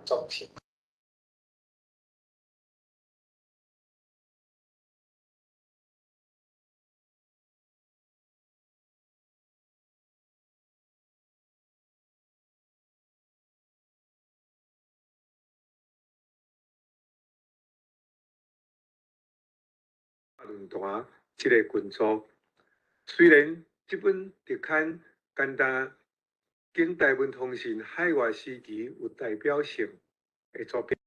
作品。論壇這个群組，雖然這本特刊干焦揀大文通信海外時期有代表性的作品。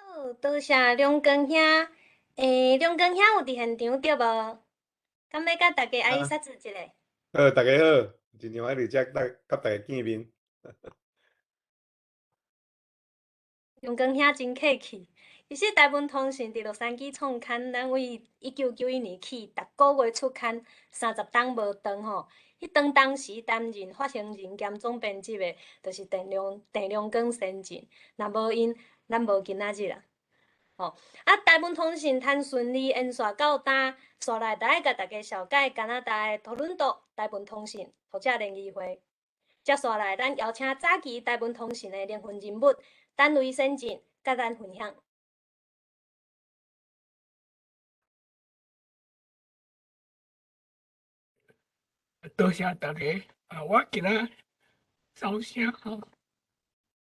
好，多謝梁光兄。梁光兄有佇現場對無？敢欲佮大家挨拶一下？好，大家好，真歡喜佇遮佮大家見面。梁光兄真客氣。其實大文通訊佇洛杉磯創刊，咱為1991年起，逐个月出刊30冬無斷吼。彼當當時擔任發行人兼總編輯的，就是鄭良光先生。若無𪜶，咱無今仔日啦。吼，啊，大文通訊通順利延續到今，紲來來共大家紹介加拿大的多倫多大文通訊讀者聯誼會。接下來，咱邀請早期大文通訊的靈魂人物陳雷先生，佮咱分享。多謝大家啊！我今仔走聲吼，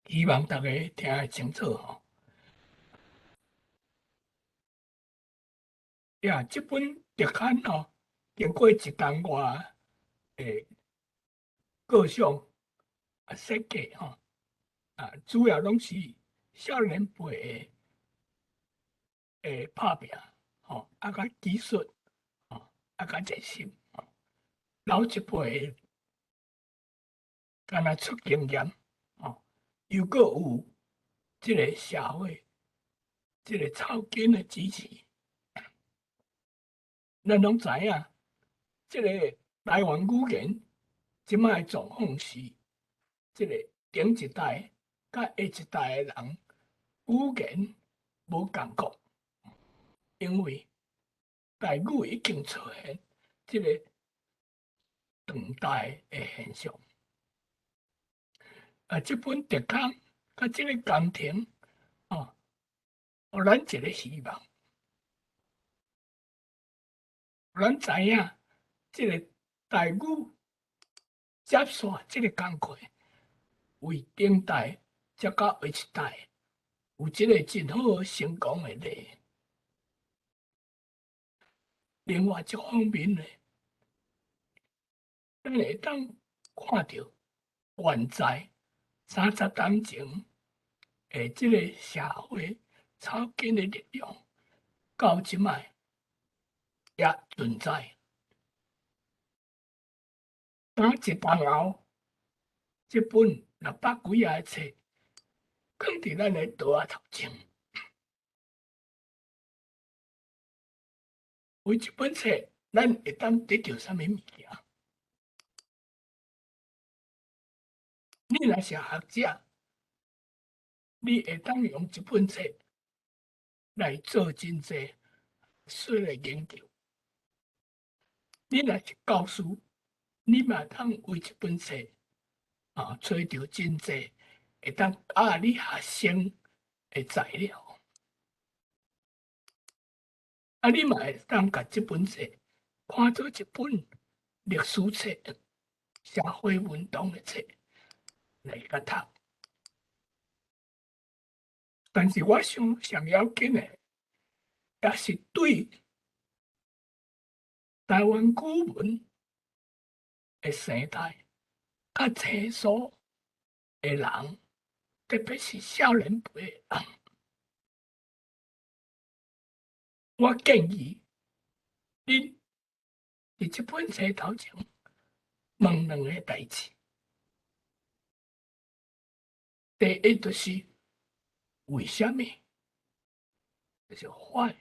希望大家聽會清楚吼。呀，這本特刊吼，經過一冬外的構想啊設計吼，啊主要攏是少年輩的拍拚吼，啊佮技術吼，啊佮熱心。老一輩敢若出經驗，吼，又閣有這个社會這个草根的支持。咱攏知影，這个台灣語言這擺的狀況是，這个頂一代佮下一代的人語言無仝國，因為台語已經出現這个斷代的現象。啊，這本特刊佮這个工程，哦，予咱一个希望。咱知影，這个台語接續這个工課，為頂代才到下一代，有這个真好成功的例。另外一方面呢，咱會當看著現在30冬前的這个社會草根的力量，到這擺也存在。當一冬後，這本600幾頁的冊，囥佇咱的桌仔頭前。為這本冊，咱會當得著啥物物件？你若是學者，你會當用這本冊來做真濟學術的研究。你若是教師，你嘛通為這本冊啊，揣著真濟會當教你學生的材料。啊，你嘛會當共這本冊看做一本歷史冊、社會運動的冊來共讀。但是我想上要緊的，也是對台灣語文的生態較清楚的人，特別是少年輩的人，我建議恁佇這本冊頭前問兩个代誌。第一就是為啥物？就是 why。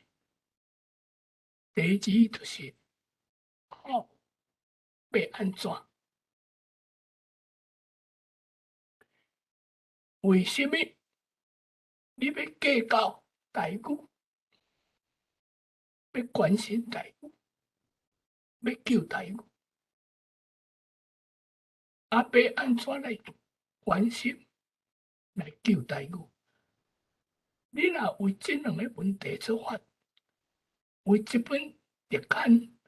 第二就是 how，欲按怎？為啥物你欲計較台語？欲關心台語？欲救台語？啊，欲按怎來關心、來救台語？你若為這兩个問題出發，為這本特刊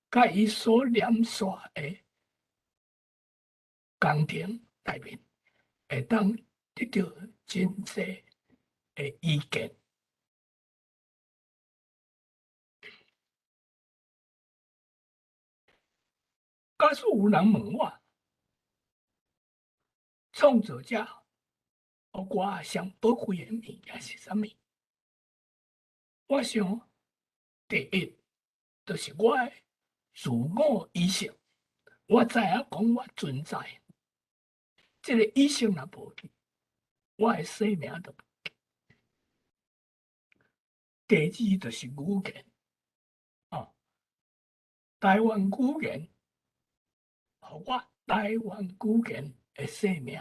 佮伊所連紲的工程內面，會當得著真濟的意見。假使有人問我，創作者予我上寶貴的物件是啥物？我想，第一，就是我的自我意識，我知影講我存在，這个意識若無去，我的生命就無去。第二就是語言，哦，台灣語言，予我台灣語言的生命，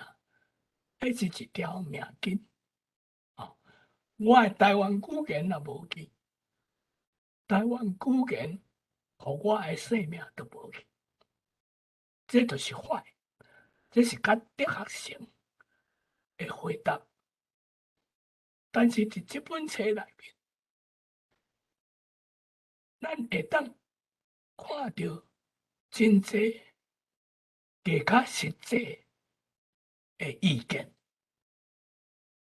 彼是一條命根。哦，我的台灣語言若無去，台灣語言予我的生命就無去。這就是 why，這是較哲學性的回答。但是佇這本冊內面，咱會當看著真濟加較實際的意見，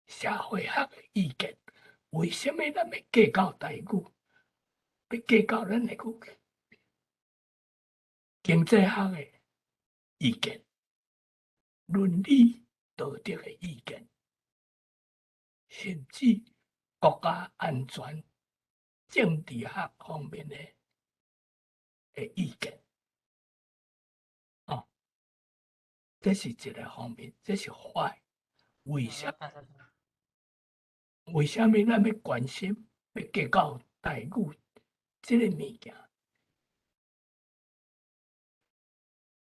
社會學的意見。為啥物咱欲計較台語？欲計較咱的語言？經濟學的意見，倫理道德的意見，甚至國家安全、政治學方面的意見，哦，這是一个方面，這是 why。為啥？為啥物咱欲關心、欲計較台語這个物件？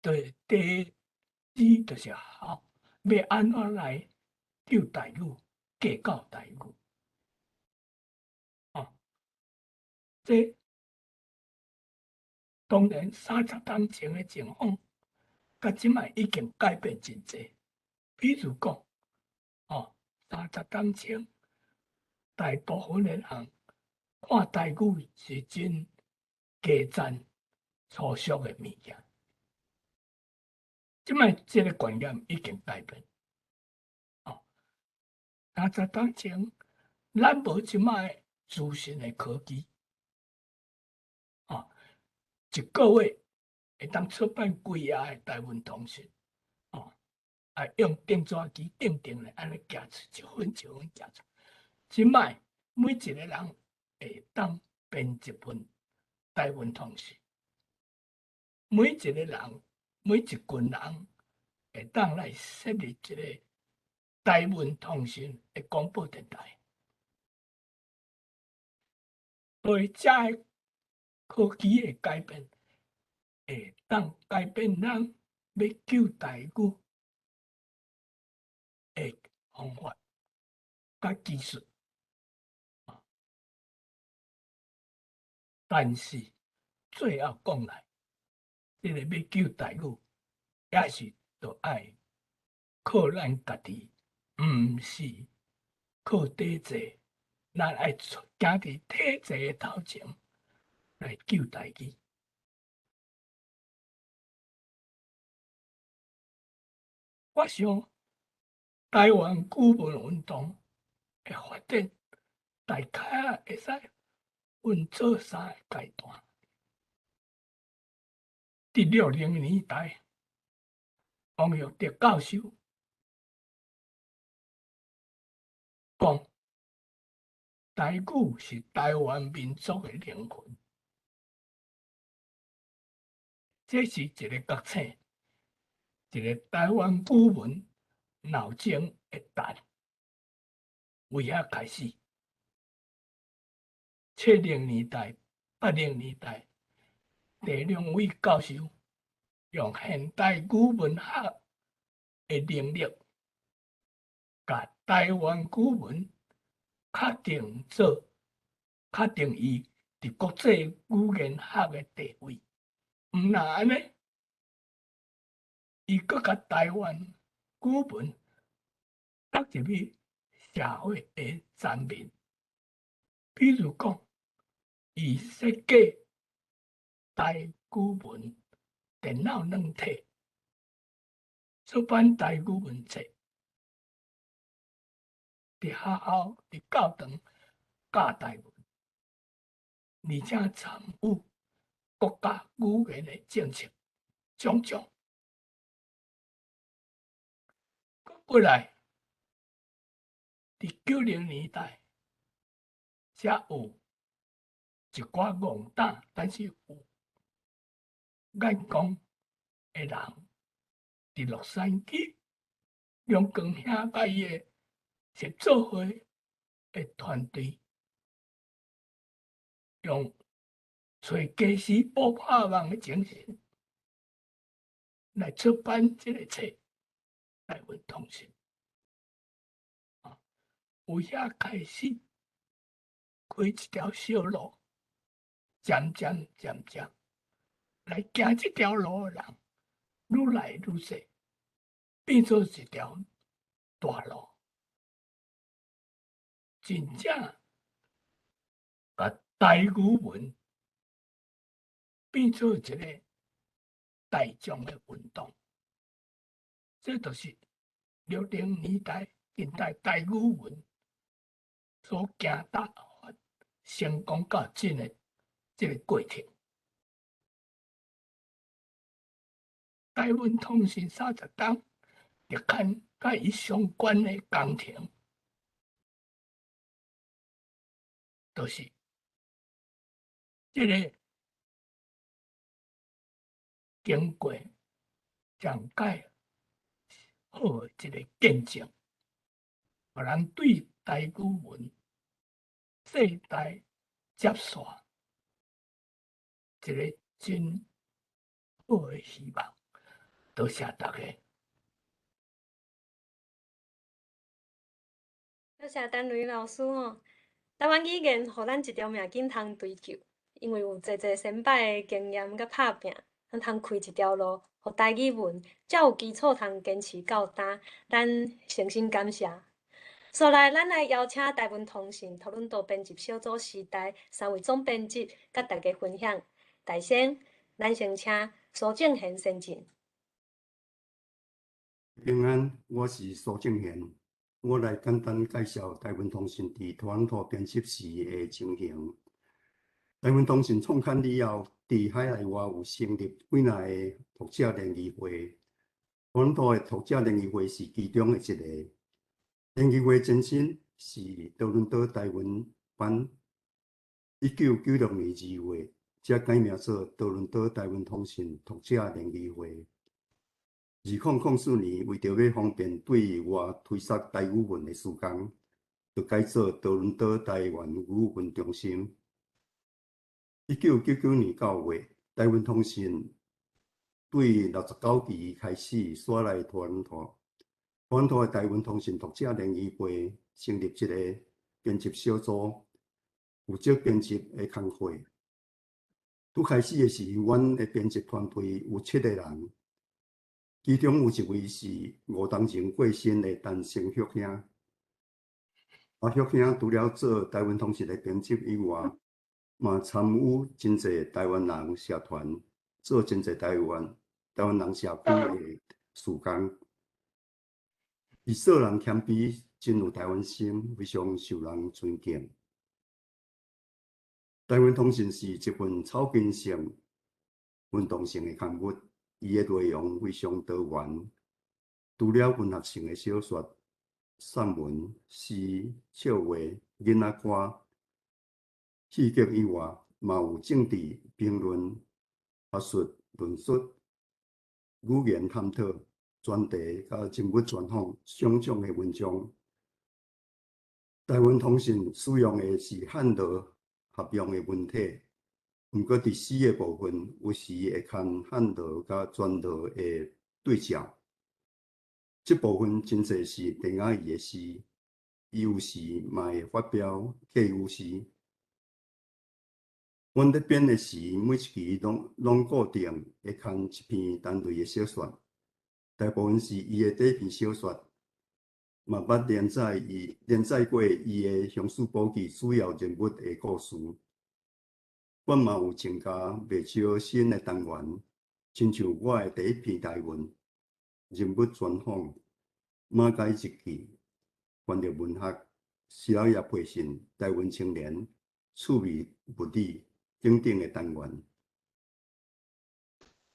對，第二就是 how，欲按怎來救台語、計較台語？哦，這當然30冬前的情況，佮這擺已經改變真濟。比如講，哦，30冬前，大部分的人看台語是真低賤、粗俗的物件。這擺這个觀念已經改變。哦，30冬前，咱無這擺資訊的科技，哦，一個月會當出版幾頁的台灣通訊，哦，啊，用釘紙機釘釘咧，按呢寄出一份一份寄出。這擺每一個人會當編一份台灣通訊，每一個人，每一群人會當來設立一个台灣通訊的廣播電台。所以，這个科技的改變，會當改變咱欲救台語的方法佮技術。但是最後講來，這个欲救台語，也是著愛靠咱家己，毋是靠體制。咱愛行佇體制的頭前，來救台語。我想，台灣語文運動的發展，大概會使分做三个階段。佇60年代，王育德教授講，台語是台灣民族的靈魂，這是一個覺醒，一個台灣語文鬧鐘的彈，為遐開始。70年代、80年代，鄭良偉教授用現代語文學的能力，共台灣語文確定做、確定伊佇國際語言學的地位。毋但按呢，伊閣共台灣語文納入去社會的層面，比如講，伊設計台語文電腦軟體，出版台語文冊，佇學校、佇教堂教台文，而且參與國家語言的政策種種。過來，佇90年代，才有一寡戇膽，但是有眼光的人，佇洛杉磯，梁光兄佮伊的協作會的團隊，用揣家私補拍網的精神來出版這個冊《台文通信》。有遐開始開一條小路，漸漸漸漸來行這條路的人愈來愈濟，變做一條大路，真正共台語文變做一個大眾的運動。這就是60年代近代台語文所行達成功到這个這个過程。台文通訊30冬特刊佮伊相關的工程，就是這个經過講解好的一個見證，予人對台語文世代接續一個真好的希望。多謝大家。多謝陳雷老師吼，台灣語言予咱一條命緊通追求，因為有濟濟先輩的經驗佮拍拚，咱通開一條路，予台語文才有基礎通堅持到今，咱誠心感謝。紲來，咱來邀請台文通訊多倫多編輯小組時代三位總編輯佮大家分享。大先，咱先請蘇正賢先生。平安，我是蘇正賢，我來簡單介紹台文通訊佇多倫多編輯時的情形。台文通訊創刊以後，佇海內外有成立幾若个讀者聯誼會。多倫多的讀者聯誼會是其中的一個。聯誼會前身是多倫多台文班，1996年2月才改名做多倫多台文通訊讀者聯誼會。2004年，為著欲方便對外推捒台語文的事工，就改做多倫多台灣語文中心。1999年9月，台文通訊對69期開始徙來多倫多。多倫多的台文通訊讀者聯誼會成立一個編輯小組，負責編輯的工課。拄開始的時，阮的編輯團隊有七個人。其中有一位是5冬前過身的陳成旭兄。阿旭兄除了做台文通訊的編輯以外，嘛參與真濟台灣人社團，做真濟台灣人社區的事工。伊做人謙卑，真有台灣心，非常受人尊敬。台灣通訊是一份草根性、運動性的刊物，伊的內容非常多元，除了文學性的小說、散文、詩、笑話、囡仔歌、戲劇以外，嘛有政治評論、學術論述、語言探討、專題佮人物專訪種種的文章。台灣通訊使用的是漢羅合用的文體，毋過佇詩的部分，有時會牽漢羅佮全羅的對照。這部分真濟是鄭阿姨的詩，伊有時嘛會發表客語詩。阮咧編的時，每一期攏固定會刊一篇單類的小說，大部分是伊的短篇小說，嘛捌連載過伊的《鄉事簿記》主要人物的故事。阮嘛有增加袂少新的單元，親像我的第一篇台文人物專訪、馬偕日記、翻譯文學、時人也培訓台灣青年、趣味物理等等的單元。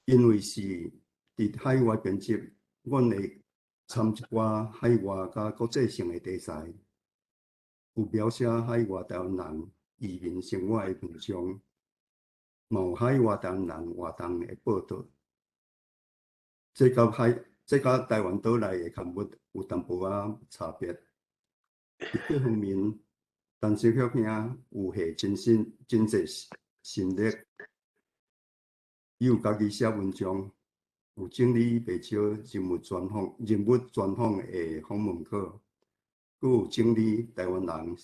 因為是佇海外編輯，阮會參一寡海外佮國際性的題材，有描寫海外台灣人移民生活的文章，嘛有海外台灣人活動的報導。這佮台灣島內的刊物有淡薄仔差別。佇這方面，陳時旭兄有下真心真濟心力，伊有家己寫文章，有整理袂少人物專訪的訪問稿，閣有整理台灣人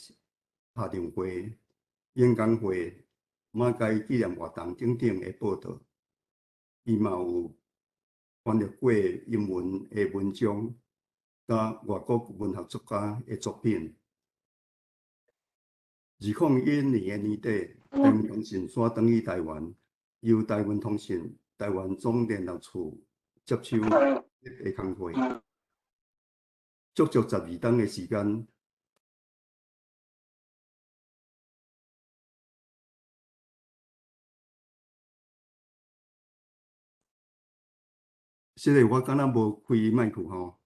拍電話、演講會、馬偕紀念活動等等的報導。伊嘛有翻譯過英文的文章，佮外國文學作家的作品。2011年的年底，台灣通訊徙轉去台灣，由台灣通訊台灣總聯絡處接手的工課，足足12冬的時間。這個我敢若無開麥克吼。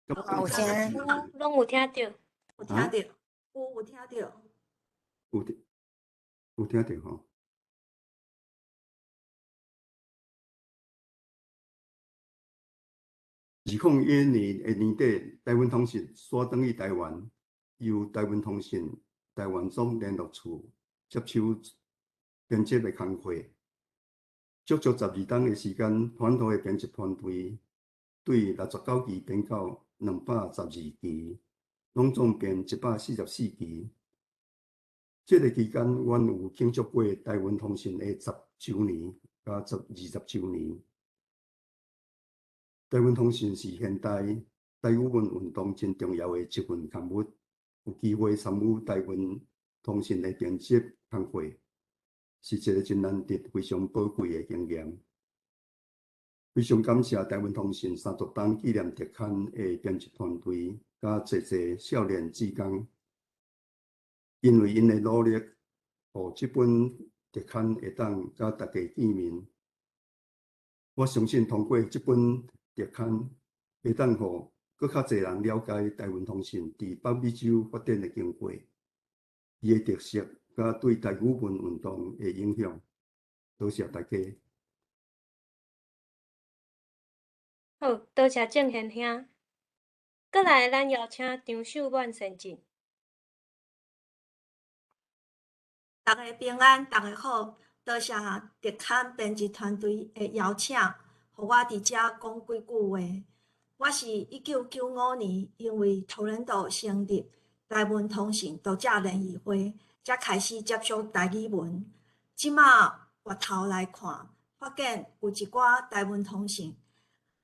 有聲，攏有聽著，有聽著，有聽著，有聽著吼。2011年的年底，台灣通訊徙轉去台灣，由台灣通訊台灣總聯絡處接手編輯的工課。足足12冬的時間，傳統的編輯團隊對69期編到212期，攏總編144期。這个期間，阮有慶祝過台灣通訊的十週年佮20週年。台灣通訊是現代台語文運動真重要的一份刊物，有機會參與台灣通訊的編輯工課，是一个真難得、非常寶貴的經驗。非常感謝台灣通訊30冬紀念特刊的編輯團隊佮濟濟少年志工，因為𪜶的努力，予這本特刊會當佮大家見面。我相信通過這本特刊，會當予閣較濟人了解台灣通訊佇北美洲發展的經過，伊的特色佮對台語文運動的影響。多謝大家。好，多謝鄭賢兄。過來，咱邀請張秀滿先進。大家平安，大家好。多謝特刊編輯團隊的邀請，予我佇遮講幾句話。我是1995年因為多倫多成立台灣通訊讀者聯誼會，才開始接觸台語文。這馬回頭來看，發現有一寡台灣通訊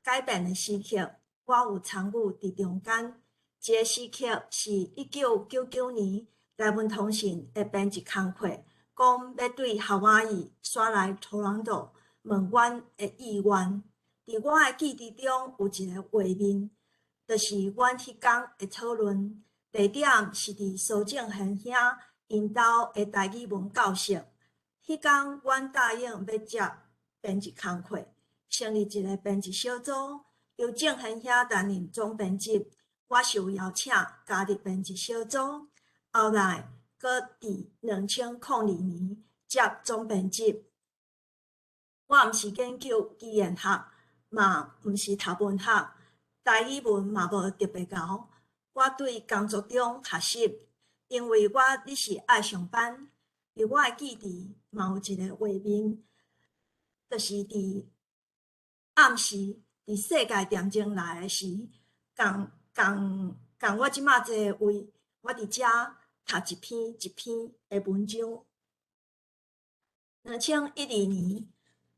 改變的時刻，我有參與佇中間。這个時刻是1999年台文通信的編輯工課，講欲對夏威夷徙來多倫多，問阮的意願。佇我的記憶中有一个畫面，就是阮彼工的討論，地點是佇蘇正賢兄𪜶兜的台語文教室。彼工阮答應欲接編輯工課，成立一个編輯小組，由正賢兄擔任總編輯。我受邀請加入編輯小組，後來閣佇2002年接總編輯。我毋是研究語言學，嘛毋是讀文學，台語文嘛無特別𠢕。我對工作中學習，因為我日時愛上班。佇我的記憶嘛有一个畫面，就是佇暗時，佇世界點鐘來的時，仝仝仝我這馬這个位，我佇遮讀一篇一篇的文章。2012年，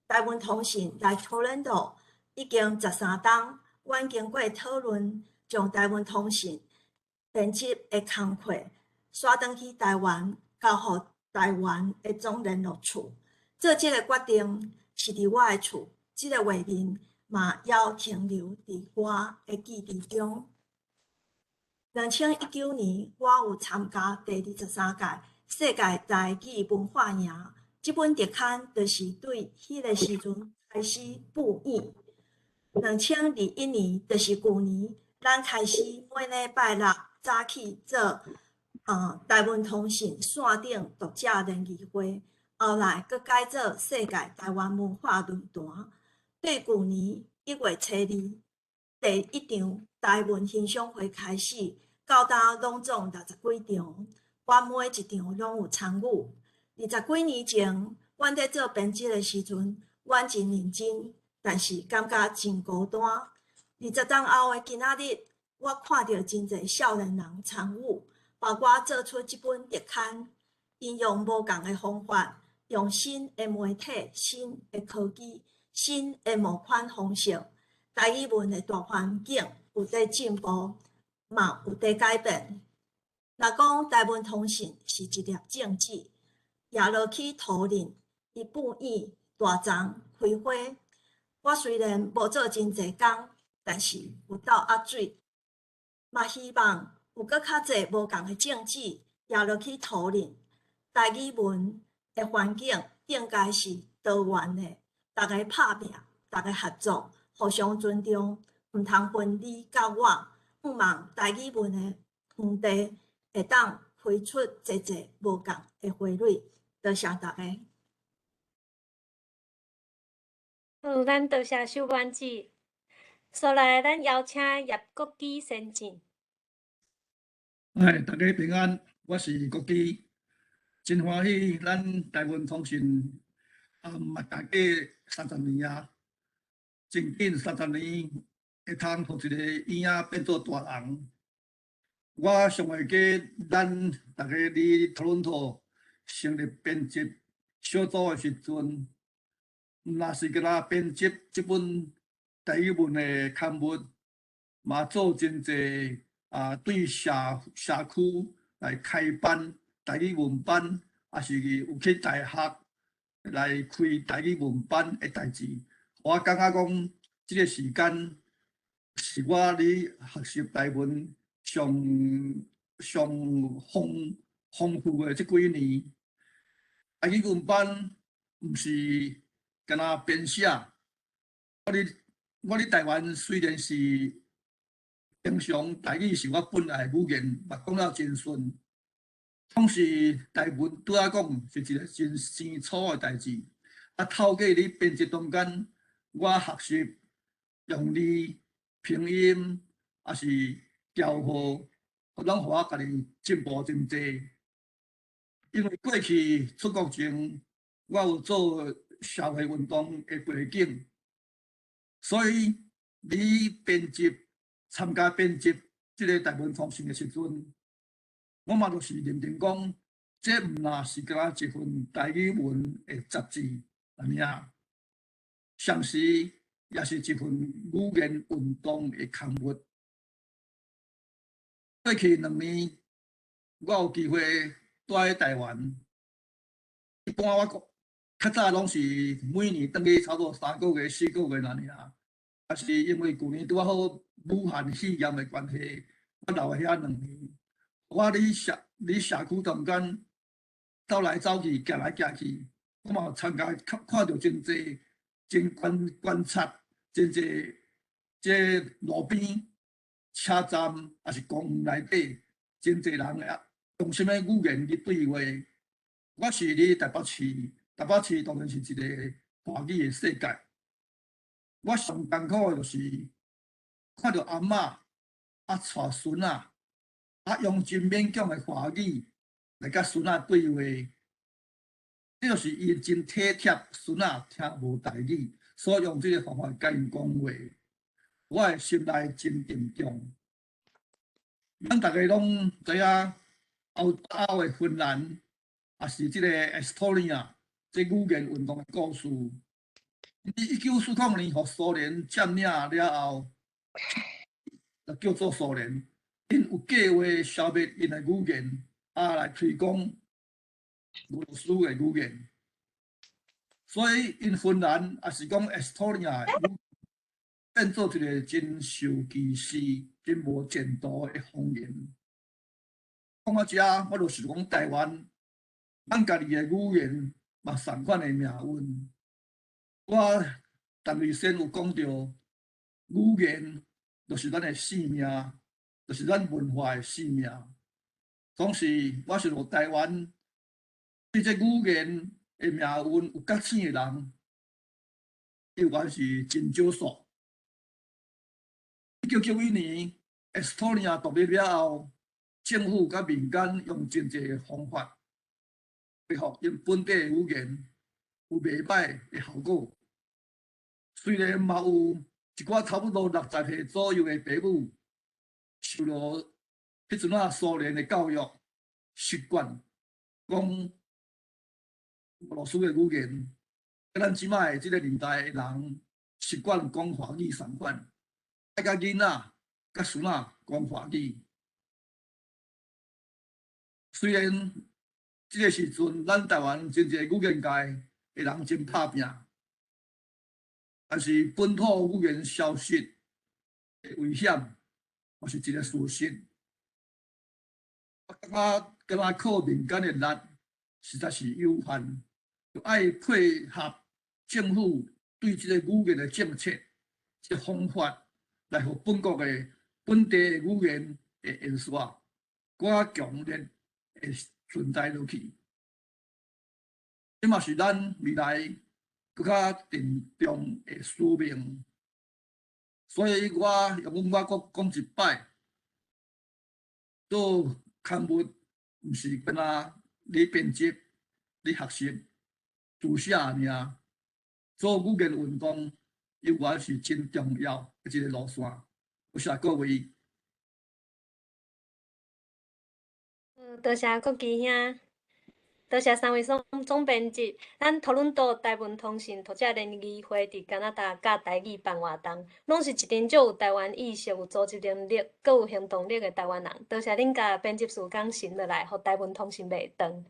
台文通信來多倫多已經13冬，阮經過討論，將台文通信編輯的工課徙轉去台灣，交予台灣的總聯絡處。做這个決定是佇我的厝，這个畫面嘛猶停留佇我的記憶中。2019年，我有參加第23屆世界台語文化營，這本特刊就是對彼个時陣開始布印。2021年，就是舊年，咱開始每禮拜六早起做台文通信線頂讀者聯誼會，後來閣改做世界台灣文化論壇。對舊年1月初2，第一場台文欣賞會開始，到今攏總60幾場，我每一場攏有參與。20幾年前，阮佇做編輯的時陣，阮真認真，但是感覺真孤單。20冬後的今仔日，我看著真濟少年人參與，包括做出這本特刊，𪜶用無仝的方法，用新的媒體、新的科技、新的募款方式，台語文的大環境有佇進步，嘛有佇改變。若講台文通信是一粒種子，壓落去土裡，伊布影大叢開花。我雖然無做真濟工，但是有鬥壓水，嘛希望有閣較濟無仝的種子壓落去土裡，台語文的環境應該是多元的，逐家拍拚，逐家合作，互相尊重，毋通分你佮我。向望台語文的園地會當開出濟濟無仝的花蕊。多謝大家。好，咱多謝秀婉姊。紲來，咱邀請葉國基先進。哎，大家平安，我是國基，真歡喜咱台文通訊啊，嘛大過三十年啊，真緊三十年會通予一個嬰仔變做大人。我上會記咱逐家佇多倫多成立編輯小組的時陣，毋若是干焦編輯這本台語文的刊物，嘛做真濟啊，對社社區來開班台語文班，抑是有去大學來開台語文班的代誌。我感覺講，這个時間是我佇學習台文上上豐豐富的這幾年。台語文班毋是干焦編寫。我佇台灣雖然是平常台語是我本來語言，嘛講了真順。總是台文對我講是一个真生疏的代誌。啊，透過佇編輯中間，我學習用字、拼音，抑是調號，攏予我家己進步真濟。因為過去出國前，我有做社會運動的背景，所以佇編輯參加編輯這个台文通訊的時陣，我嘛就是認定講，這毋若是干焦一份台語文的雜誌爾，同時也是一份語言運動的刊物。過去兩年，我有機會蹛佇台灣。一般我較早攏是每年轉去差不多3個月、4個月爾爾，但是因為舊年拄仔好武漢肺炎的關係，我留佇遐2年。我佇社區中間走來走去，行來行去，我嘛有參加看看著真濟，真觀察真濟，這路邊、車站抑是公園內底，真濟人啊，用啥物語言去對話。我是佇台北市，台北市當然是一個華語的世界。我上艱苦的就是看著阿嬤啊帶孫仔，啊用真勉強的華語來佮孫仔對話，這就是伊真體貼孫仔聽無台語，所以用這个方法共𪜶講話，我的心內真沉重。咱逐家攏知影歐洲的芬蘭，抑是這个 Estonia，這語言運動的故事。佇1940年，予蘇聯佔領了後，就叫做蘇聯。𪜶有計劃消滅𪜶的語言，啊來推廣俄羅斯的語言。所以，𪜶芬蘭抑是講 Estonia 變做一个真受歧視、真無前途的方言。講到遮，我就想講台灣，咱家己的語言嘛仝款的命運。我陳瑞先有講著，語言就是咱的生命，就是咱文化的生命。總是我想台灣對這語言的命運有覺醒的人，猶原是真少數。1991年，Estonia 獨立了後，政府佮民間用真濟方法，恢復𪜶本地的語言，有袂䆀的效果。雖然嘛有一寡差不多60歲左右的爸母，受著彼陣仔蘇聯的教育習慣，講俄羅斯的語言，佮咱這擺的這个年代的人習慣講華語仝款，愛佮囡仔、佮孫仔講華語。雖然這个時陣，咱台灣真濟語言界的人真拍拚，但是本土語言消失的危險，嘛是一个事實。我感覺敢若靠民間的力，實在是有限，就愛配合政府對這个語言的政策、這个方法，來予本國的本地的語言會延續，閣較強烈會存在落去。這嘛是咱未來閣較沉重的使命。所以我用我閣講一擺，做刊物毋是干焦咧編輯、咧學習、書寫爾，做語言運動猶原是真重要的一个路線。多謝各位。多謝國基兄，多謝三位總總編輯。咱多倫多台文通訊讀者聯誼會佇加拿大佮台語辦活動，攏是一陣足有台灣意識、有組織能力、閣有行動力的台灣人。多謝恁共編輯事工承落來，予台文通訊袂斷。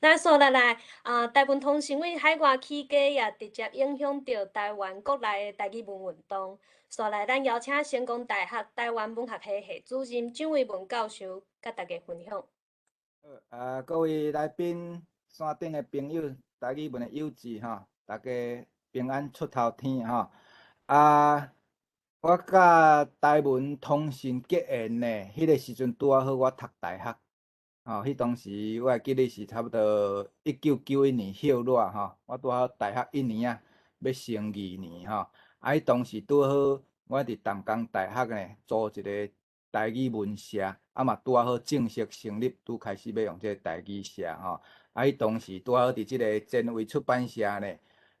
咱紲落來，啊，台文通訊對海外起家，也直接影響著台灣國內的台語文運動。紲來，咱邀請成功大學台灣文學系系主任蔣維文教授，佮大家分享。啊，各位來賓、線頂的朋友、台語文的友志吼，大家平安出頭天吼。啊，我佮台文通訊結緣呢，彼个時陣拄仔好我讀大學，吼，彼當時我會記得是差不多1991年歇熱吼，我拄好大學一年仔，欲升二年吼。啊，彼當時拄好我佇淡江大學呢，組一个台語文社，啊嘛拄仔好正式成立，拄開始欲用這个台語社吼。啊，彼當時拄仔好佇這个前衛出版社呢，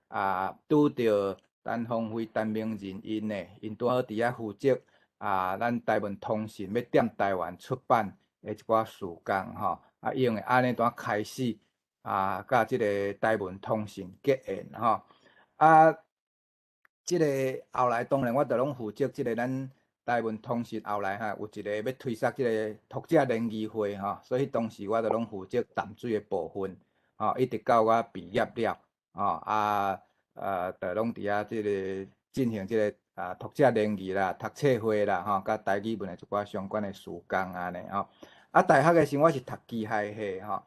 啊，拄著陳芳輝、陳明仁𪜶呢，𪜶拄好佇遐負責啊，咱台文通訊欲踮台灣出版的一寡事工吼。啊，因為按呢拄仔開始啊，佮這个台文通訊結緣吼。啊，這个後來當然我就攏負責這个咱台文通訊後來吼有一個欲推捒這个讀者聯誼會吼，所以當時我就攏負責淡水的部分，吼，一直到我畢業了，吼啊，就攏佇遐這个進行這个讀者聯誼啦、讀冊會啦，吼，佮台語文的一寡相關的事工按呢吼。啊，大學的時我是讀機械系吼，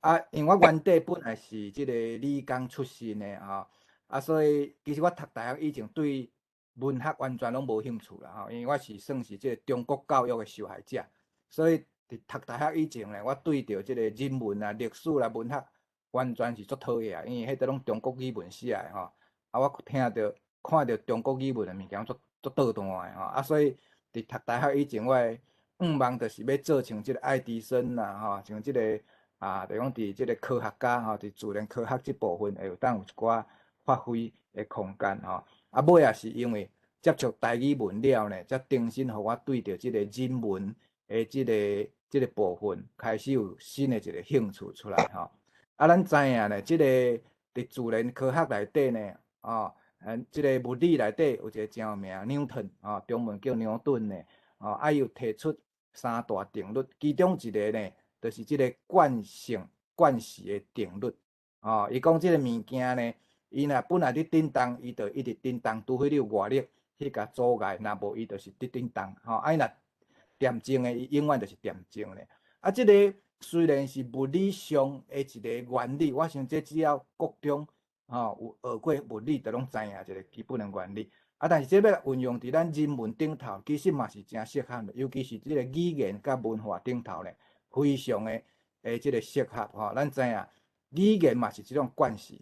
啊，因為我原底本來是這个理工出身的吼，啊，所以其實我讀大學以前對文學完全攏無興趣啦吼，因為我是算是這个中國教育的受害者，所以佇讀大學以前咧，我對著這个人文啊、歷史啦、文學完全是足討厭，因為彼個攏中國語文寫的吼，啊，我聽著看著中國語文的物件足足倒彈的吼，啊，所以佇讀大學以前，我的願望就是欲做像這个愛迪生啦吼，像這个啊，就講佇這个科學家吼，佇自然科學這部分會有當有一寡發揮的空間吼。啊，尾仔是因為接觸台語文了呢，才重新予我對著這个人文的這个部分開始有新的一个興趣出來吼。啊，咱知影呢，這个佇自然科學內底呢，哦，這个物理內底有一个真有名牛頓，哦，中文叫牛頓呢，哦，啊，伊有提出三大定律，其中一个呢，就是這个慣性慣勢的定律，哦，伊講這个物件呢，伊若本來佇振動，伊就一直振動，除非你有外力去共阻礙，若無伊就是佇振動，吼，啊，伊若恬靜的，伊永遠就是恬靜的。啊，這个雖然是物理上的一个原理，我想這只要國中吼有學過物理，就攏知影一个基本的原理。啊，但是這欲運用佇咱人文頂頭，其實嘛是誠適合的，尤其是這个語言佮文化頂頭咧，非常的這个適合吼。咱知影語言嘛是一種慣勢。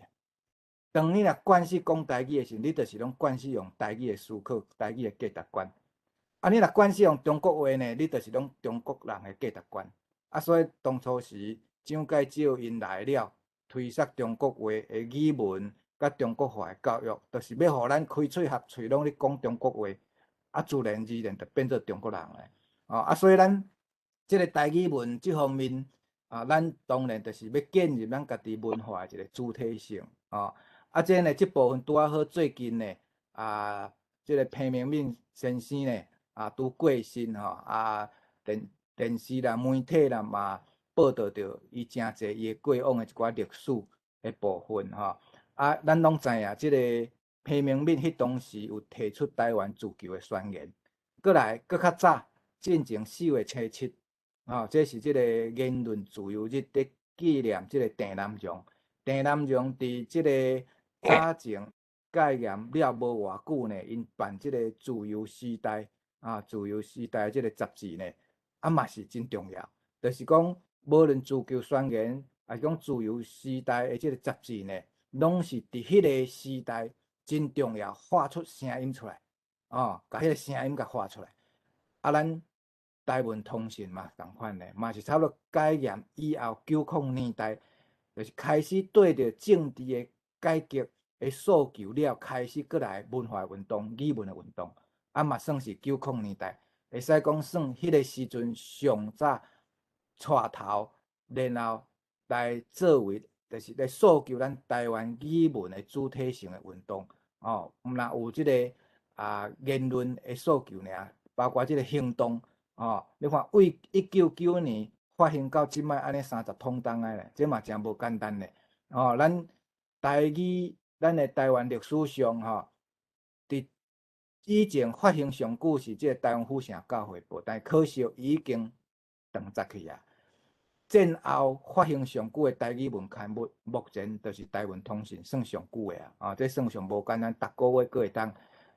當你若慣勢講台語的時陣，你就是攏慣勢用台語的思考、台語的價值觀。啊，你若慣勢用中國話呢，你就是攏中國人的價值觀。啊，所以當初時蔣介石𪜶來了，推捒中國話的語文佮中國化的教育，就是欲予咱開喙合喙攏咧講中國話，啊，自然而然就變做中國人咧。哦，啊，所以咱這个台語文這方面，啊，咱當然就是欲建立咱家己文化的一個主體性，哦。啊，這呢，這部分拄仔好最近呢，啊，這个彭明敏先生呢，啊，拄過身吼，啊，電視啦、媒體啦嘛報導著伊誠濟伊的過往的一寡歷史的部分吼。啊，咱攏知影，這个彭明敏彼當時有提出台灣自救的宣言，閣來閣較早進前4月初7，吼，這是這个言論自由日，佇紀念這个鄭南榕。鄭南榕佇這个早前戒嚴了無偌久呢，𪜶辦這个自由時代啊，自由時代這个雜誌呢，啊嘛是真重要。就是講，無論自救宣言，抑是講自由時代的這个雜誌呢，攏是佇彼个時代真重要，發出聲音出來，哦，共彼个聲音共發出來。啊，咱台文通訊嘛仝款咧，嘛是差不多解嚴以後90年代，就是開始對著政治的改革的訴求了，開始閣來文化運動、語文的運動，啊嘛算是90年代，會使講算彼个時陣上早帶頭，然後來作為，就是來訴求咱台灣語文的主體性的運動，哦，毋但有這个言論的訴求爾，包括這个行動，哦，你看對199年發行到這擺按呢30通檔仔咧，這嘛誠無簡單咧，哦，咱台語，咱的台灣歷史上吼，佇以前發行上久是這个台灣府城教會報，但可惜已經斷絕去啊。戰後發行上久的台語文刊物，目前就是台文通訊算上久的啊，啊，這算上無簡單，逐个月閣會當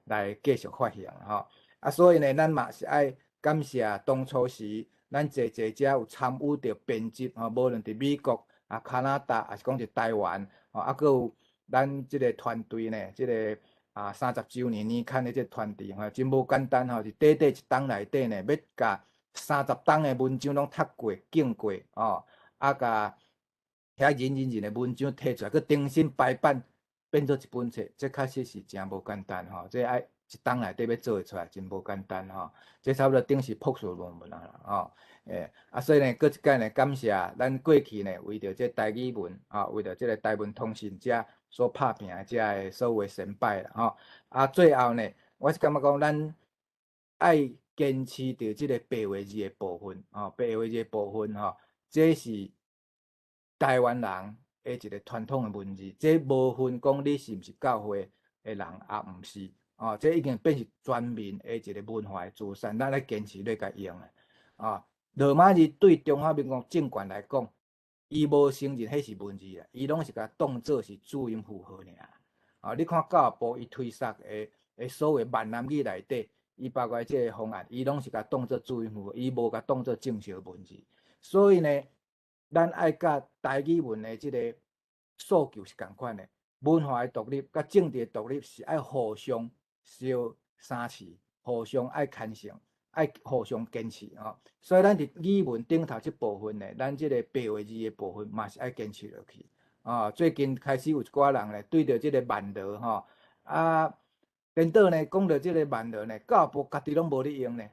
來繼續發行吼。啊，所以呢，咱嘛是愛感謝當初時咱濟濟遮有參與著編輯吼，無論佇美國啊、加拿大，抑是講佇台灣，吼，啊，閣有咱這个團隊呢，這个30週年年刊的這个團隊吼，真無簡單吼，佇短短一冬內底呢，欲共30冬的文章攏讀過、見過，哦，啊，共遐認認真的文章提出來，閣重新排版，變做一本冊，這確實是誠無簡單吼，這愛一冬內底欲做會出來，真無簡單吼。這差不多等是博士論文啊，吼，啊，所以呢，閣一擺呢，感謝咱過去呢，為著這台語文，啊，為著這个台文通訊遮所拍拚的遮个所有的先輩啦，吼。啊，最後呢，我是感覺講，咱愛堅持著這个白話字的部分，吼，白話字的部分吼，這是台灣人的一個傳統的文字，這無分講你是毋是教會的人，抑毋是，哦，這已經變成全民的一個文化的資產，咱愛堅持咧共用的，啊，羅馬字對中華民國政權來講，伊無承認彼是文字啦，伊攏是共當做是注音符號爾。啊，你看教育部伊推捒的所謂閩南語內底，伊包括這个方案，伊攏是共當做注音符號，伊無共當做正式文字。所以呢，咱愛佮台語文的這个訴求是仝款的，文化的獨立佮政治的獨立是愛互相相相持，互相愛牽承，愛互相堅持吼。所以咱佇語文頂頭這部分呢，咱這个白話字的部分嘛是愛堅持落去。啊，最近開始有一寡人咧對著這个萬羅吼，啊，顛倒呢講著這个萬羅呢，教育部家己攏無咧用呢，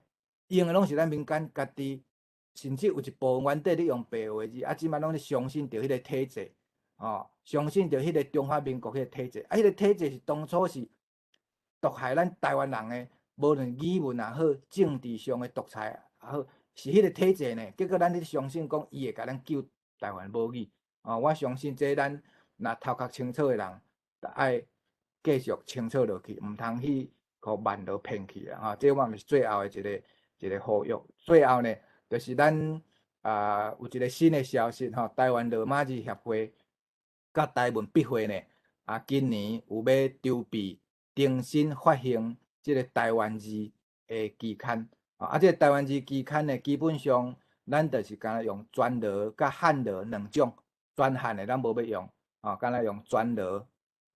用的攏是咱民間家己，甚至有一部分原底咧用白話字，啊，這擺攏咧相信著彼个體制，吼，相信著彼个中華民國彼個體制，啊，彼個體制是當初是毒害咱台灣人的，無論語文也好，政治上的獨裁也好，是彼個體制呢。結果咱咧相信講伊會共咱救台灣母語。啊，我相信這咱若頭殼清楚的人，就愛繼續清楚落去，毋通去予萬羅騙去啊！這我嘛是最後的一個呼籲。最後呢，就是咱啊有一個新的消息吼，台灣羅馬字協會佮台文筆會呢，啊，今年有欲籌備重新發行這个台灣字的期刊。啊，這个台灣字期刊呢，基本上咱就是干焦用全羅佮漢羅兩種。全漢的咱無欲用，啊，干焦用全羅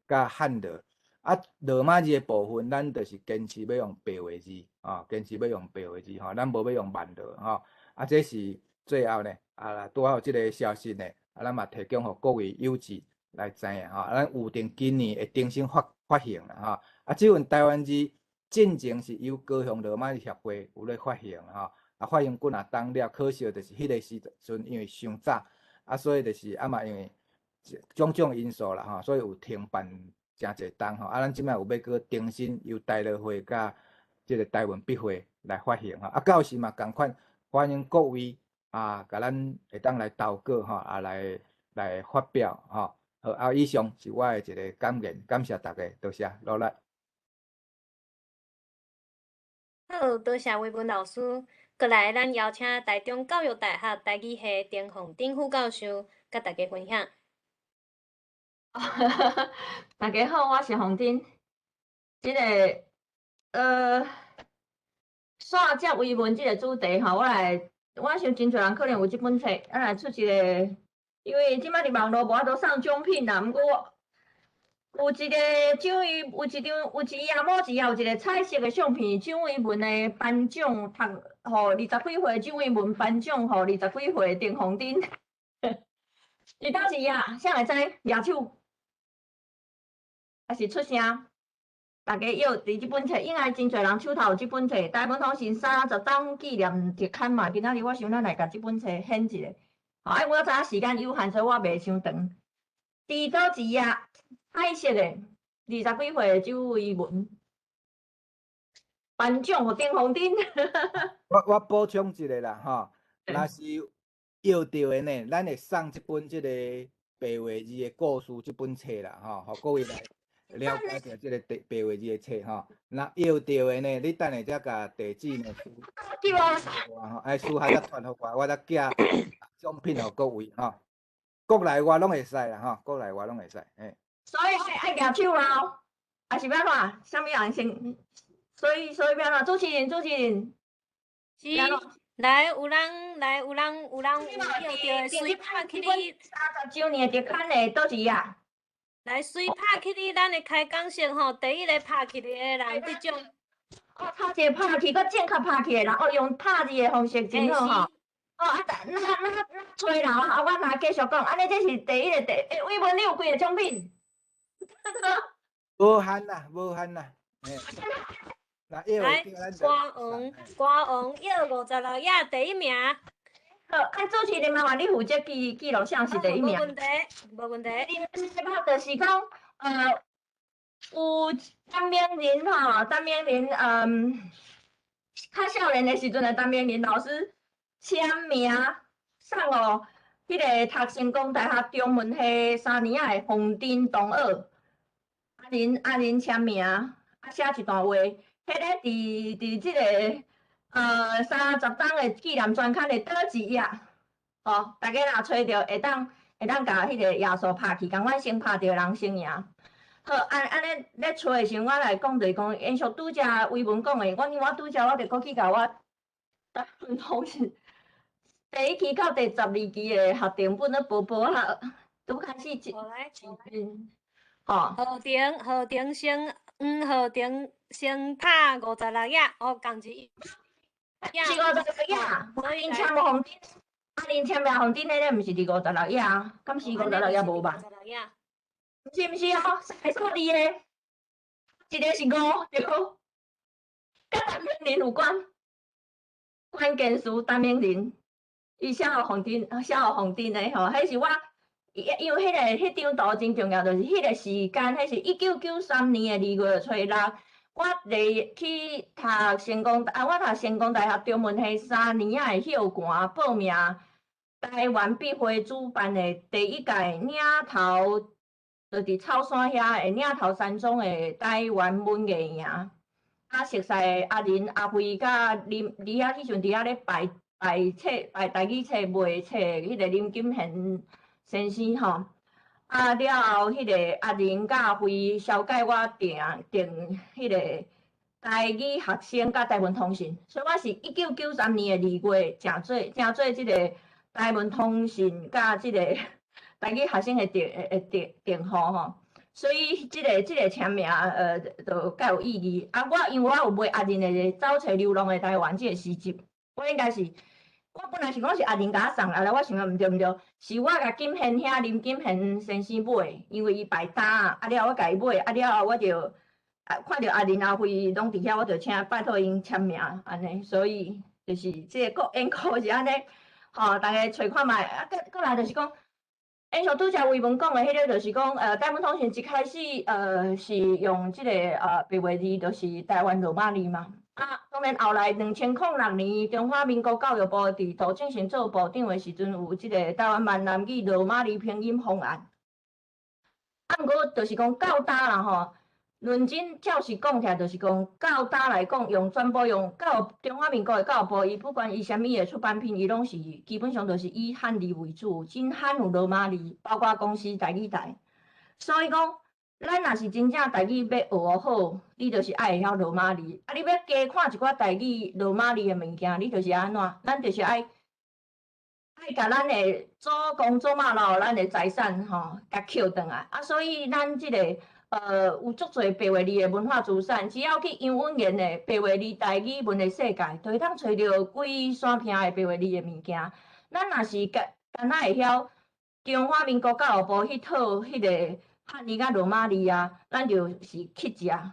佮漢羅。啊，羅馬字的部分，咱就是堅持欲用白話字，啊，堅持欲用白話字，吼，咱無欲用萬羅，吼。啊，這是最後呢，啊，拄好有這个消息呢，啊，咱嘛提供予各位友姊來知影，吼。咱有定今年會重新發行啦，吼。啊，這份台灣字進前是由高雄羅馬字協會有咧發行，吼。啊，發行幾若冬了，可惜就是彼个時陣因為傷早。啊，所以就是啊嘛，因為種種因素啦，吼，所以有停辦誠濟冬吼。啊，咱這擺有欲閣重新由台羅會佮這个台文筆會來發行吼。啊，到時嘛仝款，歡迎各位啊，共咱會當來投稿吼，啊來發表吼。好，啊，以上是我的一个感言，感謝大家，多謝，努力。好，多謝維文老師。閣來，咱邀請台中教育大學台語系丁鳳珍副教授，佮大家分享。大家好，我是鳳珍。這个線接維文這个主題吼，我來，我想真濟人可能有這本冊，啊來出一个，因為這擺佇網路無法度送獎品啦，毋過有一个蔣維，有一張，有一頁某一頁有一个彩色的相片，蔣維文的頒獎讀，予二十幾歲蔣維文頒獎，予二十幾歲丁鳳珍。佇佗一頁，誰會知？舉手，抑是出聲？大家要佇這本冊，應該真濟人手頭有這本冊。台文通訊30冬紀念特刊嘛，今仔日我想咱來共這本冊獻一下。吼，啊，我知影時間有限，所以我袂傷長。佇佗一頁？彩色的，二十幾歲的周維文，頒獎予丁鳳珍。我補充一下啦，吼，若是要著的呢，咱會送這本這個白話字的故事這本冊啦，吼，予各位來了解著這個白話字的冊吼。若要著的呢，你等下才共地址呢，哎，私下才傳予我，我才寄獎品予各位吼。國內外攏會使啦，吼，國內外攏會使，嘿。所以愛愛舉手咯，還是欲按怎？啥物人先？所以欲按怎？主持人，主持人，是，來有人來有人有人有叫著的，隨拍去你30週年的特刊的佗一頁？來隨拍去你咱的開講室吼，第一个拍起來的人得獎。哦，頭一个拍去，閣正確拍起的人，哦，用拍字的方式真好吼。哦，啊，那那那揣人啊，我來繼續講，按呢這是第一个第，欸，偉文你有幾个獎品？無限啦，無限啦。來，歌王，歌王要56頁第一名。好，啊，主持人麻煩你負責記記錄，誰是第一名。無問題，無問題。第二就是講，有陳明仁吼，陳明仁，較少年的時陣的陳明仁老師簽名送予彼个讀成功大學中文系三年仔的馮振同學，阿仁阿仁簽名，啊寫一段話，彼个佇這个30冬的紀念專刊的佗一頁，吼，大家若揣著會當共彼个頁數拍去，仝款先拍著人先贏。好，按呢咧揣的時陣，我來講就是講，延續拄才維文講的，我因為我拄才我就閣去共我台文通訊第一期到第12期的合訂本咧報報啊，拄開始一，吼。何庭先，黃何庭先拍56頁，哦，仝一頁。是56頁，阿玲簽無紅頂，阿玲簽名紅頂，彼个毋是佇56頁啊？敢是56頁無吧？毋是毋是哦，三个數字的，一个是五，對，佮陳明仁有關，關鍵詞陳明仁，伊寫予紅頂，寫予紅頂的吼，彼是我，因為彼个彼張圖真重要，就是彼个時間，彼是1993年的2月初六，我佇去讀成功，啊，我讀成功大學中文系三年仔的休寒報名台灣筆會主辦的第一屆嶺頭。就佇草山遐的嶺頭山莊的台灣文藝營，啊，熟似阿仁、阿輝佮林，佇遐彼陣佇遐咧排排冊、排台語冊、賣冊，彼个林金賢先生吼，啊了後，彼个阿仁佮阿輝紹介我訂訂彼个台語學生佮台文通訊，所以我是1993年的2月，成做這个台文通訊佮這个台語學生的訂戶吼，所以這个簽名就較有意義。啊，我因為我有買阿仁的《走揣流浪的台灣》這个詩集，我應該是，我本來是講是阿仁共我送，後來我想講毋對毋對，是我共金賢兄林金賢先生買，因為伊排單啊，了後我共伊買，啊了後我就啊看著阿仁阿輝攏佇遐，我就請拜託𪜶簽名按呢，所以就是這個緣故是按呢，吼，逐家揣看覓，啊，閣來就是講。延續拄才維文講的彼个，就是講，台文通訊一開始，是用這个白話字，就是台灣羅馬字嘛。啊，當然後來2006年，中華民國教育部佇杜正賢做部長的時陣，有這个台灣閩南語羅馬字拼音方案。啊，毋過就是講到今啦吼，論真照實講起來，就是講到今來講，用全部用教育中華民國的教育部，伊不管伊啥物的出版品，伊攏是基本上就是以漢字為主，真罕有羅馬字，包括公視台語台。所以講，咱若是真正台語欲學好，你就是愛會曉羅馬字。啊，你欲加看一寡台語羅馬字的物件，你就是按怎？咱就是愛共咱的祖公祖媽留予咱的財產吼，共抾轉來。啊，所以咱這个有足濟白話字的文化資產，只要去楊穩言的白話字台語文的世界，就會當揣著規山坪的白話字的物件。咱若是敢若會曉中華民國教育部彼套彼個漢字佮羅馬字啊，咱就是乞食，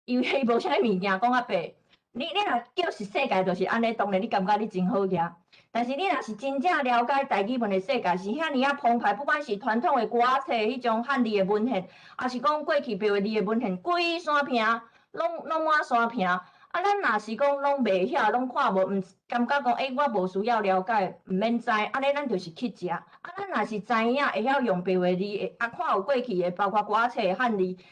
因為伊無啥物物件講較白。你若叫是世界就是按呢，當然你感覺你真好額。但是你若是真正了解台語文的世界，是遐爾仔澎湃，不管是傳統的歌仔冊彼種漢字的文獻，抑是講過去白話字的文獻，規山坪攏滿山坪。啊，咱若是講攏袂曉，攏看無，毋感覺講，欸，我無需要了解，毋免知，按呢咱就是乞食。啊，咱若是知影，會曉用白話字，啊，看有過去的，包括歌仔冊的漢字，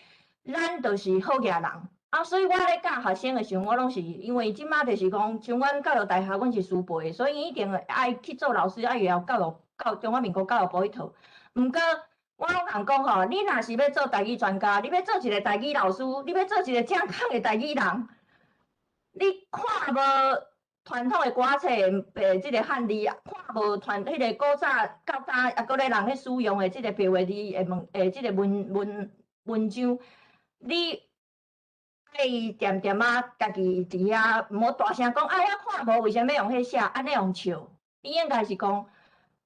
咱就是好額人。啊，所以我咧教學生的時陣，我攏是因為這馬就是講，像阮教育大學，阮是師培的，所以一定愛去做老師，愛會曉教育教中華民國教育部彼套。毋過我攏共講吼，你若是欲做台語專家，你欲做一个台語老師，你欲做一个正確的台語人，你看無傳統的歌冊的這个漢字，看無傳彼个古早到今猶閣咧人咧使用的這个白話字的文的這个文章，你愛恬恬仔家己佇遐，毋好大聲講，啊，我看無，為啥物用彼寫？按呢用笑？你應該是講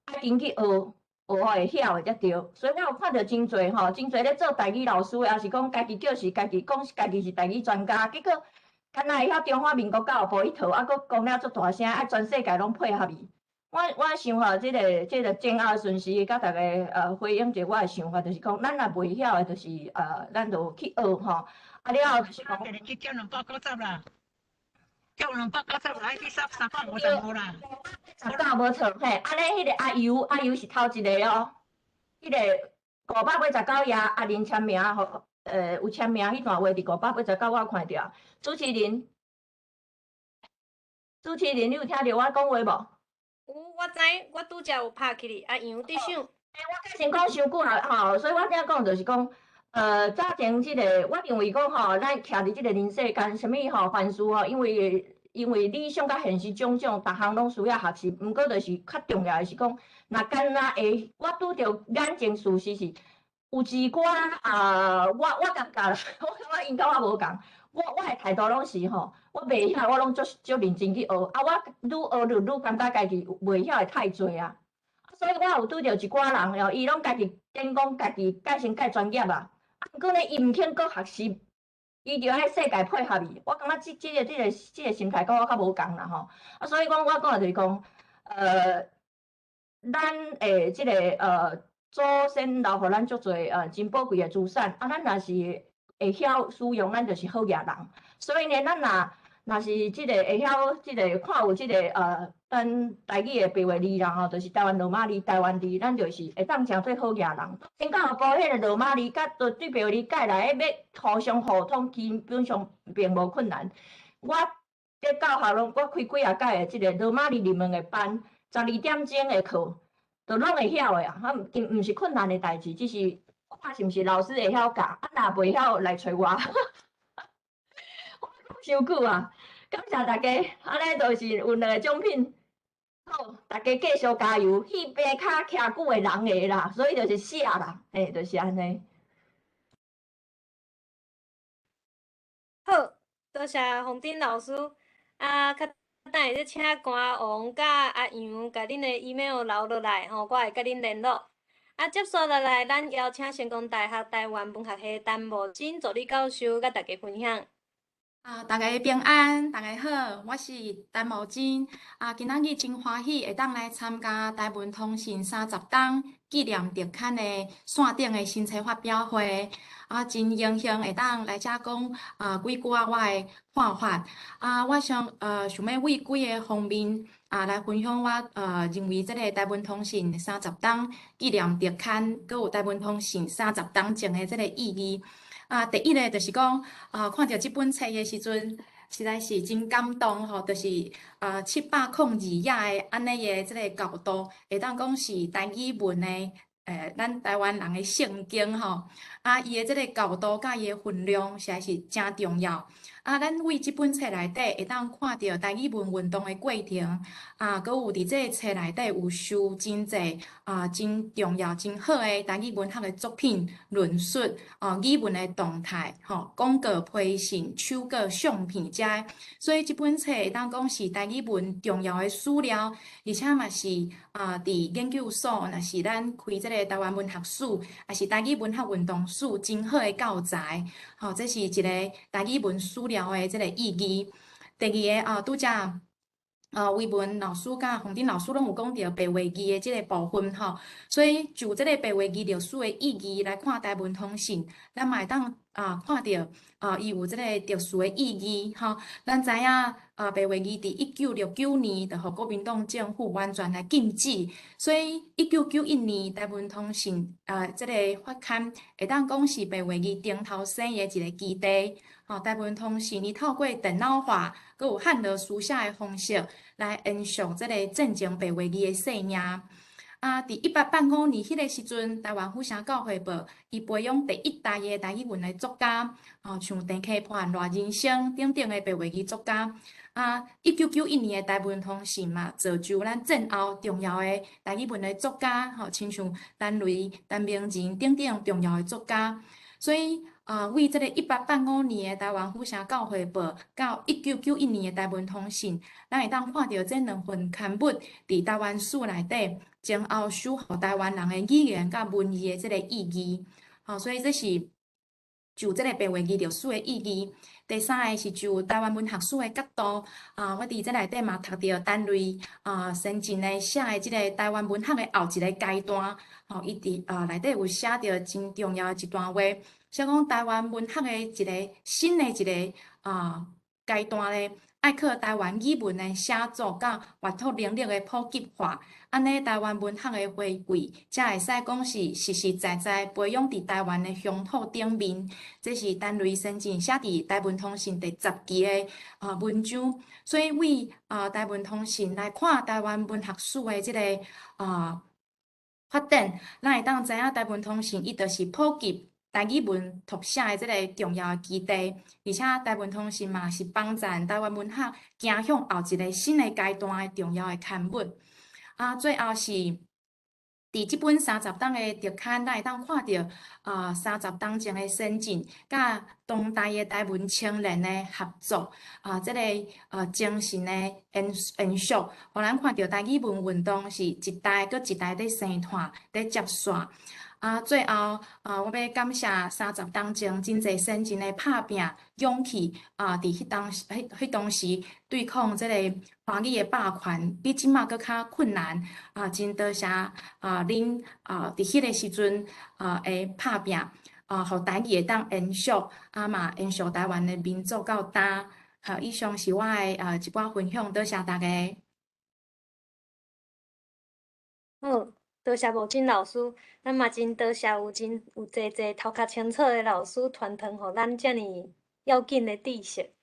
愛緊去學，學予會曉的才對。所以我有看著真濟吼，真濟咧做台語老師的，抑是講家己叫是家己講家己是台語專家，結果敢若會曉中華民國教育部彼套，啊，閣講了足大聲，啊，全世界攏配合伊。我想吼，這個前後順序，佮逐家回應一下我的想法，就是講，咱若袂曉的，就是咱就去學吼。啊了後就是講。叫290，愛去355啦。 19無錯嘿，按呢彼个阿尤，阿尤是頭一个哦。彼个589頁，阿林簽名，予有簽名彼段話佇589我看著。主持人，主持人，你有聽著我講話無？有，我知，我拄才有拍起哩。阿楊佇想。我先講傷久啊，吼，所以我才講就是講，早前這个，我認為講吼，咱徛佇這个人世間，啥物吼，凡事吼，因為理想佮現實種種，逐項攏需要學習。毋過就是較重要的是講，若敢若會，我拄著眼前事實是，有一寡啊，我感覺啦，我感覺𪜶佮我無仝，我的態度攏是吼，我袂曉，我攏足足認真去學，啊，我愈學愈愈感覺家己袂曉的太濟啊。所以我有拄著一寡人哦，伊攏家己頂講家己蓋先蓋專業啊，啊，毋過呢，伊毋肯閣學習，伊就愛世界配合伊。我感覺這個心態佮我較無仝啦吼。啊，所以講我講的就是講，咱的這個祖先留予咱足濟真寶貴的資產，啊，咱若是會曉使用，咱就是好額人。所以呢，咱若是這個會曉這個看有這個咱台語的白話字啦吼，就是台灣羅馬字、台灣字，咱就是會當成做好額人。先教育部彼个羅馬字，佮對白話字改來，欲互相互通，基本上並無困難。我佇教學攏，我開幾仔屆的這个羅馬字入門的班，12點鐘的課，都攏會曉的啊，啊，毋是困難的代誌，只是看是毋是老師會曉教，啊，若袂曉來揣我。我講傷久啊，感謝大家，按呢就是有兩个獎品。好，大家繼續加油，戲邊跤徛久的人會啦，所以就是寫啦，嘿，就是按呢。好，多謝洪丁老師。啊，較等下咧請官王佮阿楊，共恁的 email 留落來吼，我會佮恁聯絡。啊，接續落來，咱邀請成功大學台灣文學系陳慕貞助理教授佮大家分享。啊，大家平安，大家好，我是陳慕貞。啊，今仔日真歡喜會當來參加台文通訊30冬紀念特刊的線頂的新冊發表會。啊，真榮幸會當來遮講啊幾句仔我的看法。啊，我想欲為幾个方面啊來分享我認為這个台文通訊30冬紀念特刊，閣有台文通訊30冬前的這个意義。啊，第一个就是講，啊，看著這本冊的時陣，實在是真感動吼，就是啊，702頁的按呢的這个厚度，會當講是台語文的，咱台灣人的聖經吼。啊，伊的這个厚度佮伊的分量，實在是誠重要。啊，咱為這本冊內底會當看著台語文運動的過程，啊，閣有佇這个冊內底有收真濟啊，真重要、真好的台語文學的作品論述，啊，語文的動態，吼，廣告批信、手稿、相片遮，所以這本冊會當講是台語文重要的史料，而且嘛是啊，佇研究所，若是咱開這个台灣文學史，抑是台語文學運動史，真好的教材，吼，這是一个台語文史料的這个意義。第二个啊，拄才維文老師佮洪丁老師攏有講著白話字的這个部分吼，所以就這个白話字歷史的意義來看台文通訊，咱嘛會當啊看著啊伊有這个特殊的意義吼。咱知影啊白話字佇1969年就予國民黨政府完全來禁止，所以1991年台文通訊啊這个發刊會當講是白話字頂頭生的一个基地。吼，台文通訊伊透過電腦化，閣有漢羅書寫的方式來延續這個戰前白話字的生命。啊，佇1885年彼个時陣，台灣府城教會報伊培養第一代的台語文的作家，吼，像鄭溪盼、賴仁生等等的白話字作家。啊，1991年的台文通訊嘛，造就咱戰後重要的台語文的作家，吼，親像陳雷、陳明仁等等重要的作家。所以，啊，為這个1885年的台灣府城教會報到1991年的台文通訊，咱會當看著這兩份刊物佇台灣史內底，前後守護台灣人的語言佮文字的這个意義。吼，所以這是就這个白話字歷史的意義。第三个是就台灣文學史的角度，啊，我佇這內底嘛讀著陳雷啊先進的寫的這个台灣文學的後一个階段，吼，伊佇啊內底有寫著真重要的一段話，寫講台灣文學的一个新的一个啊階段咧，愛靠台灣語文的寫作佮閱讀能力的普及化，按呢台灣文學的回歸，才會使講是實實在在培養佇台灣的鄉土頂面。這是陳雷先進寫佇《台文通訊》第10期的文章，所以為台文通訊來看台灣文學史的這个發展，咱會當知影台文通訊伊就是普及台語文讀寫的這个重要的基地，而且台文通訊嘛是幫助台灣文學走向後一个新的階段的重要的刊物。啊，最後是佇這本三十冬的特刊，咱會當看著30冬前的先進，佮當代的台文青年的合作，啊，這个精神的延續，予咱看著台語文運動是一代閣一代咧生湠，咧接線。啊，最後啊，我欲感謝三十冬前真濟先進的拍拚勇氣啊，佇彼當時對抗這個華語的霸權，比這馬閣較困難啊！真多謝啊，恁啊，佇彼个時陣啊的拍拚啊，予台語會當延續，啊嘛延續台灣的民族到今。好，以上是我的一寡分享，多謝大家。好。多謝慕真老師，咱嘛真多謝有真有濟濟頭殼清楚的老師傳承予咱遮爾要緊的知識。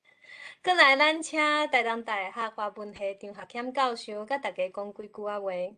過來，咱請台東大學華文系張學謙教授，佮大家講幾句仔話。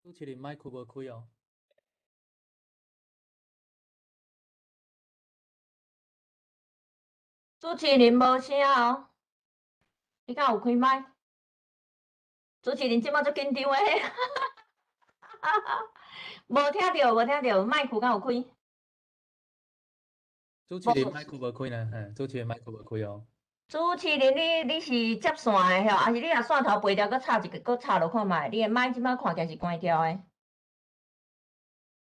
主持人麥克無開哦。主持人無聲哦，你敢有開麥？主持人這擺足緊張的，無聽著，無聽著，麥克敢有開？主持人麥克無開呢，嘿，主持人麥克無開哦。主持人，你是接線的吼，還是你若線頭拔掉，閣插一个，閣插落看覓？你的麥這擺看起來是關掉的。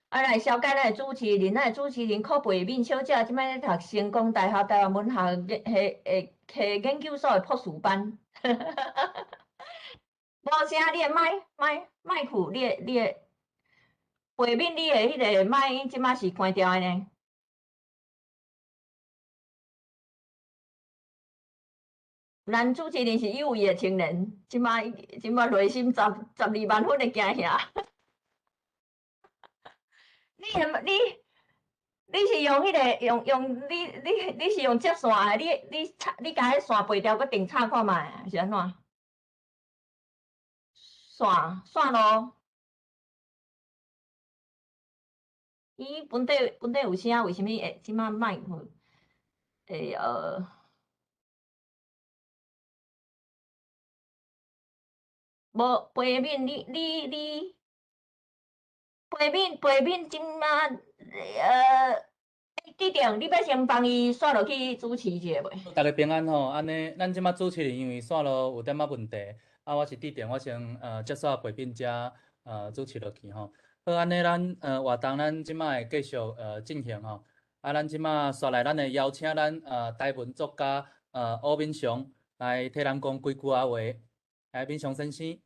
啊，來小解咱的主持人，咱的主持人柯培敏小姐，這擺咧讀成功大學台灣文學系系研究所的博士班。無聲，你的麥克，你的培敏，你的彼个麥這擺是關掉的呢？咱主持人是有為的青年，這擺內心12萬分的驚嚇。你是用彼个用用你你你是用接線的，你插你共彼線拔掉，閣定插看覓，是按怎？線路，伊本底有聲，為啥物會這擺麥克會？無，背面你你你，培敏，培敏這馬志定，你欲先幫伊煞落去主持一下袂？大家平安吼，按呢，咱這馬主持人因為線路有點仔問題，啊，我是志定，我先接煞培敏遮主持落去吼。好，按呢，咱活動咱這馬會繼續進行吼。啊，咱這馬煞來，咱會邀請咱台文作家柯敏雄來替咱講幾句仔話。來，敏雄先生。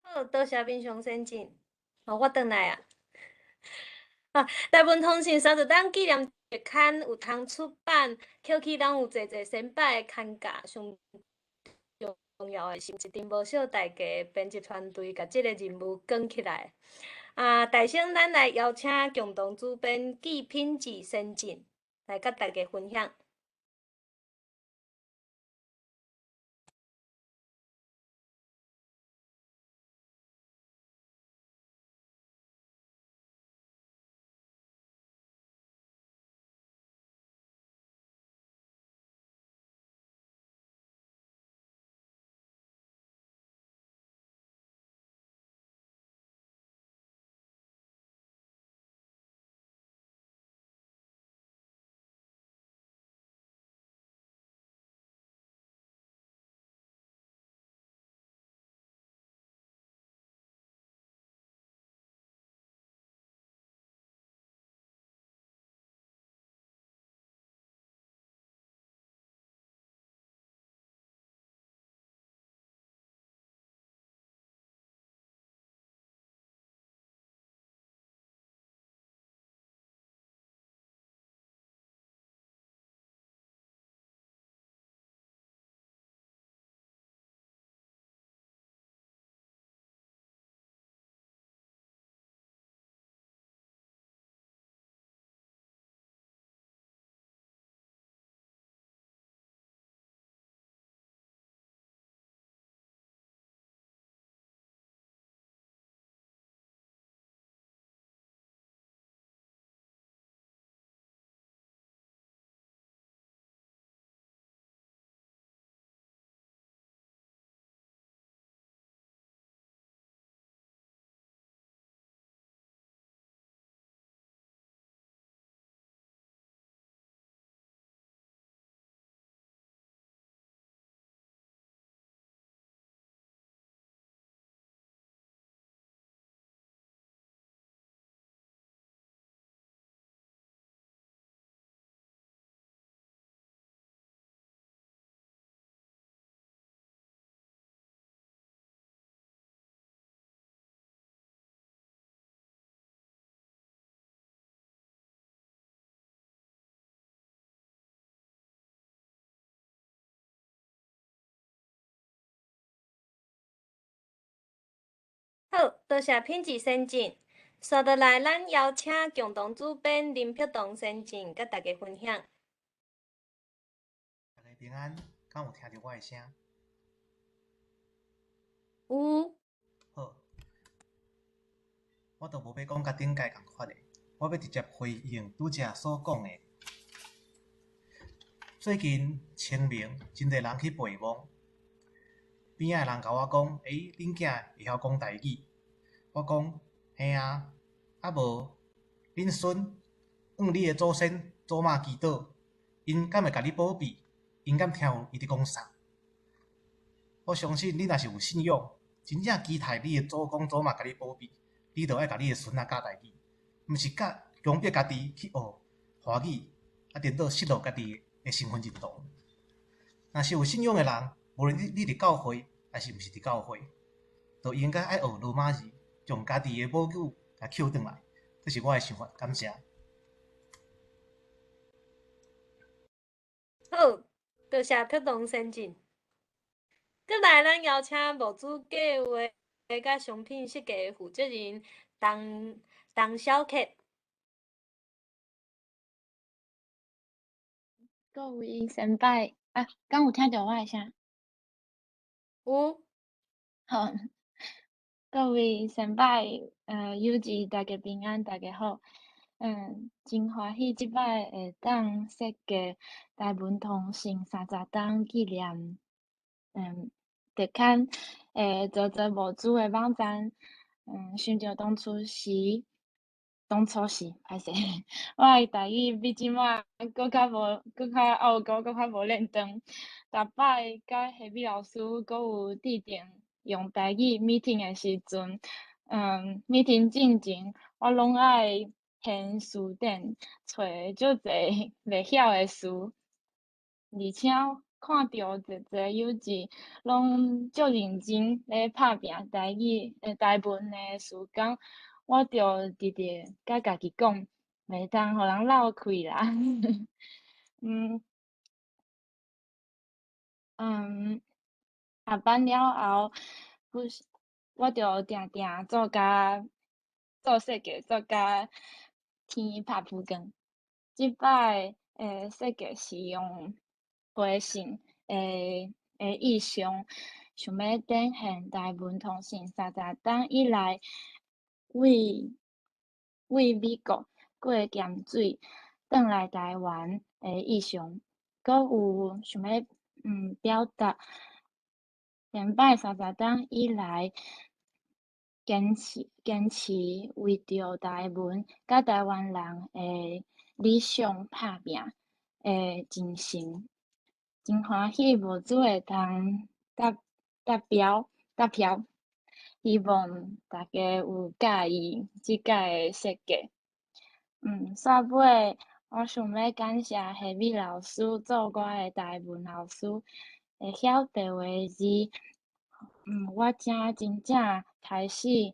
好，多謝敏雄先生。哦，我轉來啊。啊，台文通訊30冬紀念特刊有通出版，扣起咱有濟濟先輩的牽教，上重要的是一陣無少代價編輯團隊共這个任務扛起來。啊，大先咱來邀請共同主編紀品智先進來佮大家分享。好，多謝品智先進。紲落來，咱邀請共同主編林碧彤先進，佮大家分享。大家平安，敢有聽著我的聲？有。好，我都無欲講佮頂屆仝款的，我欲直接回應拄才所講的。最近清明，真濟人去陪墓，邊仔的人共我講：“欸，恁囝會曉講台語？”我講：“嘿啊，啊無，恁孫向你的祖先祖媽祈禱，𪜶敢會共你保庇？𪜶敢聽有伊佇講啥？”我相信你若是有信仰，真正期待你的祖公祖媽共你保庇，你就愛共你的孫仔教台語，毋是教強迫家己去學華語，啊，顛倒失落家己的身份認同。若是有信仰的人，無論你佇教會，抑是毋是佇教會，都應該愛學羅馬字，將家己的母語共抾轉來。這是我的想法，感謝。好，多謝碧彤先進。閣來，咱邀請募資計劃佮商品設計的負責人陳陳小克。各位先輩，啊，敢有聽著我的聲？有。好，各位先輩，友誼大家平安，大家好。真歡喜這擺會當設計台文通訊30冬紀念，特刊，做做募資的網站。想著當初時，當初時，歹勢，我的台語比這擺閣較無，閣較拗口，閣較無練長。逐擺佮夏美老師閣有制定用台語 meeting 的時陣，meeting 進前，我攏愛掀辭典，揣足濟袂曉的詞，而且看著濟濟友誼攏足認真咧拍拚台語、台文的時間，我就直直佮家己講，袂當予人漏氣啦。下班了後，不是，我就定定做甲做設計，做甲天拍浮光。這擺的設計是用回信的意象，想欲展現台文通訊30冬以來，為美國過鹹水轉來台灣的意象，閣有想欲表達前擺30冬以來堅持為著台文佮台灣人的理想拍拚的精神。真歡喜募資會當達標達標，希望大家有佮意這擺的設計。煞尾我想欲感謝夏美老師做我的台文老師，會曉白話字，我才真正開始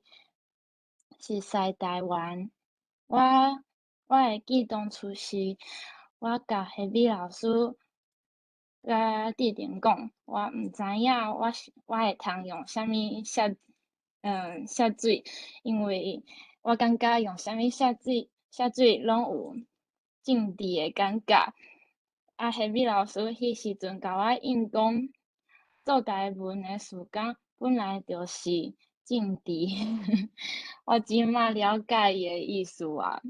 熟似台灣。我會記當初時，我共夏美老師佮志玲講，我毋知影我會通用啥物色水，因為我感覺用啥物色水攏有政治的感覺。啊，夏美老師彼時陣共我應講，做台文的事工本來就是政治。我這馬了解伊的意思啊。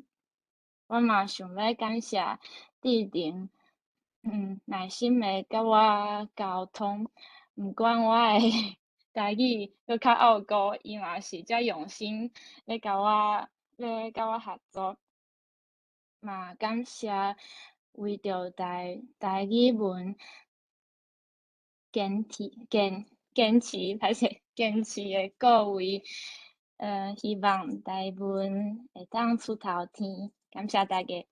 我嘛想欲感謝志玲，耐心的佮我溝通，毋管我的台語閣較拗口，伊嘛是遮用心咧共我合作。嘛感謝為著台語文堅持，歹勢，堅持的各位，希望台文會當出頭天，感謝大家。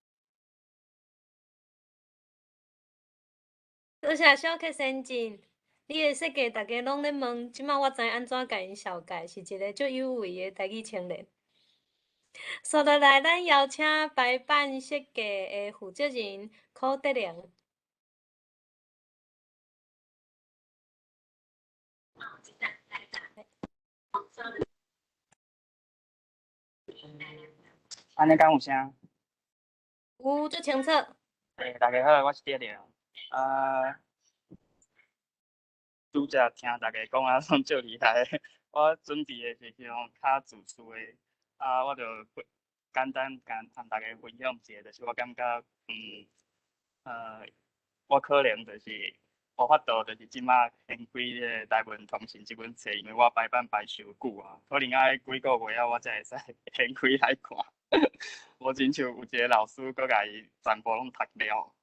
多謝小克先進，你的設計大家攏咧問，這馬我知按怎共𪜶紹介，是一个足有為的台語青年。紲落來，咱邀請排版設計的負責人柯德玲。按呢敢有聲？有，足清楚。欸，大家好，我是德良。啊，拄才聽大家講啊，攏足厲害。我準備的是彼種較自私的，啊，我就簡單共大家分享一下，就是我感覺，我可能就是無法度，就是這馬掀開這個台文通訊這本冊，因為我排版排傷久啊，可能愛幾個月後我才會使掀開來看。無親像有一個老師閣共伊全部攏讀了。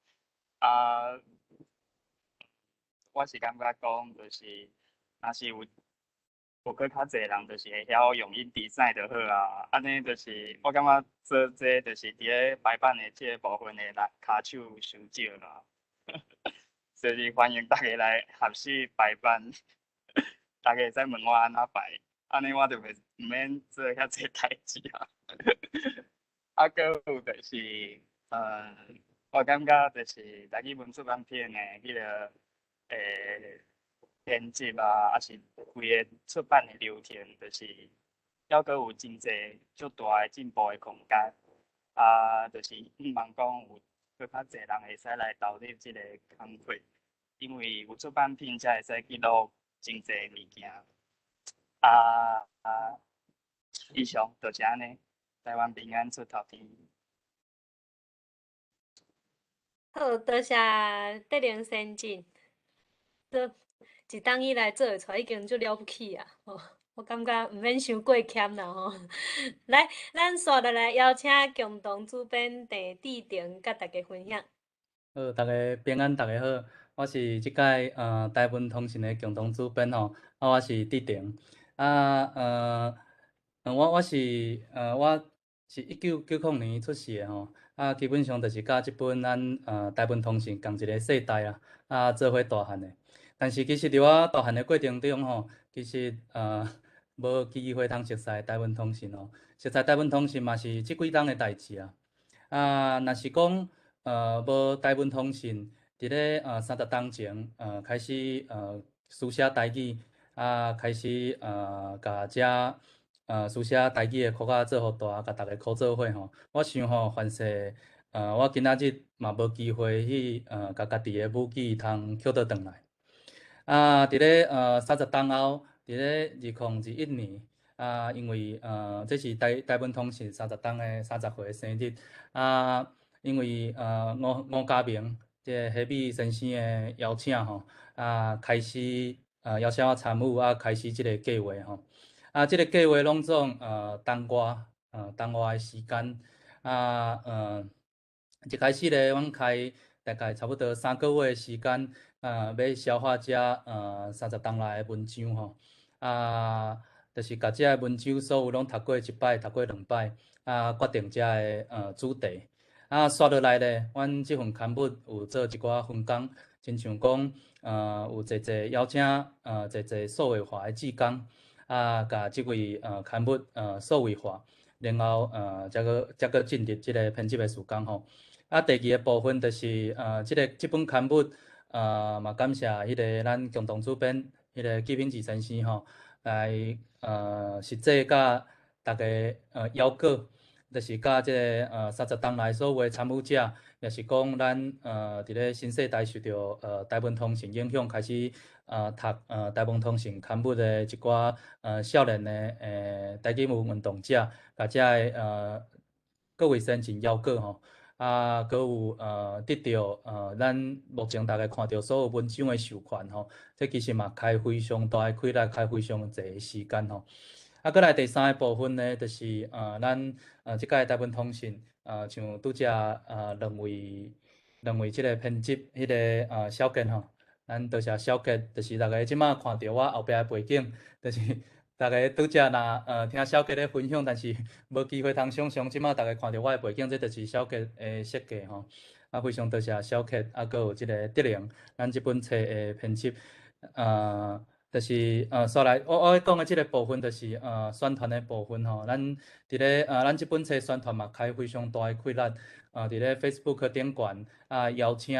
啊，我是感覺講，就是若是有閣較濟人，就是會曉用 InDesign 就好啊。按呢就是我感覺做這就是佇咧排版的這個部分的人跤手傷少啦。所以歡迎大家來學習排版，大家會使問我按怎排，按呢我就袂毋免做遐濟代誌啊。啊，閣有就是，我感覺就是台語文出版品的彼個編輯啊，抑是規個出版的流程，就是猶閣有真濟足大的進步的空間。啊，就是希望講有閣較濟人會使來投入這個工課，因為有出版品才會使記錄真濟物件。啊，以上就是按呢，台灣平安出頭天。好，多謝德良先進。這一冬以來做會出來，已經足了不起啊！吼，我感覺毋免傷過謙啦吼。來，咱紲落來邀請共同主編鄭志廷佮大家分享。好，大家平安，大家好，我是這擺台文通訊的共同主編吼，啊，我是志廷。啊，我是1990年出世的吼，啊，基本上就是佮這本咱台文通訊仝一个世代啊，啊，做伙大漢的。但是其實佇我大漢的過程中吼，其實無機會通熟似台文通訊哦，熟似台文通訊嘛是這幾冬的代誌啊。啊，若是講無台文通訊，佇咧30冬前開始書寫台語，啊，開始共遮書寫台語的箍仔做予大，共逐家苦做伙吼。我想吼，凡勢我今仔日嘛無機會去共家己的母語通抾倒轉來。啊，佇咧30冬後，佇咧2021年，啊，因為這是台文通訊三十冬的30歲的生日，啊，因為吳家明這個何美先生的邀請吼，啊，開始邀請我參與啊，開始這個計劃吼。啊，這個計劃攏總冬外的時間，啊，一開始咧，阮開大概差不多3個月的時間，欲消化這30冬來的文章吼，啊，就是共這个文章所有攏讀過一擺，讀過兩擺，啊，決定這个主題。啊，紲落來咧，阮這份刊物有做一寡分工，親像講，有濟濟邀請，濟濟數位化的志工，啊，共這位刊物數位化，然後才閣進入這个編輯的時間吼。啊，第二个部分就是，這本刊物，嘛感謝彼个咱共同主編，彼个紀品志先生吼，來實際佮逐家邀稿，就是佮這个30冬來所有的參與者，也是講咱佇咧新世代受著台文通訊影響，開始讀台文通訊刊物的一寡少年的台語文運動者，共這个各位先進邀稿吼。啊，閣有得著咱目前逐家看著所有文章的授權吼，這其實嘛開非常大的氣力，開非常濟的時間吼。啊，閣來第三个部分呢，就是咱這擺台文通訊，像拄才兩位這个編輯，彼个小傑吼，咱多謝小傑，就是逐家這馬看著我後壁的背景，就是逐家拄才若聽小傑咧分享，但是無機會通想像，這馬逐家看著我的背景，這就是小傑的設計吼。啊，非常多謝小傑，啊，閣有這个德玲，咱這本冊的編輯，就是紲來我講的這个部分，就是宣傳的部分吼。咱佇咧咱這本冊宣傳嘛，開非常大的氣力，佇咧 Facebook 頂懸啊，邀請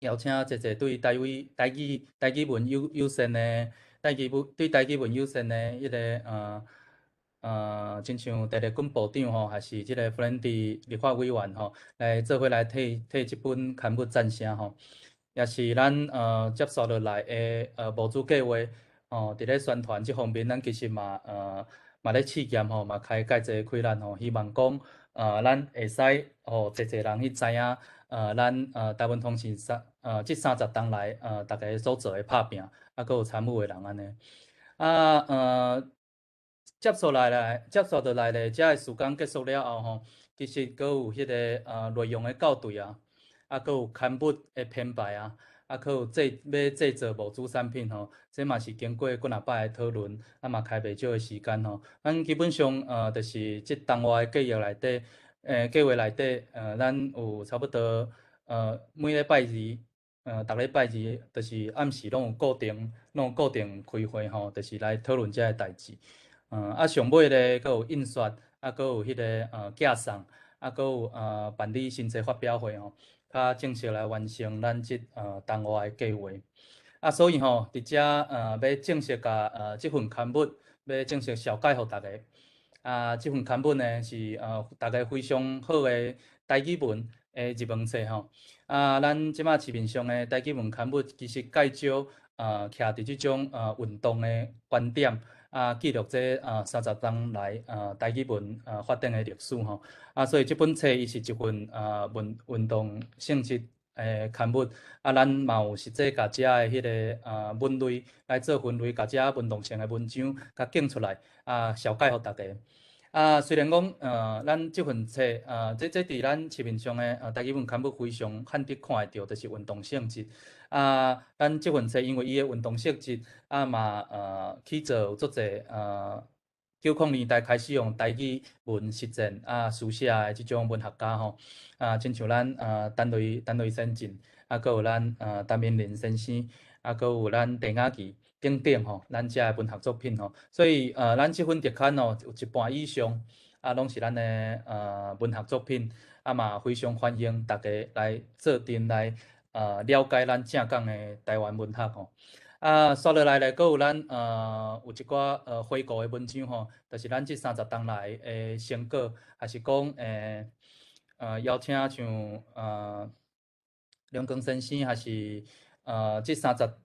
濟濟對台語、台語、台語文友善的。台語文對台語文友善的彼个親像鄭麗君部長吼，還是這個弗蘭迪立法委員吼，來做伙來替替這本刊物贊聲吼，也是咱接續落來的募資計劃吼，佇咧宣傳這方面，咱其實嘛嘛咧試驗吼，嘛開蓋濟開力吼，希望講咱會使予濟濟人去知影，咱台文通訊這30冬來逐家所做的拍拚，啊，閣有參與的人按呢，啊接續落來咧，這个時間結束了後吼，其實閣有彼个內容的校對啊，啊，閣有刊物的編排啊，啊，閣有製欲製作模組產品吼，這嘛是經過幾若擺的討論，啊嘛開袂少的時間吼。咱基本上就是這冬活的計劃內底，計劃內底，咱有差不多每禮拜二，逐禮拜二就是暗時攏有固定開會吼，就是來討論這个代誌。啊，上尾咧，閣有印刷，啊，閣有彼个寄送，啊，閣有辦理新冊發表會吼，較正式來完成咱這冬活的計劃。啊，所以吼，佇遮欲正式共這份刊物欲正式紹介予大家。啊，這份刊物呢是大家非常好的台語文的入門冊吼。啊，咱這馬市面上的台語文刊物其實較少徛佇這種運動的觀點。啊，記錄這30冬來台語文發展的歷史吼。啊，所以這本冊伊是一份運運動性質的刊物。啊，咱嘛有實際共遮的彼个文類來做分類，共遮運動性的文章共揀出來，啊，紹介予大家。啊，雖然講，咱這份冊，這佇咱市面上的台語文刊物非常罕得看會著，就是運動性質。啊，咱這份冊因為伊的運動性質，啊嘛，去做有足濟，90年代開始用台語文實踐啊書寫的這種文學家吼，啊，親像咱陳雷先進，啊，閣有咱陳明仁先生，啊，閣有咱鄭雅琪等等吼，咱遮的文學作品吼，所以咱這份特刊吼，有一半以上啊，攏是咱的文學作品，啊嘛非常歡迎大家來做陣來了解咱正港的台灣文學吼。啊，紲落來咧，閣有咱有一寡回顧的文章吼，就是咱這30冬來的成果，還是講邀請像梁光先生，還是這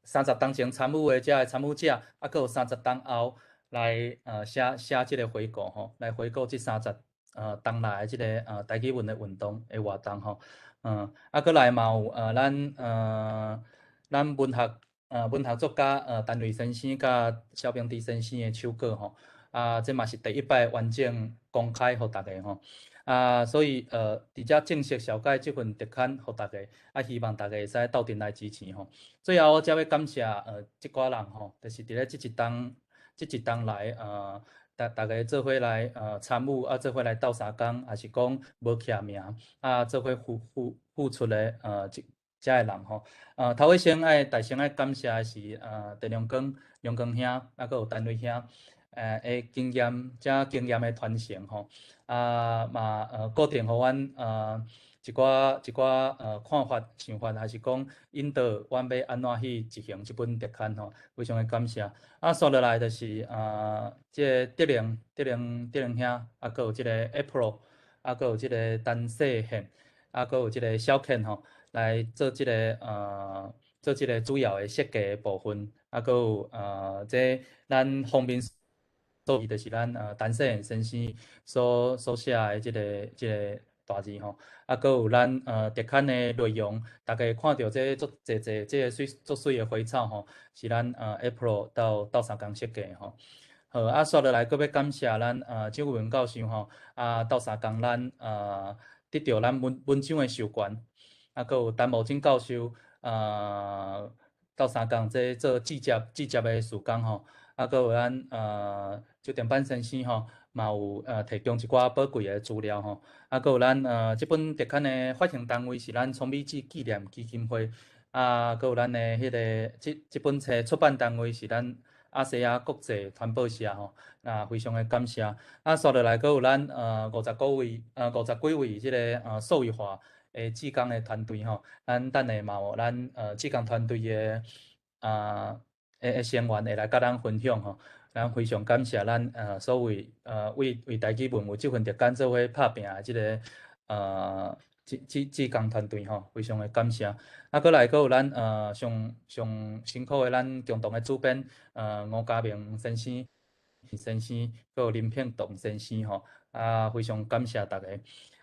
三十冬前參與的遮的參與者，啊，閣有30冬後來寫寫這個回顧吼，來回顧這三十冬來的這個台語文的運動的活動吼，啊，閣來嘛有咱文學作家陳雷先生佮蕭平之先生的手稿吼，啊，這嘛是第一擺完整公開予大家吼。啊，所以佇遮正式紹介這份特刊予大家，啊，希望大家會使鬥陣來支持吼。最後，我才欲感謝這寡人吼，就是佇咧這一冬來逐逐家做伙來參與，啊，做伙來鬥相共，抑是講無徛名，啊，做伙付出的這遮的人吼。頭尾先愛大聲愛感謝的是鄭良光、良光兄，啊，閣有陳雷兄。的經驗，遮經驗的傳承吼，啊嘛固定予阮一寡看法、想法，還是講引導阮欲按怎去執行這本特刊吼，非常的感謝。啊，紲落來就是這个德玲、德玲、德玲兄，啊，閣有這個 April，啊，閣有這個陳世憲，啊，閣有這個小倩吼，來做這個主要的設計的部分，啊，閣有這咱封面。所以就是咱陳世賢先生所寫的這個大字吼，啊，閣有咱特刊的內容，大家看著這足濟濟這个水足媠的花草吼，是咱April 鬥相共設計吼。好，啊，紲落來閣欲感謝咱周文教授吼，啊，鬥相共咱得著咱文章的授權，啊，閣有陳茂貞教授鬥相共這做剪接的事工吼。啊，閣有咱周定班先生吼，嘛有提供一寡寶貴的資料吼。啊，閣有咱這本特刊的發行單位是咱創美姊紀念基金會，啊，閣有咱的彼个這本冊出版單位是咱亞細亞國際傳播社吼，啊，非常的感謝。啊，紲落來閣有咱50幾位50幾位這个數位化的志工的團隊吼，咱等下嘛有咱志工團隊的成員會來佮咱分享吼。咱非常感謝咱所有為為台語文有這份特刊做伙拍拚的這个志工團隊吼，非常的感謝。啊，閣來閣有咱上上辛苦的咱共同的主編吳家明先生先生，閣有林聘棟先生吼，啊，非常感謝大家。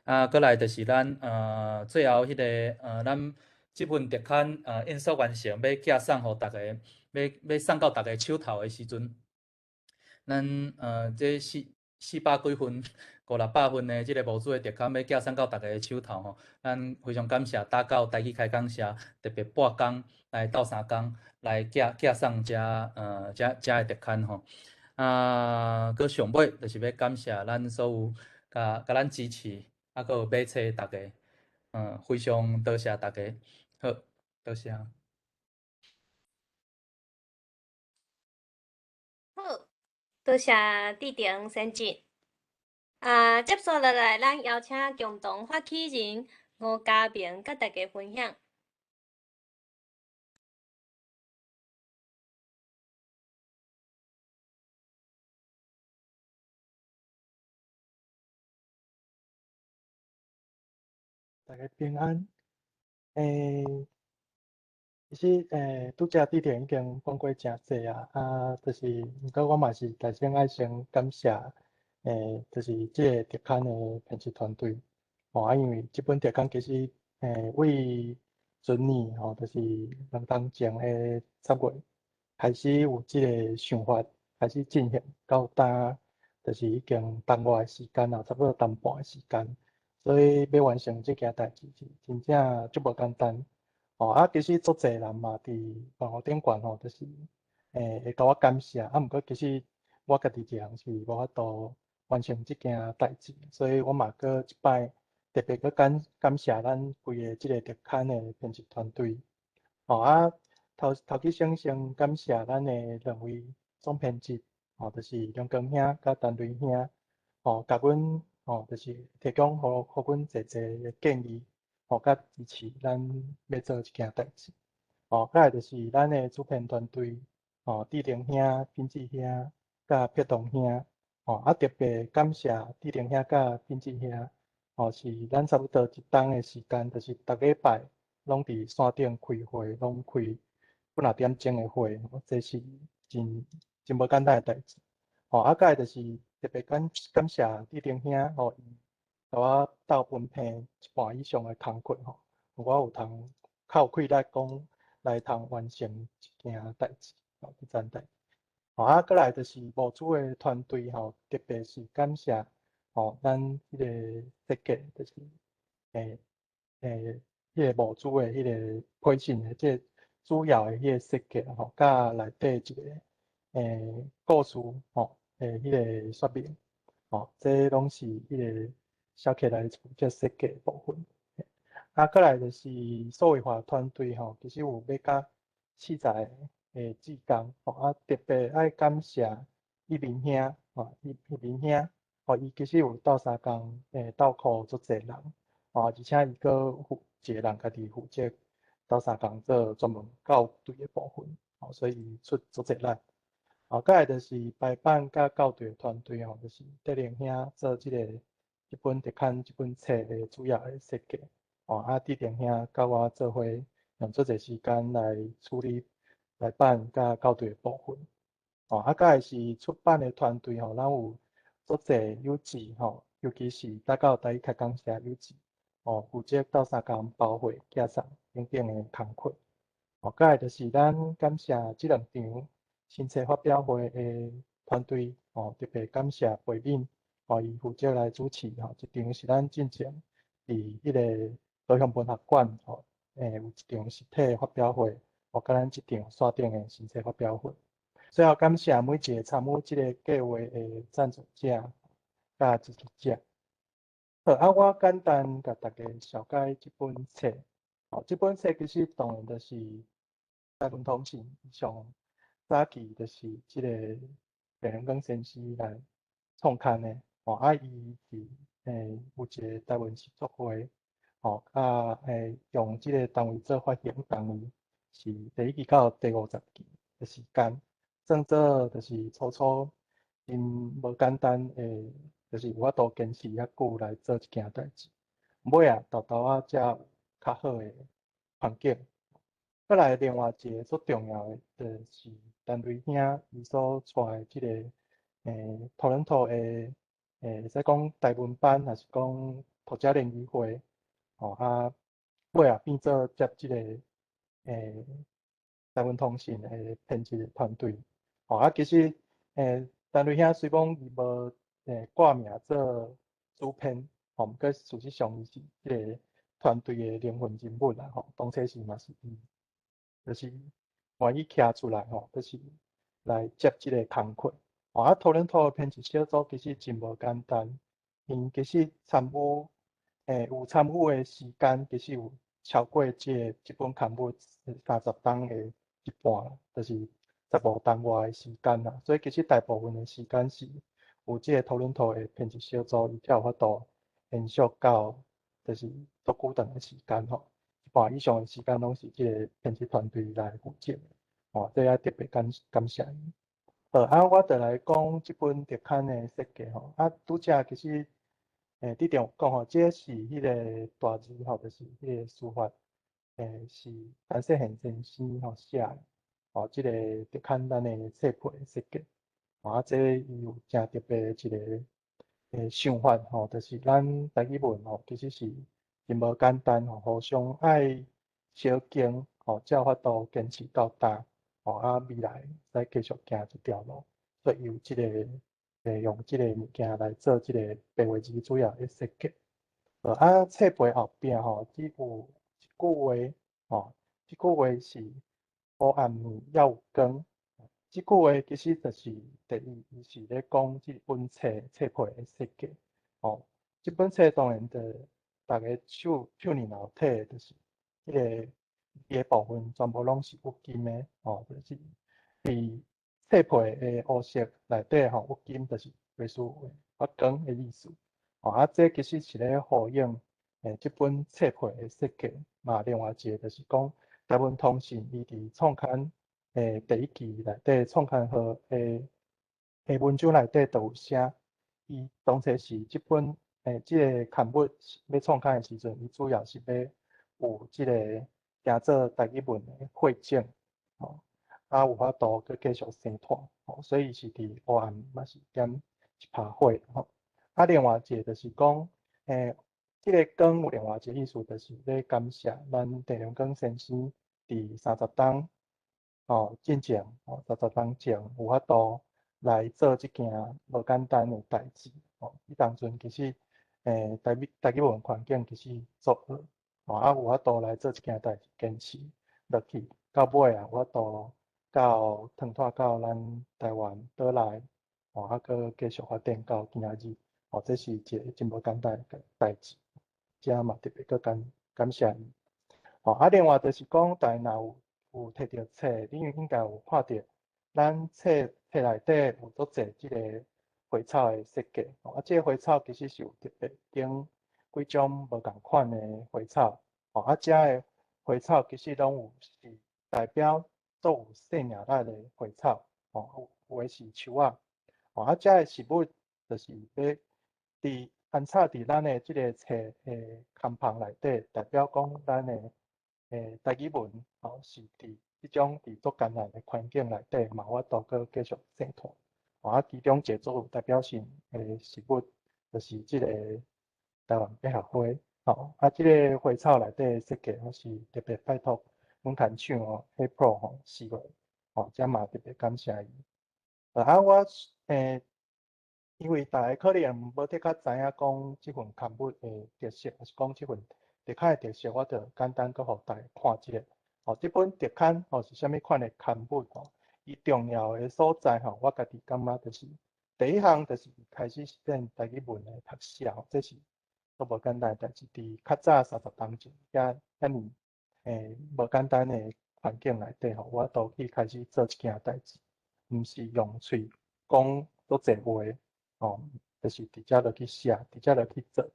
啊，閣來就是咱最後彼个咱這份特刊印刷完成，欲寄送予大家，欲送到大家手頭的時陣，咱這四百幾份、五六百份的這個無紙的特刊，欲寄送到大家的手頭吼，咱非常感謝打到台語開講社特別撥工來鬥相共來寄寄送遮遮遮的特刊吼。啊，閣上尾就是欲感謝咱所有共共咱支持，啊，閣有買冊大家，非常多謝大家，好，多謝。好，多謝志成先進。啊，接續落來，咱邀請共同發起人吳家明，佮大家分享。大家平安。其實拄才志成已經講過誠濟啊，啊，就是，毋過我嘛是首先愛先感謝，就是這个特刊的編輯團隊，吼，啊，因為這本特刊其實，為前年吼，就是2冬前的10月開始有這个想法，開始進行到今，就是已經冬外的時間啦，差不多冬半的時間，所以欲完成這件代誌是真正足無簡單。吼，啊，其實足濟人嘛，佇網路頂懸吼，就是，會共我感謝，啊，毋過其實我家己一個人是無法度完成這件代誌，所以我嘛閣一擺特別閣感感謝咱規个這个特刊的編輯團隊。吼，啊，頭頭起先先感謝咱的兩位總編輯，吼，就是梁光兄佮陳雷兄，吼，共阮吼，就是提供予予阮濟濟的建議。吼，佮支持咱欲做這件代誌。吼，再來就是咱的主編團隊，吼，志成兄、品志兄、佮碧東兄，吼，啊，特別感謝志成兄佮品志兄，吼，是咱差不多一冬的時間，就是逐禮拜攏佇山頂開會，攏開幾若點鐘的會，這是真真無簡單的代誌。吼，啊，再來就是特別感感謝志成兄，吼，共我鬥分配一半以上的工課吼，我有通較有氣力講來通完成這件代誌，吼，這件代誌。吼，啊，閣來就是無紙的團隊吼，特別是感謝吼，咱彼個設計，就是彼个無紙的彼个配信的這個主要的彼个設計吼，佮內底一个故事吼的彼个說明，吼，這攏是彼个小起來負責設計部分。啊，閣來就是數位化團隊吼，其實有欲甲40個的志工吼，啊，特別愛感謝一明兄吼，一一明兄吼，伊其實有鬥相共鬥苦足濟人吼，而且伊閣負一个人家己負責鬥相共做專門校對的部分，吼，所以伊出足濟力。啊，閣來就是排版佮校對的團隊吼，就是德玲兄做這个這本特刊這本冊的主要的設計，吼，啊，志成兄佮我做伙用足濟時間來處理排版佮校對的部分，吼，啊，閣來是出版的團隊吼，咱有足濟有志吼，尤其是搭到台語開講社有志，吼，負責鬥相共包貨、寄送等等的工課，吼，閣來就是咱感謝這兩場新冊發表會的團隊，吼，特別感謝慧敏，吼，伊負責來主持，吼，這場是咱進前佇彼个高雄文學館，吼，有一場實體發表會，吼，佮咱這場線頂的新冊發表會。最後感謝每一個參與這個計畫的贊助者佮支持者。好，啊，我簡單共大家紹介這本冊。吼，這本冊其實當然就是台文通信上早期就是這個鄭榮光先生來創刊的。吼，啊，伊是有一個台文習作會，吼，啊，用這個單位做發行單位，是第一期到第50期的時間。算做就是初初真無簡單的，就是有法度堅持遐久來做這件代誌。尾仔沓沓仔才有較好的環境。閣來另外一個足重要的，就是陳雷兄伊所帶的這個多倫多的會使講台文班，抑是講讀者聯誼會，吼啊，尾仔變做接這個台文通訊的編輯團隊。吼啊，其實陳雷兄雖講伊無掛名做主編，吼，毋過事實上伊是這個團隊的靈魂人物啦，吼，當初時嘛是伊，就是願意徛出來吼，就是來接這個工課。吼啊，多倫多的編輯小組其實真無簡單，𪜶其實參與有參與的時間，其實有超過這本刊物30冬的一半，就是15冬外的時間啦。所以其實大部分的時間是有這個多倫多的編輯小組，伊才有法度延續到就是足久長的時間吼。一半以上的時間攏是這個編輯團隊來負責，吼，這也特別感謝𪜶。好，啊，我就來講這本特刊的設計吼。啊，拄才其實佇頂有講吼，這是彼個大字吼，就是彼個書法，是陳世賢先生吼寫的，吼，這個特刊咱的冊皮設計，吼，啊，這伊有誠特別的一個想法吼，就是咱台語文吼，其實是真無簡單吼，互相愛相敬吼，才有法度堅持到今，吼，啊，未來會使繼續行這條路，所以有這個用這個物件來做這個白話字主要的設計。啊，冊皮後壁吼，只有一句話吼，這句話是黑暗暝猶有光。這句話其實就是第一，伊是咧講這本冊冊皮的設計。吼，這本冊當然就逐家手手裡頭提的，就是彼個伊的部分全部攏是鬱金的，吼，就是佇冊皮的烏色內底吼，鬱金就是耶穌發光的意思。吼，啊，這其實是咧呼應這本冊皮的設計。嘛，另外一個就是講台文通訊伊佇創刊第一期內底創刊號的文章內底都有寫，伊當初是這本這個刊物欲創刊的時陣，伊主要是欲有這個行做台語文的匯整，吼，啊有法度閣繼續生湠，吼，所以是佇黑暗嘛是點一拍火，吼。啊，另外一個就是講，這個光有另外一個意思，就是咧感謝咱鄭良光先生佇三十冬，吼，進前，吼，三十冬前有法度來做這件無簡單的代誌，吼，彼當陣其實，台語文環境其實足好，吼，啊有法度來做這件代誌，堅持落去，到尾啊有法度到騰脫到咱台灣島內，吼，啊閣繼續發展到今仔日，吼，這是一個真無簡單的代誌，遮嘛特別閣感謝伊。吼，啊，另外就是講，大家若有提著冊，你應該有看著咱冊冊內底有足濟這個花草的設計，吼，啊，這個花草其實是有特別揀幾種無仝款的花草，吼，啊，遮的花草其實攏有是代表足有生命力的花草，吼，有的是樹仔，吼，啊，遮的植物就是欲佇安插佇咱的這個冊的空縫內底，代表講咱的台語文，吼，是佇這種佇足艱難的環境內底，嘛有法度閣繼續生湠。吼，啊，其中一個足有代表性的植物，就是這個台灣百合花。吼，啊，這個花草內底的設計，我是特別拜託阮牽手吼，April 吼，四月，吼，遮嘛特別感謝伊。啊，我因為大家可能無特較知影講這份刊物的特色，抑是講這份特刊的特色，我就簡單閣予大家看一下。吼，這本特刊吼是啥物款的刊物吼？伊重要的所在吼，我家己感覺就是第一項就是開始實踐台語文的讀寫吼，這是足無簡單的代誌。佇較早30冬前，遐遐爾無簡單的環境內底吼，我都去開始做這件代誌，毋是用喙講足濟話，吼，就是直接落去寫，直接落去做，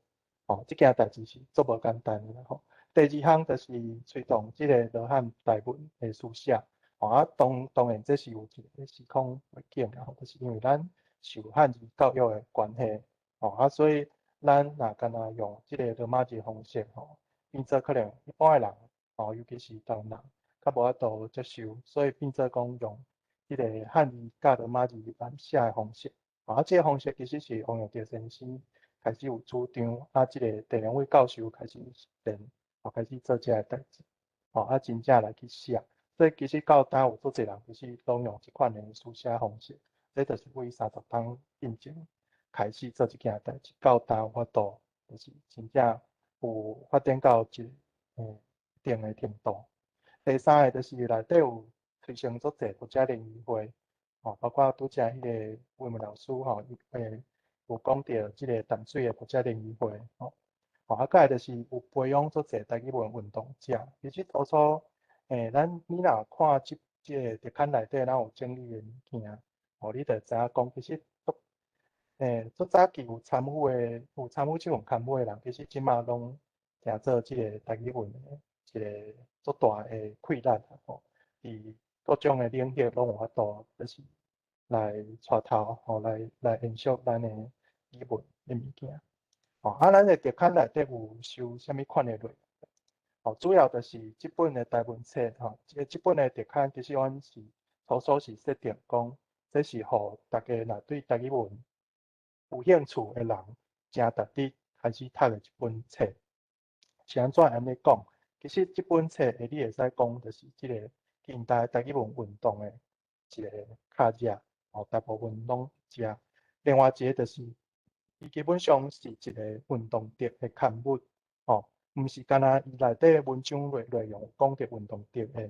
吼，這件代誌是足無簡單的啦吼。第二項就是推動這個羅漢台文的書寫，吼啊，當然這是有一個時空背景啦，吼，就是因為咱受漢字教育的關係，吼啊，所以咱若干焦用這個羅馬字方式，吼，變做可能一般的人，吼，尤其是台灣人，較無法度接受，所以變做講用這個漢字佮羅馬字來寫的方式。啊，這個方式其實是王耀哲先生開始有主張，啊，這個鄭良偉教授開始實踐，開始做這个代誌，吼，啊，真正來去寫。所以其實到今有足濟人其實攏用這款的書寫方式，這就是為30冬進前開始做這件代誌，到今有法度就是真正有發展到一個一定的程度。第三个就是內底有催生足濟讀者聯誼會，吼，包括拄才彼個魏文老師吼，伊有講著這個淡水的讀者聯誼會，吼，吼啊，閣來就是有培養足濟台語文運動者。其實當初，咱你若看這個特刊內底，咱有整理的物件，吼，你就知影講，其實足足早期有參與這份刊物的人，其實這馬攏成做這個台語文的一個足大的氣力吼，佇各種的領域攏有法度，就是來帶頭吼，來延續咱的語文的物件。吼，啊，咱的特刊內底有收啥物款的內容？吼，主要就是這本的台文冊吼，這本的特刊其實阮是初初是設定講，這是予大家若對台語文有興趣的人，誠值得開始讀的一本冊。是按怎按呢講？其實這本冊你會使講，就是這個近代台語文運動的一個卡熱，吼，大部分攏遮。另外一個就是，伊基本上是一個運動著的刊物，吼，毋是干焦伊內底文章內容講著運動著的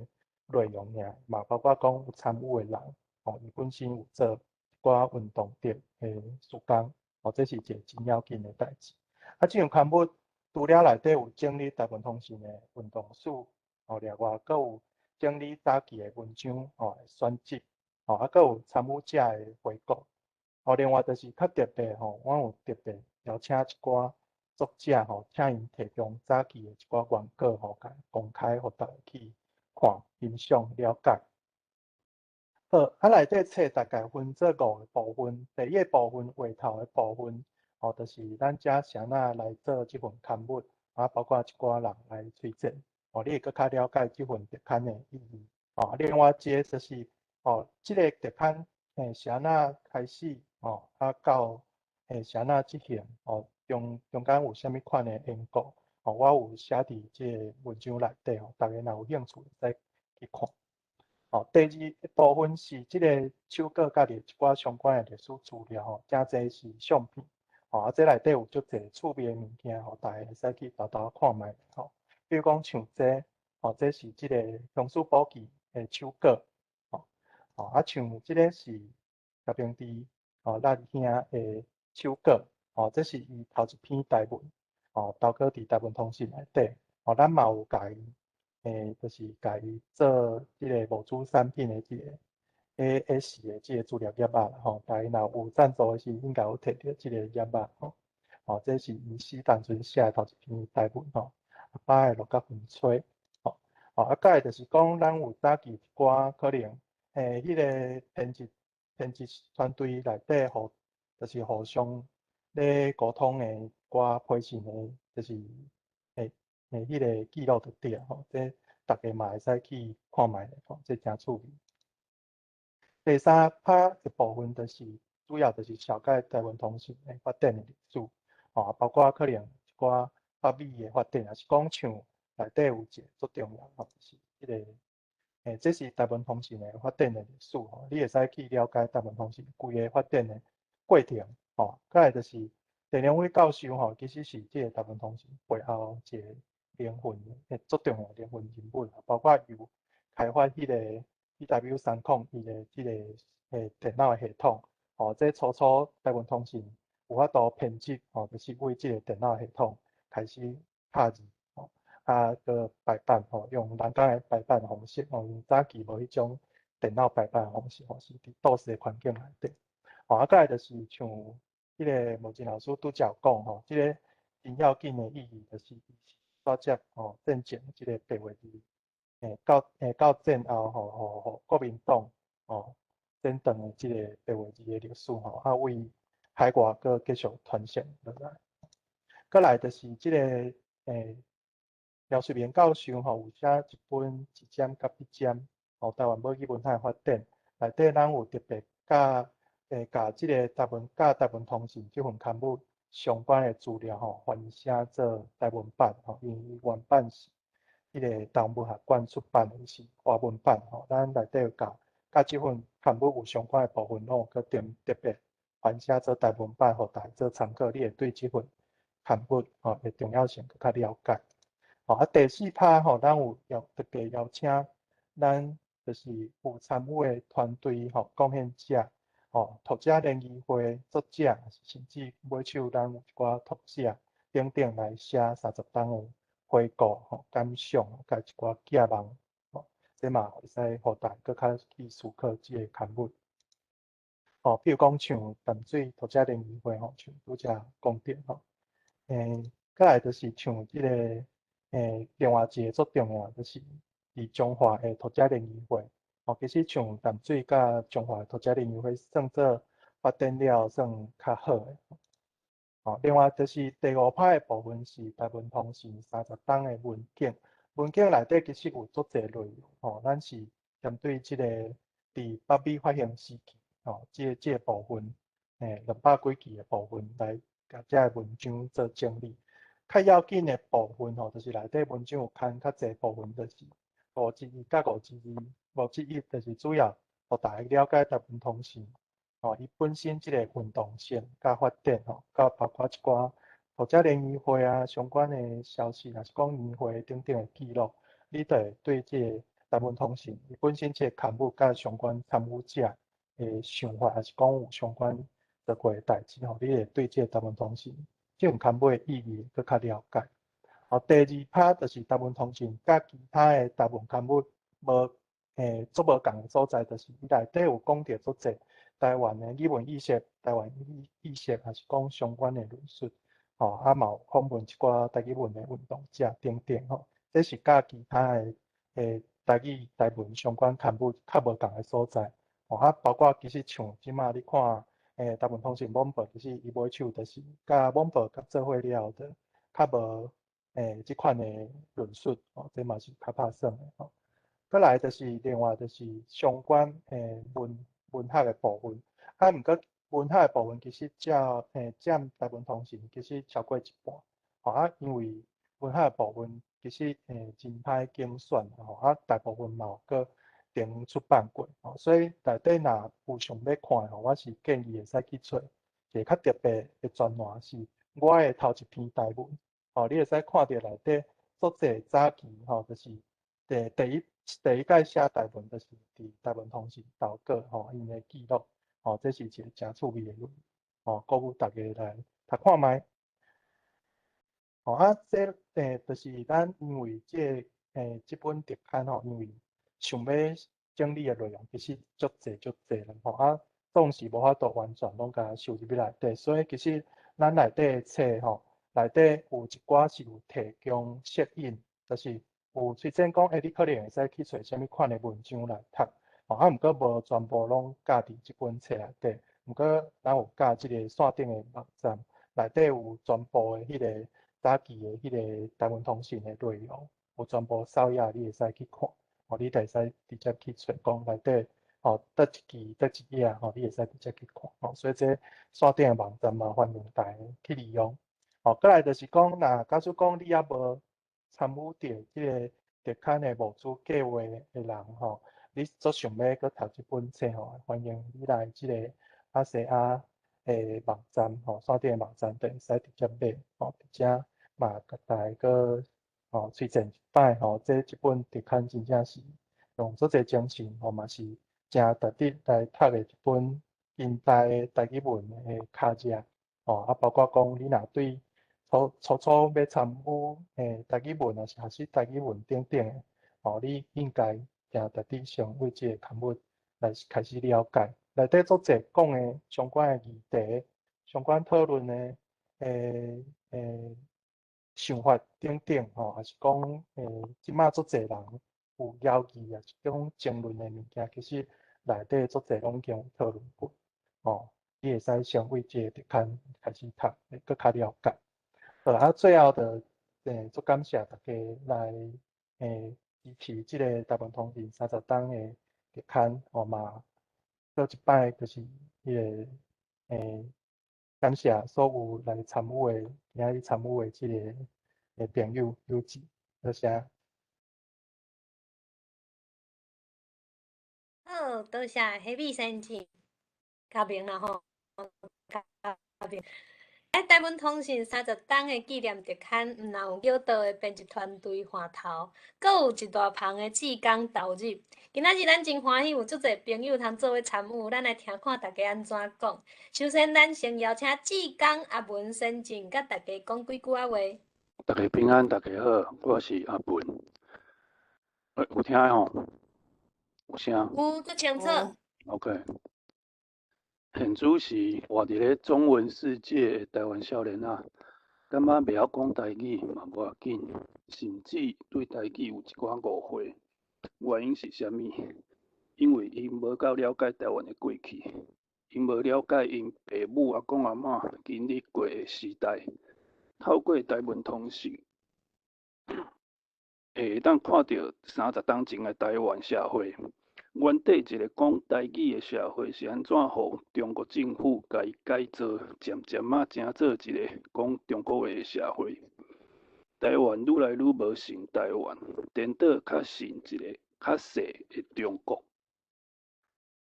內容爾，嘛包括講有參與的人，吼，伊本身有做一寡運動著的事工，吼，這是一個真要緊的代誌。啊，這份刊物除了內底有整理台文通訊的運動史，吼，另外閣有整理早期的文章，吼，選集，吼，啊，閣有參與者的回顧。吼，另外就是較特別吼，阮有特別邀請一寡作者吼，請𪜶提供早期的一寡原稿吼，共公開予大家去看、欣賞、了解。好，啊，內底冊大概分做五個部分。第一個部分，畫頭的部分，吼，就是咱遮是按怎來做這份刊物，啊，包括一寡人來推薦，吼，你會閣較了解這份特刊的意義。吼，另外一個就是，吼，這個特刊，是按怎開始，吼，啊，到是按怎執行，吼，中間有啥物款的緣故，吼，我有寫佇這個文章內底，吼，大家若有興趣會使去看。吼，第二部分是這個手稿佮一寡相關的歷史資料，吼，誠濟是相片，吼，啊，這內底有足濟趣味的物件，予大家會使去沓沓看覓，吼。比如講像這，吼，這是這個鄉事簿記的手稿，吼，吼，啊，像這個是葉明治，吼，咱兄的手稿，吼，這是伊頭一篇台文，吼，投稿佇台文通訊內底，吼，咱嘛有共伊，就是共伊做這個模組產品的這個 AS 的這個資料頁仔啦，吼，大家若有贊助的時，應該有摕著這個頁仔，吼，吼，這是伊死當陣寫的頭一篇台文，吼，擺的落甲風吹，吼，吼，啊，閣來就是講，咱有早期一寡可能，彼個編輯團隊內底，互就是互相咧溝通的一寡批信的，就是彼個記錄就對，吼，這大家嘛會使去看覓，吼，這誠趣味。第三拍一部分就是主要就是紹介台文通訊的發展的歷史，吼，包括可能一寡北美的發展，抑是講像內底有一個足重要，吼，就是這個，這是台文通訊的發展的歷史，吼，你會使去了解台文通訊規個發展的過程，吼，閣來就是鄭良偉教授，吼，其實是這個台文通訊背後一個靈魂，足重要的靈魂人物，包括有開發彼個 EW 301的這個電腦的系統，吼，這初初台文通訊有法度編輯，吼，就是為這個電腦系統開始拍字，吼，啊，閣排版，吼，用人工的排版方式，吼，因早期無彼種電腦排版方式，吼，是佇 DOS 的環境內底，吼，啊，閣來就是像彼個莫真老師拄才有講，吼，這個真要緊的意義就是煞接吼戰前這個白話字。到戰後吼，予國民黨吼剪斷的這个白話字的歷史吼，啊為海外閣繼續傳承落來。閣來就是這个廖遂明教授吼，有寫一本一針佮筆尖，吼，台灣母語文化的發展，內底咱有特別佮這个台文佮台文通信這份刊物相關的資料吼，翻寫做台文版吼，因為原版是彼个台灣文學館出版的是華文版吼，咱內底有佮這份刊物有相關的部分，攏有閣特別翻寫做台文版，予大家做參考，你會對這份刊物吼的重要性閣較了解。吼，啊，第四趴吼，咱有邀特別邀請咱就是有參與的團隊吼，貢獻者吼，讀者聯誼會作者，甚至尾手咱有一寡讀者等等來寫30冬的回顧吼、感想，佮一寡寄望吼，這嘛會使予大家閣較去思考這个刊物。吼，比如講像淡水讀者聯誼會吼，像拄才講著吼，閣來就是像這个另外一个足重要，就是佇彰化的讀者聯誼會。吼，其實像淡水佮彰化的讀者聯誼會算做發展了算較好的。吼，另外就是第五趴的部分是台文通信30冬的文景，文景內底其實有足濟內容，吼，咱是針對這个佇北美發行時期，吼，這个部分，200幾期的部分來共這个文章做整理。較要緊的部分吼，就是內底文章有刊較濟部分，就是5之1佮5之2、5之1，就是主要予大家了解台文通信，吼，伊本身這个運動性佮發展吼，佮包括一寡讀者聯誼會啊相關的消息，抑是講年會等等的記錄，你就會對這个台文通信伊本身這个刊物佮相關參與者的想法，抑是講有相關做過的代誌吼，你會對這个台文通信這份刊物的意義閣較了解。吼，第二趴就是台文通信佮其他的台文刊物無足無仝的所在，就是伊內底有講著足濟台灣的語文意識、台灣意識，抑是講相關的論述，吼，啊嘛有訪問一寡台語文的運動者等等吼，這是佮其他的台語台文相關刊物較無仝的所在。吼，啊，包括其實像這馬你看，台文通信網報，其實伊尾手就是佮網報佮做伙了後，就較無這款的論述，吼，這嘛是較拍算的吼。閣來就是另外就是相關文學的部分，啊，毋過文學的部分其實佔台文通信其實超過一半，吼啊，因為文學的部分其實真歹揀選，吼啊，大部分嘛有閣曾出版過，吼，所以內底若有想欲看的吼，我是建議會使去揣一個較特別的專欄，是我的頭一篇台文，吼，你會使看著內底作者早期吼，就是第一擺寫台文，就是佇台文通信投稿吼，𪜶的記錄，吼，這是一個誠趣味的論，吼，鼓舞大家來讀看覓。吼啊，這就是咱因為這个這本特刊吼，因為想欲整理的內容其實足濟足濟啦，吼啊，總是無法度完全攏共收入去內底，所以其實咱內底的冊吼，內底有一寡是有提供索引，就是有推薦講，你可能會使去揣啥物款的文章來讀，吼啊，毋過無全部攏加佇這本冊內底，毋過咱有加這個線頂的網站，內底有全部的彼個早期的彼個台文通信的內容，有全部掃頁，你會使去看，吼，你就會使直接去揣講內底，吼，佗一期、佗一頁，吼，你會使直接去看，吼，所以這線頂的網站嘛，歡迎大家去利用。吼，閣來就是講，若假使講你猶無參與著這个特刊的募資計劃的人吼，你足想欲閣讀這本冊吼，歡迎你來這个亞細亞的網站吼，線頂的網站就會使直接買吼，佇遮嘛共大家閣吼推薦一擺吼，這這本特刊真正是用足濟精神吼，嘛是誠值得來讀的一本近代的台語文的卡冊吼，啊，包括講你若對初初欲參與台語文，抑是學習台語文等等的，吼，你應該誠值得先為這个刊物來開始了解。內底足濟講的相關的議題、相關討論的想法等等，吼，抑是講這馬足濟人有枵字啊，是講爭論的物件，其實內底足濟攏已經有討論過，吼，你會使先為這个特刊開始讀，會閣較了解。好，啊，最後就足感謝大家來支持這个台灣通訊30冬的特刊，吼嘛，閣一擺就是彼个感謝所有來參與的，今仔日參與的這个朋友友姊，多謝。好，多謝黑米先生，較明啦吼，較明。哎，台灣通訊30冬的紀念特刊，毋但有叫道的編輯團隊換頭，閣有一大棚的志工投入。今仔日咱真歡喜有足濟朋友通做伙參與，咱來聽看大家按怎講。首先，咱先邀請志工阿文先生，佮大家講幾句仔話。大家平安，大家好，我是阿文。有聽吼？有聲？有，足清楚。 OK。現主時活佇咧中文世界的台灣少年仔，感覺袂曉講台語嘛無要緊，甚至對台語有一寡誤會。原因是啥物？因為𪜶無夠了解台灣的過去，𪜶無了解𪜶爸母阿公阿嬤經歷過的時代。透過台文通訊，會當看著30冬前的台灣社會。原底一个講台語的社會是按怎予中國政府共伊改造，漸漸仔成做一个講中國話的社會。台灣愈來愈無像台灣，顛倒較像一个較細的中國。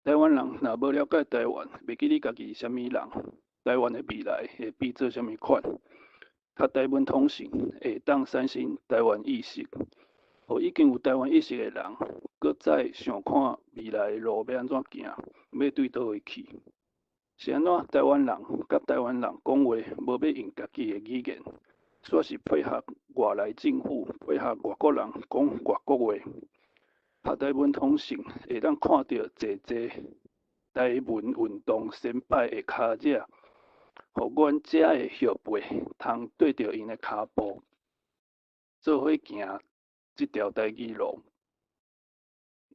台灣人若無了解台灣，袂記得家己是啥物人，台灣的未來會變做啥物款？讀台文通訊會當產生台灣意識，予已經有台灣意識的人，閣再想看未來的路欲按怎行，欲對佗位去？是按怎台灣人佮台灣人講話，無欲用家己的語言，煞是配合外來政府，配合外國人講外國話。讀台文通訊會當看著濟濟台文運動先輩的跤跡，予阮遮的後輩通綴著𪜶的跤步，做伙行這條台語路。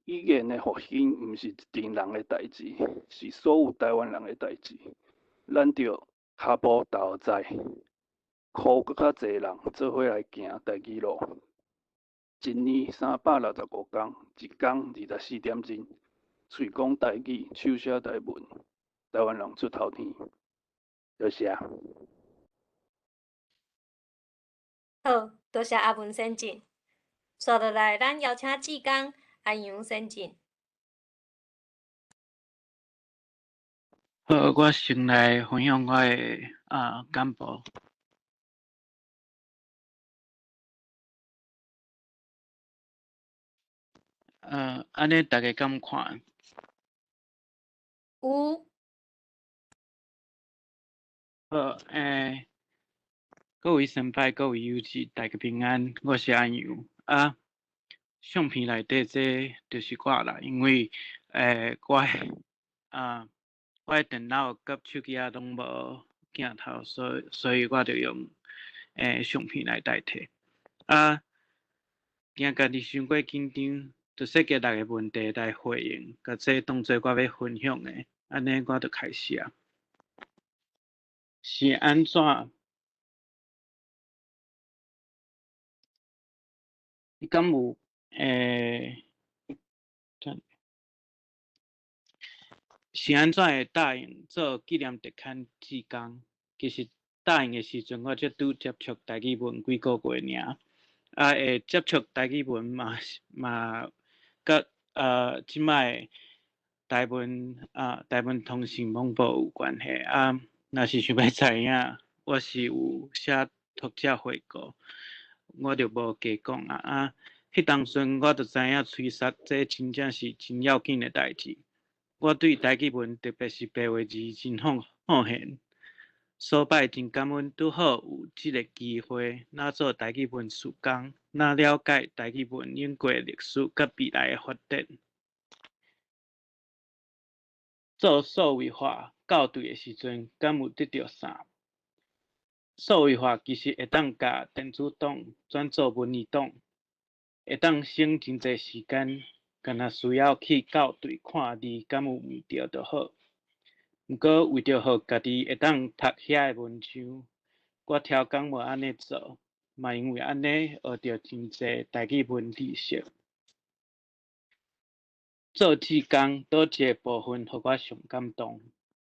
語言的復興毋是一陣人的代誌，是所有台灣人的代誌。咱著跤步投在，呼閣較濟人做伙來行台語路。一年365工，一工24點鐘，喙講台語，手寫台文，台灣人出頭天。多謝。好，多謝阿文先生。紲落來，咱邀請志工阿楊先生。好，我先來分享我的感悟。按呢大家敢有看？有。好，各位先輩，各位友姊，大家平安，我是阿楊。啊，相片內底這就是我啦，因為我的電腦佮手機仔攏無鏡頭，所以我就用相片來代替。啊，驚家己傷過緊張，就設計6个問題來回應，共這當做我欲分享的，按呢我就開始啊。是按怎？你敢有等是按怎會答應做紀念特刊志工？其實答應的時陣，我才拄接觸台語文幾个月爾，啊，會接觸台語文嘛嘛，佮這擺台文啊，台文通訊網無有關係啊。若是想欲知影，我是有寫讀者回顧，我就無加講啊。啊，彼當陣我就知影吹捒這真正是真要緊的代誌。我對台語文，特別是白話字，真奉獻。所擺真感恩，拄好有這个機會，若做台語文事工，若了解台語文演過的歷史佮未來的發展。做數位化校對的時陣，敢有得著啥？數位化其實會當共電子檔轉做文字檔，會當省真濟時間，干焦需要去校對看字敢有毋著就好。毋過為著予家己會當讀遐个文章，我挑工無按呢做，嘛因為按呢學著真濟台語文知識。做志工，佗一個部分予我上感動？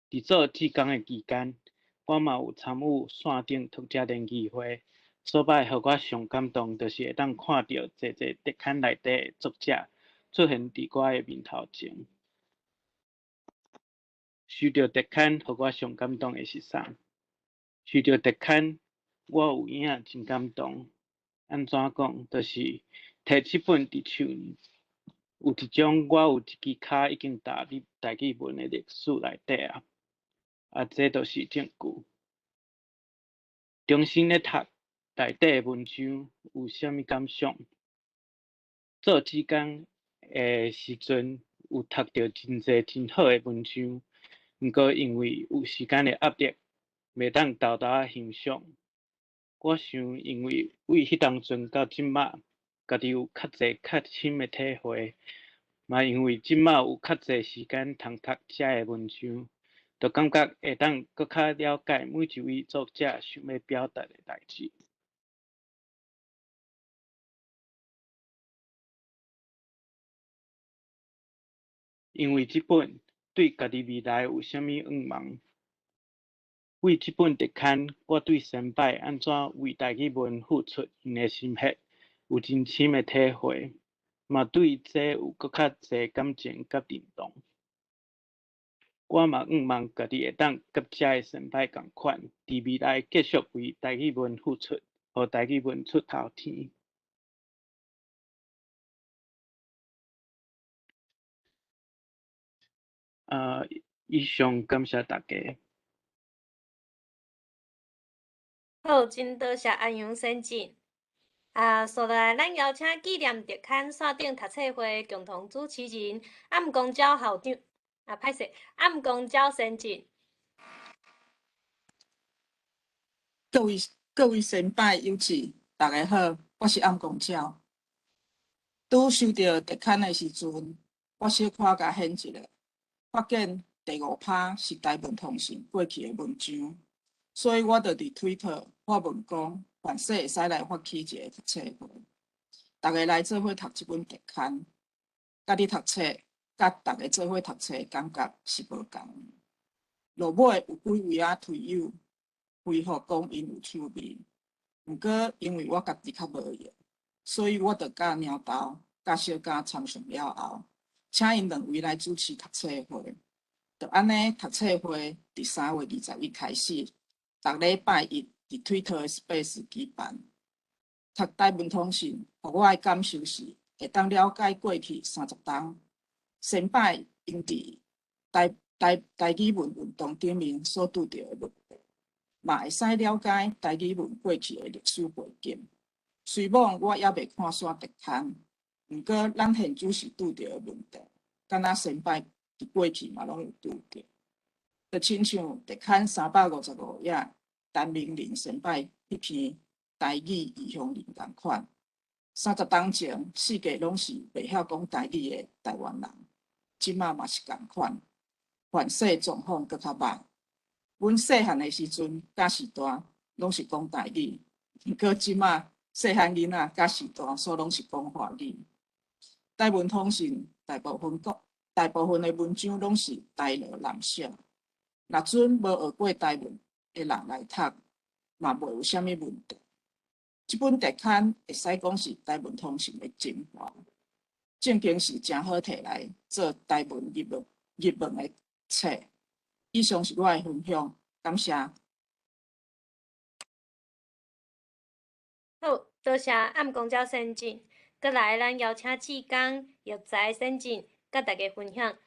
佇做志工的期間，我嘛有參與線頂讀者聯誼會。所擺予我上感動，就是會當看著濟濟特刊內底的作者出現佇我的面頭前。收著特刊，予我上感動的是啥？收著特刊，我有影真感動。按怎講？就是提這本佇手，有一種我有一支跤已經踏入台語文的歷史內底啊！啊，這就是證據。重新咧讀內底的文章，有啥物感想？做志工的時陣，有讀著真濟真好的文章，毋過因為有時間的壓力，袂當沓沓仔欣賞。我想，因為對彼當陣到這馬，家己有較濟較深的體會，嘛因為這馬有較濟時間通讀遮的文章，就感覺會當閣較了解每一位作者想欲表達的代誌。因為這本對家己未來有啥物願望？為這本特刊，我對先輩按怎為台語文付出𪜶的心血有真深的體會，嘛對這有閣較濟感情佮認同。我嘛願望家己會當佮遮的先輩仝款，佇未來繼續為台語文付出，予台語文出頭天。以上感謝大家。好，真多謝安陽先進。啊，紲落來，咱邀請紀念特刊線頂讀冊會共同主持人暗公鳥校長，啊，歹勢，暗公鳥先進。各位各位先輩友姊，大家好，我是暗公鳥。拄收著特刊的時陣，我小可共掀一下，發現第五趴是台文通訊過去的文章，所以我就佇推特發文講，凡勢會使來發起一個讀冊會，逐家來做伙讀這本特刊。家己讀冊，佮逐家做伙讀冊的感覺是無仝。落尾有幾位仔推友回覆講𪜶有趣味，毋過因為我家己較無閒，所以我就佮貓豆佮小佳參詳了後，請𪜶兩位來主持讀冊會。就按呢，讀冊會佇3月21開始，逐禮拜一佇推特的 Space 舉辦。讀台文通訊，予我的感受是，會當了解過去30冬先輩𪜶佇台台台語文運動頂面所拄著的問題，嘛會使了解台語文過去的歷史背景。雖罔我猶未看煞特刊，毋過咱現主時拄著的問題，敢若先輩佇過去嘛攏有拄著。就親像特刊355頁陳明仁先輩彼篇台語異鄉人仝款，30冬前四界攏是袂曉講台語的台灣人，這馬嘛是仝款，環勢狀況閣較歹。阮細漢的時陣，佮序大攏是講台語，毋過這馬細漢囡仔佮序大，所攏是講華語。台文通訊大部分講，大部分的文章攏是台羅南省。若準無學過台文的人來讀，嘛袂有啥物問題。這本特刊會使講是台文通訊的精華，正經是誠好摕來做台文入門入門的冊。以上是我的分享，感謝。好，多謝暗公鳥先進。閣來，咱邀請志剛、育才先進，佮大家分享。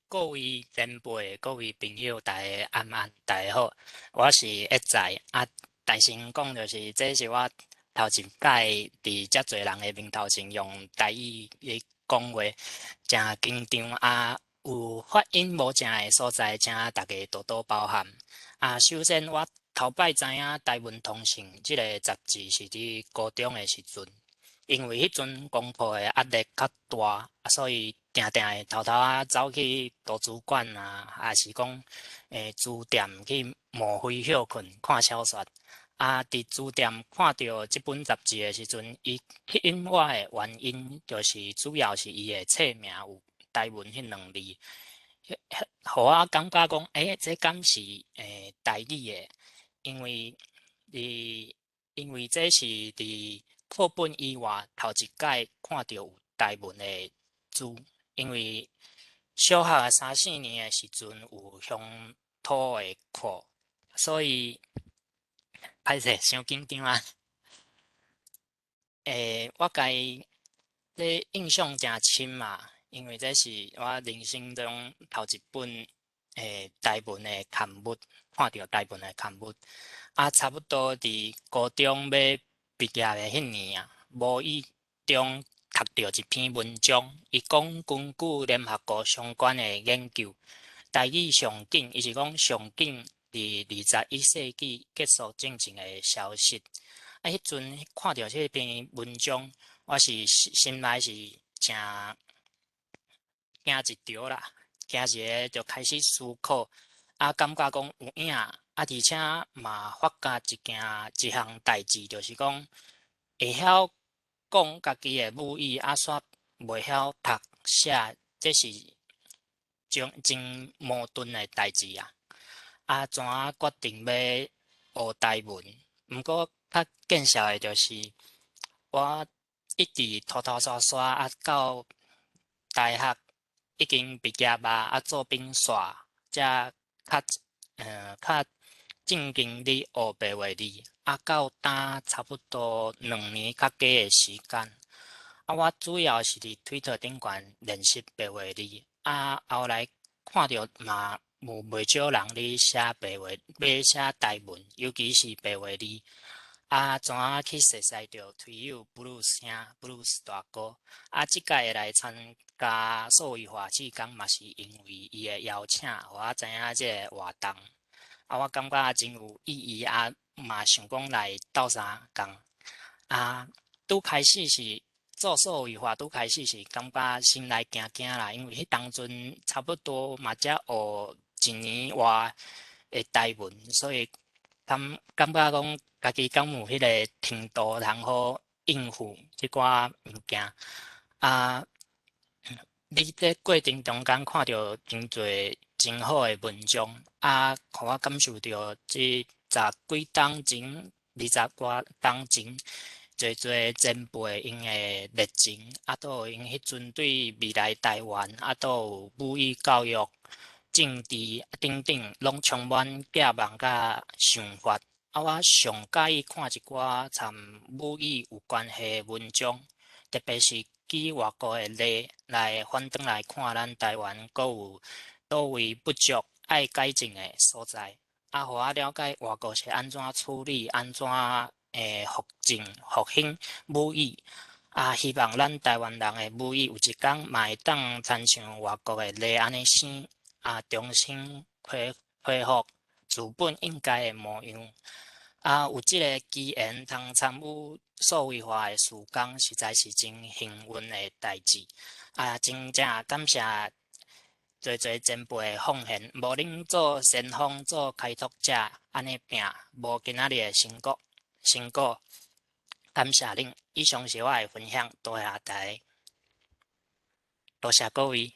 各位前輩、各位朋友，大家晚安，大家好，我是育才。啊，但先講就是，這是我頭一擺佇遮濟人的面頭前用台語咧講話，誠緊張啊！有發音無正的所在，請大家多多包涵。啊，首先我頭擺知影台文通訊這个雜誌是佇高中的時陣，因為彼陣功課的壓力較大，所以定定會偷偷仔走去圖書館啊，抑是講書店去摸灰歇睏看小說。啊，佇書店看著這本雜誌的時陣，伊吸引我的原因，就是主要是伊的冊名有台文彼兩字，予我感覺講，這敢是台語的？因為這是佇課本以外頭一擺看著有台文的字，因為小學三四年的時陣有鄉土的課，所以歹勢，傷緊張啊！我共伊這印象誠深啊，因為這是我人生中頭一本台文的刊物，看著台文的刊物。啊，差不多佇高中欲畢業的彼年啊，無意中讀著一篇文章，伊講根據聯合國相關的研究，台語上緊，伊是講上緊佇21世紀結束戰爭的消失。啊，彼陣看著這篇文章，我是心內是誠驚一著啦，驚一下就開始思考，啊，感覺講有影，啊，而且嘛發覺一件一項代誌，就是講會曉講家己的母語，啊，煞袂曉讀寫，這是種真矛盾的代誌啊！啊，怎仔決定欲學台文？毋過較見笑的就是，我一直拖拖沙沙啊，到大學已經畢業啊，啊做兵煞，才較正經咧學白話字，啊到今差不多2年較加的時間。啊，我主要是佇推特頂懸練習白話字，啊後來看著嘛有袂少人咧寫白話，欲寫台文，尤其是白話字。啊，怎仔去熟似著推友 Bruce 兄，Bruce 大哥。啊，這擺會來參加數位化志工，嘛是因為伊的邀請，予我知影這个活動。啊，我感覺真有意義，啊，嘛想講來鬥相共。啊，拄開始是做數位化，拄開始是感覺心內驚驚啦，因為彼當陣差不多嘛才學一年外的台文，所以感覺講家己敢有彼个程度通好應付這寡物件。啊，佇這過程中間看著真濟真好的文章，啊，予我感受著這十幾冬前、20外冬前，濟濟前輩𪜶的熱情，啊，閣有𪜶彼陣對未來台灣，啊，閣有母語教育、政治等等，攏充滿寄望佮想法。啊，我上佮意看一寡參母語有關係的文章，特別是舉外國的例來反轉來看，咱台灣閣有佗位不足、愛改進的所在。啊，予我了解外國是按怎處理、按怎復振、復興母語。啊，希望咱台灣人的母語有一工嘛會當親像外國的例按呢生，啊，重新恢復自本應該的模樣。啊，有這个機緣通參與數位化的事工，實在是真幸運的代誌。啊，真正感謝濟濟前輩的奉獻，無恁做先鋒、做開拓者，按呢拚，無今仔日的成果。成果，感謝恁。以上是我的分享，多謝大家，多謝各位。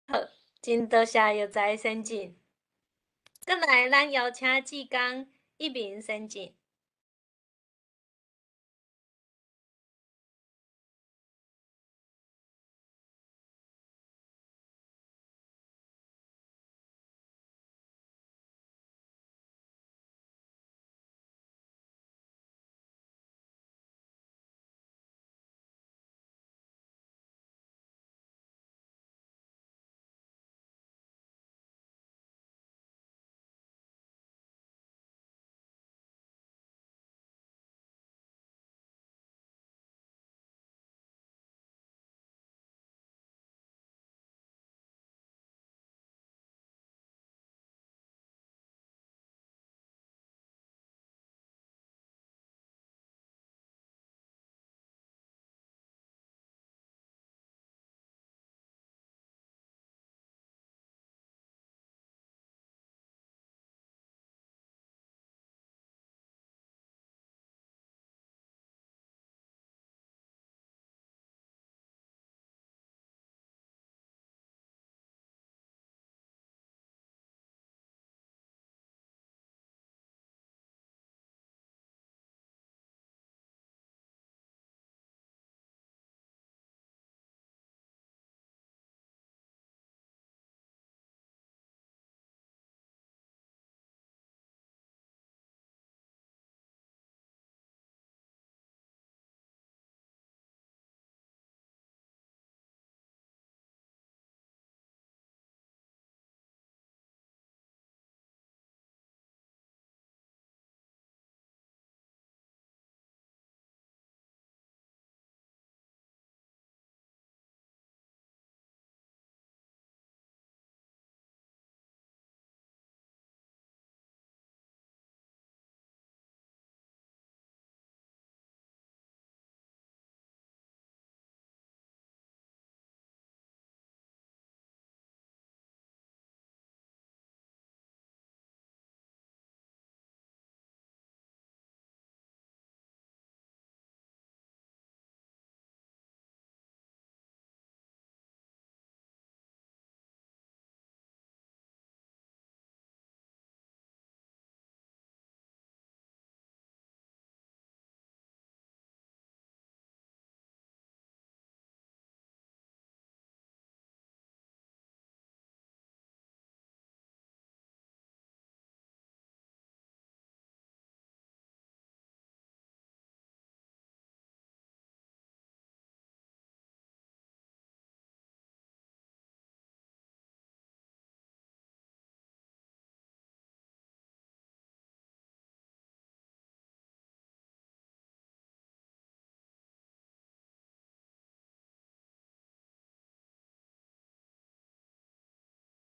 好，真多謝藥材先進。閣來，咱邀請志工一鳴先進。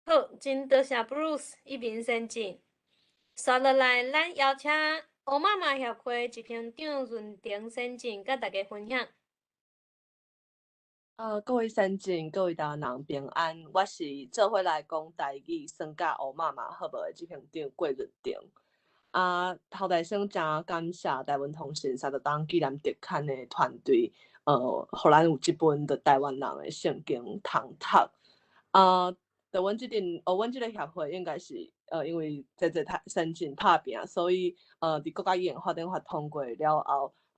好，真多謝 Bruce 一鳴先進。紲落來，咱邀請烏媽媽協會執行長潤婷先進，佮大家分享。各位先進，各位台灣人平安，我是做伙來講台語，算佮烏媽媽好無的執行長郭潤婷。啊，頭代先誠感謝台文通訊三十冬紀念特刊的團隊，予咱有這本的台灣人的聖經通讀。啊，就阮這陣，阮這个協會應該是，因為濟濟太先進拍拚，所以，佇國家語言發展法通過了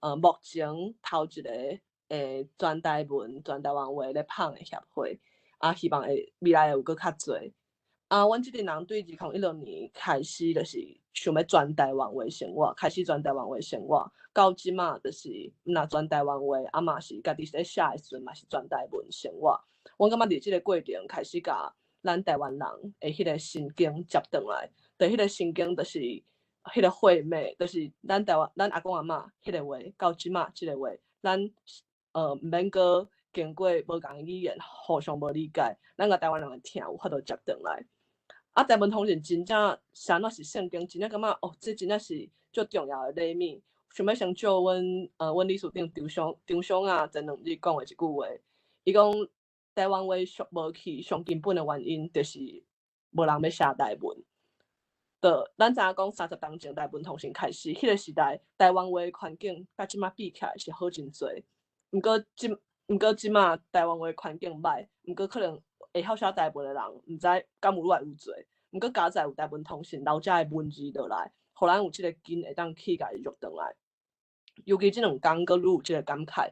後，目前頭一個全台文、全台灣話咧捧的協會，啊，希望會未來會有閣較濟。啊，阮這陣人對2016年開始，就是想欲全台灣話生活，開始全台灣話生活，到這馬就是毋若全台灣話，啊嘛是家己咧寫的時陣嘛是全台文生活。阮感覺佇這个過程開始共咱台灣人的彼个神經接轉來，就彼个神經就是彼个血脈，就是咱台灣咱阿公阿嬤彼个話，到這馬這个話，咱毋免閣經過無仝語言互相無理解，咱共台灣人的疼有法度接轉來。啊，台文通訊真正啥物是聖經，真正感覺哦，這真正是足重要的禮物。想欲先借阮理事長張松張松啊，前兩日講的一句話，伊講台灣話俗無去，上根本的原因就是無人欲寫台文。就咱知影講30冬前台文通訊開始，彼个時代台灣話環境佮這馬比起來是好真濟。毋過這馬台灣話環境歹，毋過可能會曉寫台文的人，毋知敢有愈來愈濟。毋過佳哉有台文通訊留遮的文字落來，予咱有這个根會當去共伊續轉來。尤其這兩工閣愈有這个感慨。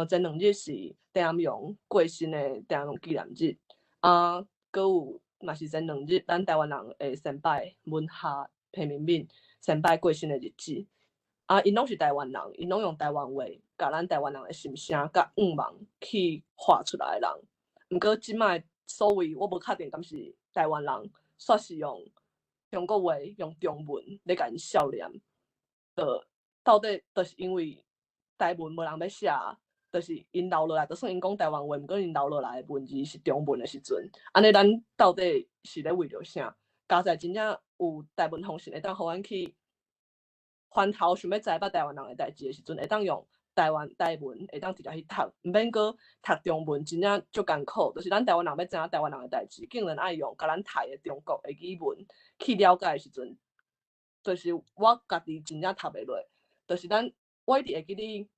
前兩日是鄭南榕過身的鄭南榕紀念日，啊，閣有嘛是前兩日咱台灣人的先輩文學彭明敏先輩過身的日子。啊，𪜶攏是台灣人，𪜶攏用台灣話，共咱台灣人的心聲佮願望去畫出來的人。毋過這擺所謂我無確定敢是台灣人，煞是用中國話、用中文咧共𪜶笑臉。就到底就是因為台文無人欲寫，就是𪜶留落來，就算𪜶講台灣話，毋過𪜶留落來的文字是中文的時陣，按呢咱到底是咧為著啥？佳哉真正有台文通訊會當予阮去翻頭想欲知捌台灣人的代誌的時陣，會當用台灣台文，會當直接去讀，毋免閣讀中文，真正足艱苦。就是咱台灣人欲知影台灣人的代誌，竟然愛用共咱刣的中國的語文去了解的時陣，就是我家己真正讀袂落。就是咱，我一直會記得，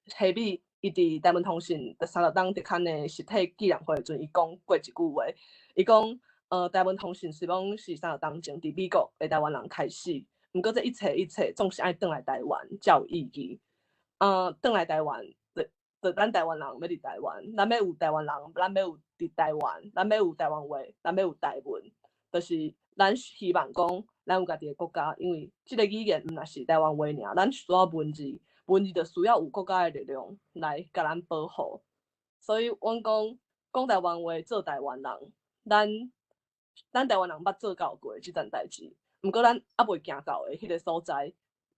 希美伊佇台文通訊佇30冬特刊的實體紀念會的時陣，伊講過一句話，伊講，台文通訊雖講是30冬前佇美國的台灣人開始，毋過這一切一切總是愛轉來台灣才有意義。轉來台灣，就咱台灣人欲佇台灣，咱欲有台灣人，咱欲有佇台灣，咱欲有台灣話，咱欲有台文，就是咱希望講，咱有家己的國家，因為這个語言毋若是台灣話爾，咱需要文字，文字就需要有國家的力量來共咱保護。所以，阮講講台灣話做台灣人，咱台灣人捌做到過這層代誌，毋過咱猶未行到的彼个所在，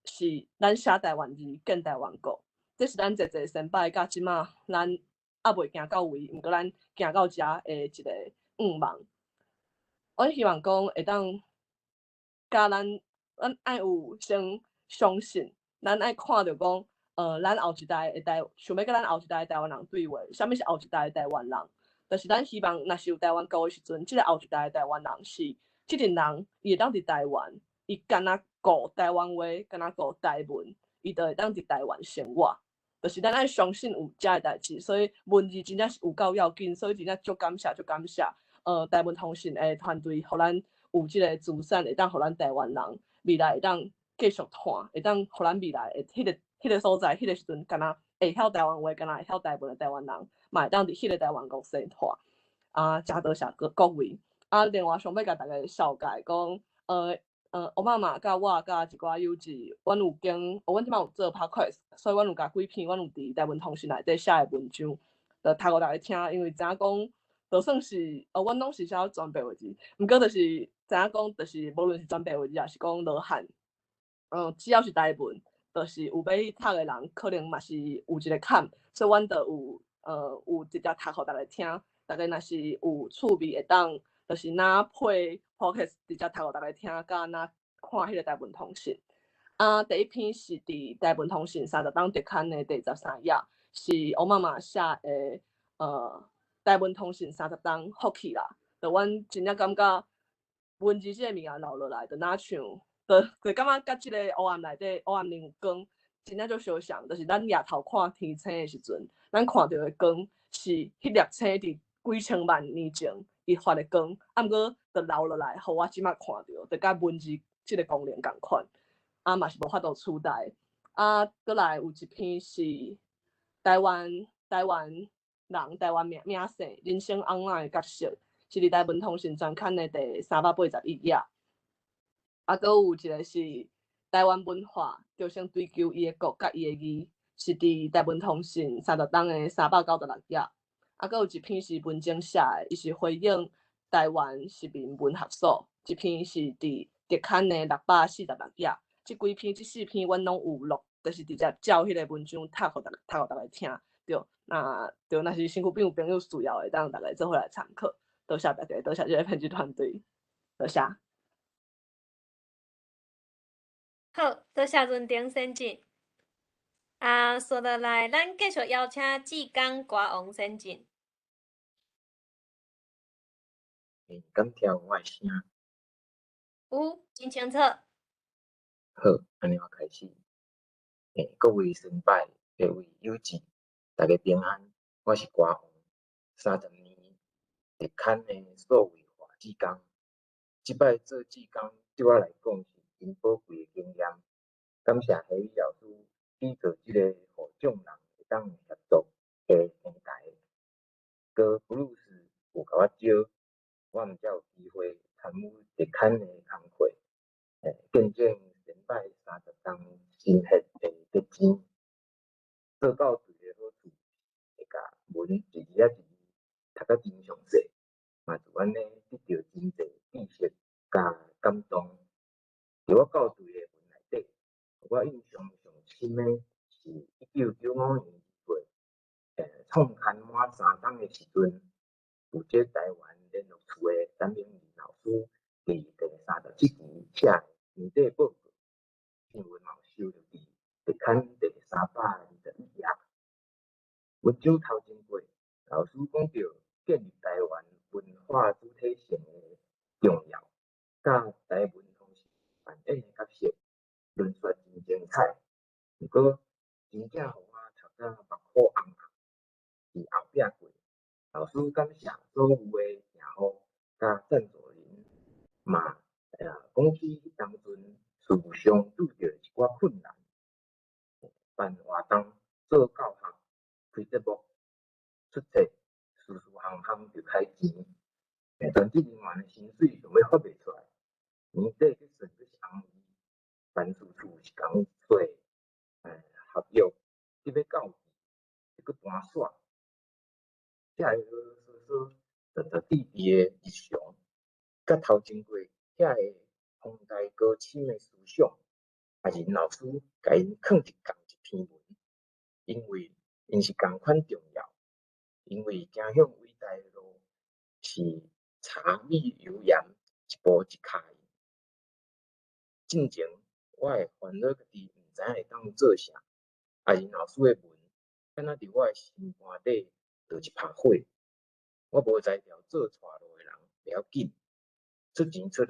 是咱寫台灣字建台灣國，這是咱濟濟先輩佮這馬咱猶未行到位，毋過咱行到遮的一个願望。阮希望講會當佮咱愛有先相信，咱愛看著講，咱後一代的台，想欲佮咱後一代的台灣人對話，啥物是後一代的台灣人？就是咱希望，若是有台灣國的時陣，這个後一代的台灣人是這陣人，伊會當佇台灣，伊敢若顧台灣話，敢若顧台文，伊就會當佇台灣生活。就是咱愛相信有遮的代誌，所以文字真正是有夠要緊，所以真正足感謝，足感謝。台文通訊的團隊，予咱有這个資產，會當予咱台灣人未來會當繼續看，會當予咱未來的彼个所在，彼个時陣，敢若會曉台灣話，敢若會曉台文的台灣人，嘛會當佇彼个台灣國生活。啊，誠多謝各位。啊，另外想欲共大家紹介講，烏媽媽佮我佮一寡友姊，阮有經，阮這馬有做 podcast，所以阮有共幾篇，阮有佇台文通訊內底寫的文章，就讀予大家聽，因為知影講，就算是，阮攏是寫全白話字，毋過就是知影講，就是無論是全白話字，抑是講羅漢，只要是台文，就是有欲去讀的人，可能嘛是有一個坎，所以阮就有，有直接讀予大家聽，大家若是有趣味，會當就是若配 podcast 直接讀予逐家聽，佮若看彼个台文通訊。啊，第一篇是佇台文通訊30冬特刊的第13页，是欧媽媽寫的，台文通訊三十冬福氣啦。就阮真正感覺文字這个物件留落來，就若像，就感覺佮這个黑暗內底黑暗靈有光，真正足相像。就是咱抬頭看天星的時陣，咱看著的光是彼粒星佇幾千萬年前伊發的光，啊，毋過就留落來，予我這馬看著，就佮文字這个功能仝款。啊，嘛是無法度取代。啊，閣來有一篇是台灣人台灣名姓人生翁仔的角色，是佇台文通訊專刊的第381頁。啊，閣有一个是台灣文化，著先追求伊的國佮伊的義，是佇台文通訊30冬的396頁。啊，閣有一篇是文靜寫的，伊是回應台灣市民文學所，這篇是佇特刊的646頁。這幾篇、這四篇，阮攏有錄，就是直接照彼个文章讀予逐家聽。對，那對，若是身軀邊有朋友需要的，當逐家做伙來參考。多謝大家，多謝這个編輯團隊，多謝。好，多謝潤婷先進。啊，紲落來，咱繼續邀請志剛歌王先進。敢聽有我的聲？有，真清楚。好，按呢我開始。各位先輩，各位友姊，大家平安。我是歌王，30年特刊的數位化志工。這擺做志工對我來講是真寶貴的經驗。感謝何宇老師締造這個予眾人會當協作的平台。閣布魯斯有共我招，我毋才有機會參與特刊的工課，見證前擺30冬心血的結晶。做校對的好處是會共文一字仔一字讀甲真詳細，嘛就按呢得著真濟知識佮感動。佇我校對的文內底，我印象上深的是1995年2月，創刊滿3冬的時陣，負責台灣聯絡處的陳明仁老師佇第37期寫的年底報告，新聞嘛有收錄佇特刊第321頁。文章頭前過，老師講著建立台灣文化主體性的重要，佮台文通訊扮演的角色，論述真精彩。毋過真正予我讀甲目眶紅紅，是後壁過。老師感謝所有的訂戶佮贊助人，嘛講起彼當陣事務上拄著一寡困難，辦活動、做教學、開節目、出冊，事事項項就開錢，專職人員的薪水想欲發袂出來，年底結算閣是紅字，辦事處是仝稅，合約得欲到期，閣搬煞，遮个啰啰嗦嗦、實實佇佇的日常，佮頭前過遐个宏大高深的思想，也是老師共𪜶囥佇仝一篇文，因為𪜶是仝款重要，因為行向偉大的路是柴米油鹽一步一跤印。進前我會煩惱家己毋知影會當做啥，啊是老師的文，敢若佇我的心肝底著一拍火。我無才調做帶路的人袂要緊，出錢出力，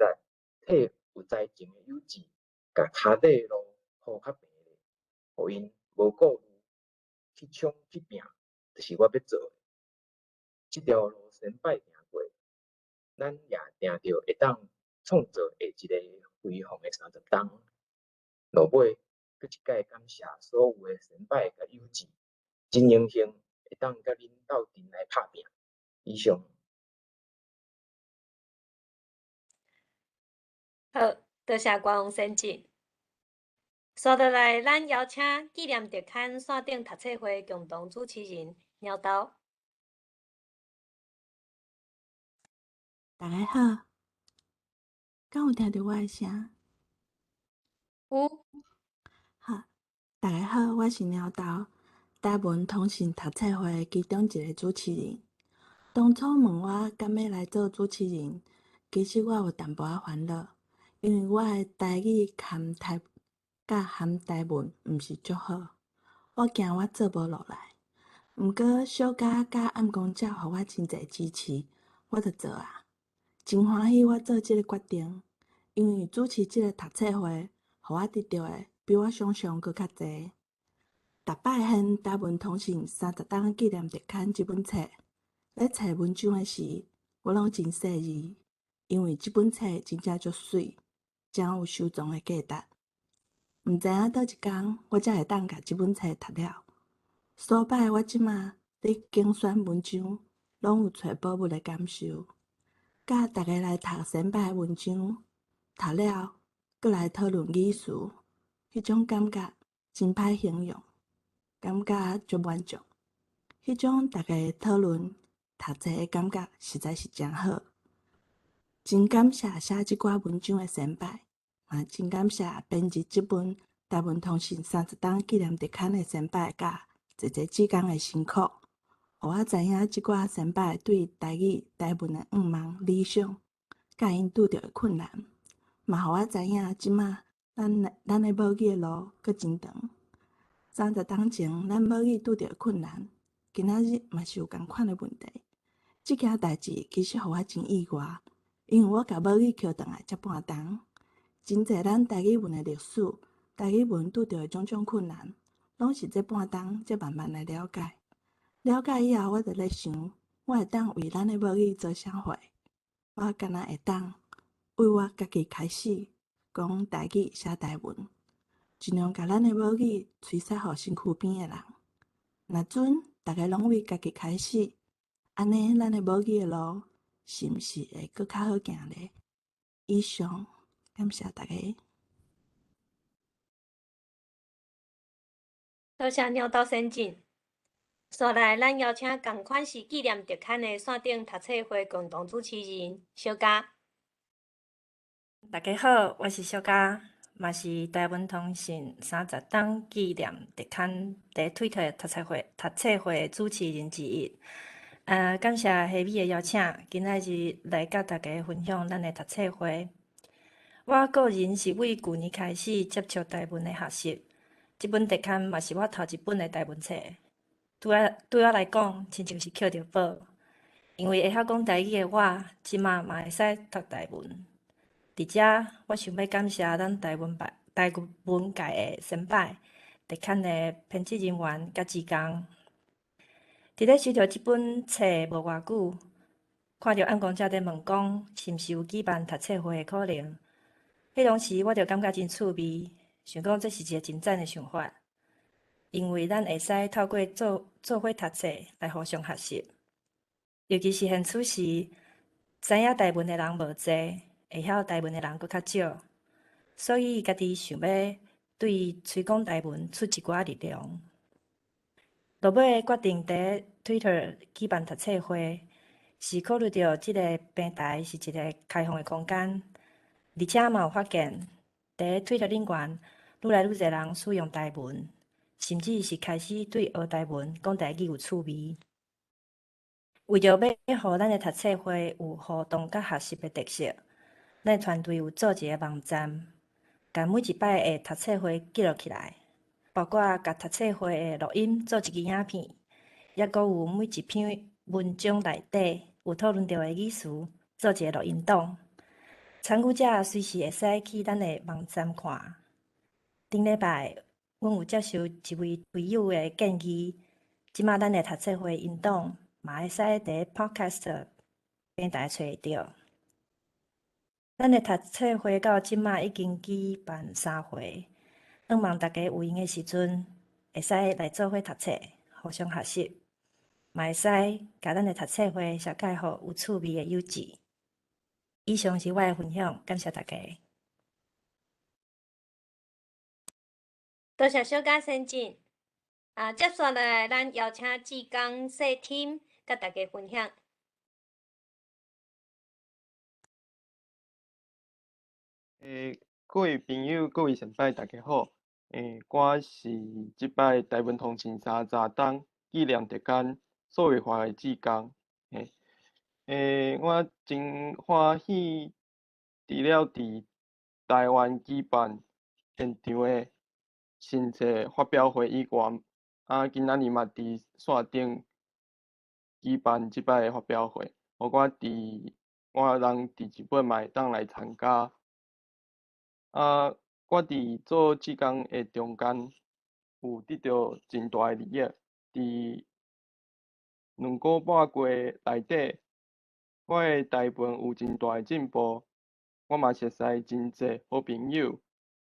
替有才情的友姊，共跤底的路鋪較平咧，予𪜶無顧慮去衝去拚，就是我欲做的。這條路先擺行過，咱也定著會當創造下一个輝煌的30冬。落尾，閣一擺感謝所有的先輩佮友姊，真榮幸會當佮恁鬥陣來拍拚。以上。好，多謝郭王先生。紲落來，咱邀請紀念特刊線頂讀冊會共同主持人貓豆。大家好，敢有聽著我的聲？有。好，大家好，我是貓豆，台文通訊讀冊會其中一个主持人。當初問我敢欲來做主持人，其實我有淡薄仔煩惱，因為我的台語含台佮含台文毋是足好，我驚我做無落來。毋過小嘉佮暗公鳥予我真濟支持，我就做啊。真歡喜我做這个決定，因為主持這个讀冊會，予我得著的比我想像閣較濟。逐擺掀台文通訊三十冬紀念特刊這本冊，咧揣文章的時，我攏真細膩，因為這本冊真正足媠，誠有收藏的價值。毋知影佗一工，我才會當共這本冊讀了。所擺我這馬咧揀選文章，攏有揣寶物的感受。佮逐家來讀先輩的文章，讀了，閣來討論語詞，彼種感覺真歹形容，感覺足滿足。彼種逐家討論讀冊的感覺，實在是誠好。真感謝寫這寡文章的先輩，嘛真感謝編輯這本台文通訊三十冬紀念特刊的先輩佮濟濟志工的辛苦，予我知影這寡先輩對台語、台文的願望、理想，佮𪜶拄著的困難，嘛予我知影這馬咱的母語的路閣真長。30冬前，咱母語拄著的困難，今仔日嘛是有仝款的問題。這件代誌其實予我真意外，因為我共母語抾轉來才半冬，真濟咱台語文的歷史、台語文拄著的種種困難，攏是這半冬才慢慢來了解。了解以後，我就咧想，我會當為咱的母語做啥貨？我敢若會當為我家己開始講台語、寫台文，盡量共咱的母語催殺予身軀邊的人。若準逐家攏為家己開始，按呢，咱的母語的路是毋是會閣較好行咧？以上，感謝大家。多謝鳥島先進。紲來，咱邀請仝款是紀念特刊的線頂讀冊會共同主持人小嘉。大家好，我是小嘉，嘛是台文通訊三十冬紀念特刊佇推特讀冊會的主持人之一。感謝希美的邀請，今仔日來佮大家分享咱的讀冊會。我個人是為舊年開始接觸台文的學習，這本特刊嘛是我頭一本的台文冊。對我來講，親像是抾著寶，因為會曉講台語的我，這馬嘛會使讀台文。佇遮，我想欲感謝咱台文界的先輩、特刊的編輯人員佮志工。佇咧收著這本冊無偌久，看著暗公才佇問講，是毋是有舉辦讀冊會的可能？彼當時我就感覺真趣味，想講這是一个真讚的想法，因為咱會使透過做伙讀冊來互相學習。尤其是現此時，知影台文的人無濟，會曉台文的人閣較少，所以家己想欲對推廣台文出一寡力量。落尾決定佇 Twitter 舉辦讀冊會，是考慮著這个平台是一个開放的空間，而且嘛有發現，佇 Twitter 頂懸，愈來愈濟人使用台文，甚至是開始對學台文、講台語有趣味。為著欲予咱的讀冊會有互動佮學習的特色，咱團隊有做一个網站，共每一擺的讀冊會記錄起來，包括共讀冊會的錄音做一支影片，抑閣有每一篇文章內底有討論著的語詞做一个錄音檔。參與者隨時會使去咱的網站看。頂禮拜，阮有接受一位推友的建議，這馬咱的讀冊會音檔嘛會使佇 Podcast 平台揣會著。咱的讀冊會到這馬已經舉辦三回，向望大家有閒的時陣，會使來做伙讀冊，互相學習，嘛會使共咱的讀冊會紹介予有趣味的友誼。以上是我的分享，感謝大家。多謝小嘉先進。啊，接下來咱邀請志工細心佮大家分享。各位朋友、各位先輩，大家好。我是這擺台文通訊30冬紀念特刊數位化的志工。我真歡喜，除了佇台灣舉辦現場的新冊發表會以外，啊，今仔日嘛佇線頂舉辦這擺的發表會，予我人佇日本嘛會當來參加。啊，我佇做志工的中間，有得著真大的利益。佇2個半月內底，我的台文有真大的進步，我嘛熟似真濟好朋友。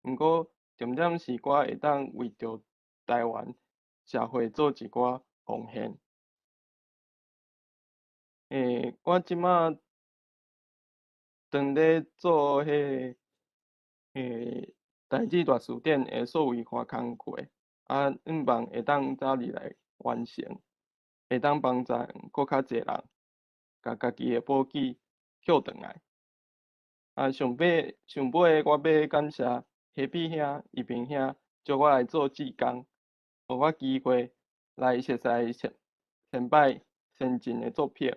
毋過重點是我會當為著台灣社會做一寡貢獻。我這馬當咧做彼个台語大辭典的數位化工課，啊，向望會當早日來完成，會當幫助閣較濟人，共家己的寶記捡轉來。啊，上尾上尾，我欲感謝彼比兄、一平兄，招我來做志工，予我機會來熟似前輩先進的作品，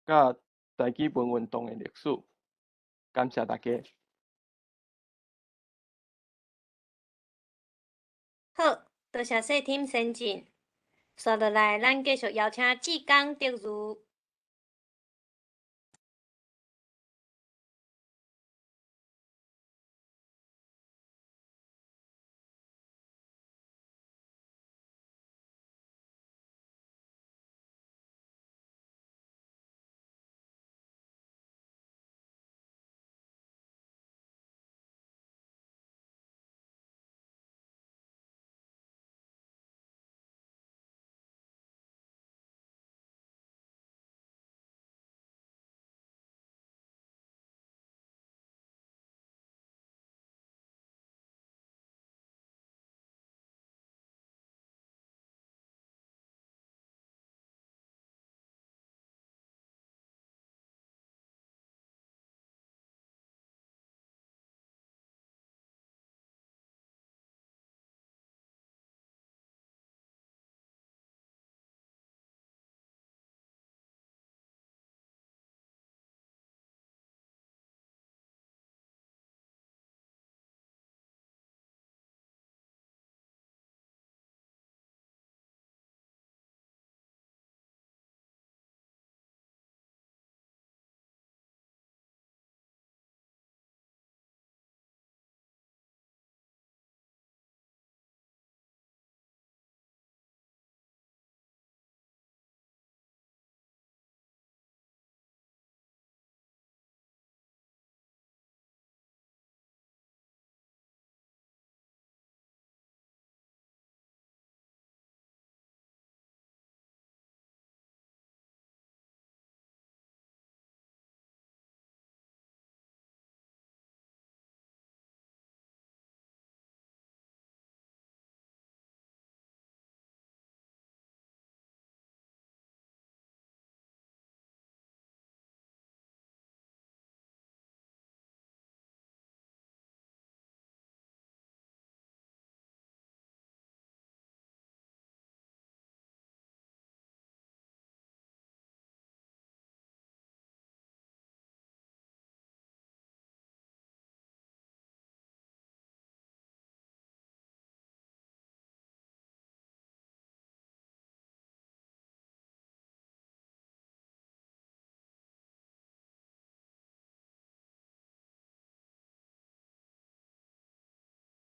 佮台語文運動的歷史。感謝大家。好，多謝細心先進。紲落來，咱繼續邀請志工德如。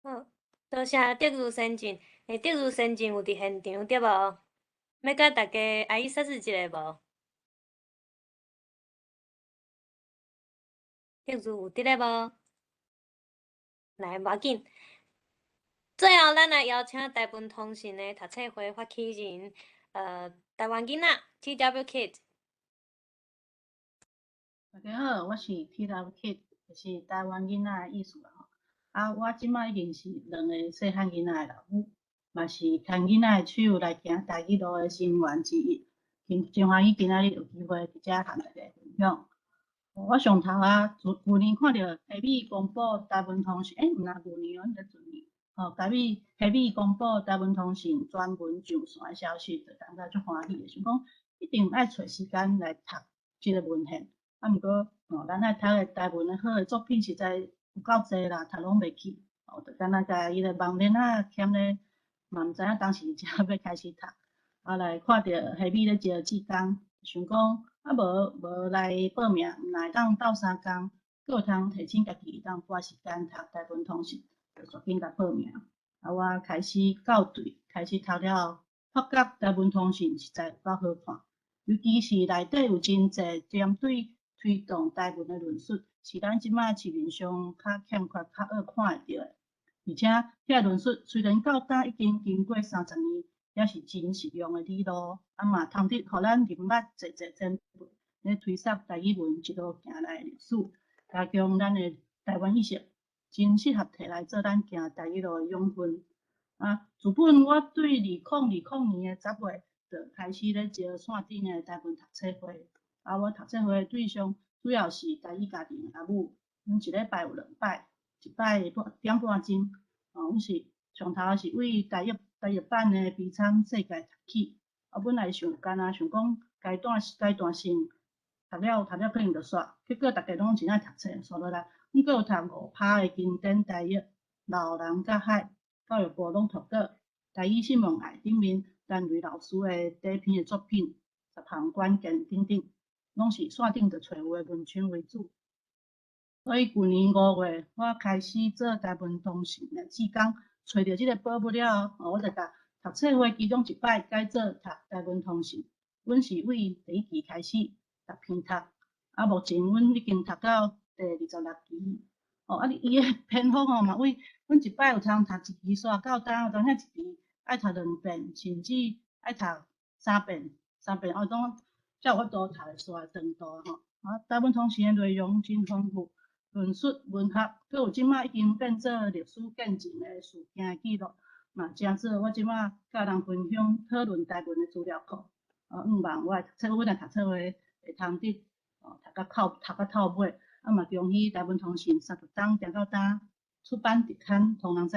好，多謝德如先進。德如先進有佇現場對無？欲佮大家阿姨說一下無？德如有佇咧無？來，無要緊。最後，咱來邀請台文通訊的讀冊會發起人，台灣囡仔 TW Kid。大家好，我是 TW Kid，就是台灣囡仔的意思啦吼。啊，我這擺已經是兩个細漢囡仔的老母，嘛是牽囡仔的手來行台語路的成員之一。真歡喜今仔日有機會佇遮和大家分享。我上頭啊，自舊年看著台美公布台文通訊，毋若舊年哦，應該前年，吼，台美台美公布台文通訊全文上線的消息，就感覺足歡喜的，想講一定愛揣時間來讀這个文献。啊，毋过吼，咱愛讀的台文的好的作品實在有夠濟啦，讀攏袂去。哦，就敢若共彼个網鏈仔欠咧，嘛毋知影當時才欲開始讀。後來看著彼美咧招志工，想講啊無無來報名，毋若會當鬥相共，閣有通提醒家己會當撥時間讀台文通訊，就趕緊共報名。啊，我開始校對，開始讀了後，發覺台文通訊實在有夠好看，尤其是內底有真濟針對推動台文的論述，是咱這擺市面上較欠缺、較少看會著的。而且，遐論述雖然到今已經經過三十年，也是真實用的理路，啊嘛通得予咱認捌濟濟前輩咧推捒台語文一路行來的歷史，加強咱的台灣意識，真適合摕來做咱行台語路的養分。啊，自本我對2020年的10月就開始咧招線頂的台文讀冊會，啊，我讀冊會的對象主要是台語家庭的阿母，阮一禮拜有兩擺，一擺半點半鐘，哦，阮是上頭是為台譯台譯版的悲慘世界讀起，啊，本來想敢若想講階段階段性讀了讀了可能就煞，結果逐家攏真愛讀冊，煞落來，阮閣有讀五趴的經典台譯，老人佮海，教育部攏讀過，台語新聞愛頂面陳雷老師的短篇的作品，十項關鍵等等，攏是線頂就揣有的文章為主。所以舊年5月，我開始做台文通訊的志工，揣著這个寶物了後，我就共讀冊會其中一擺改做讀台文通訊。阮是為第一期開始逐篇讀，啊，目前阮已經讀到第26期。哦，啊，伊的篇幅吼嘛，為阮一擺有通讀一期煞到今，有當遐一期愛讀兩遍，甚至愛讀三遍，三遍哦，當才有法度讀會煞長度吼。啊，台文通訊的內容真豐富，論述文學，閣有這擺已經變做歷史見證的事件的記錄，嘛誠做我這擺佮人分享討論台文的資料庫。啊，向望我的讀冊，阮的讀冊會會通得哦，讀甲透，讀甲透尾。啊嘛，恭喜台文通訊30冬行到今出版特刊《唐人知》，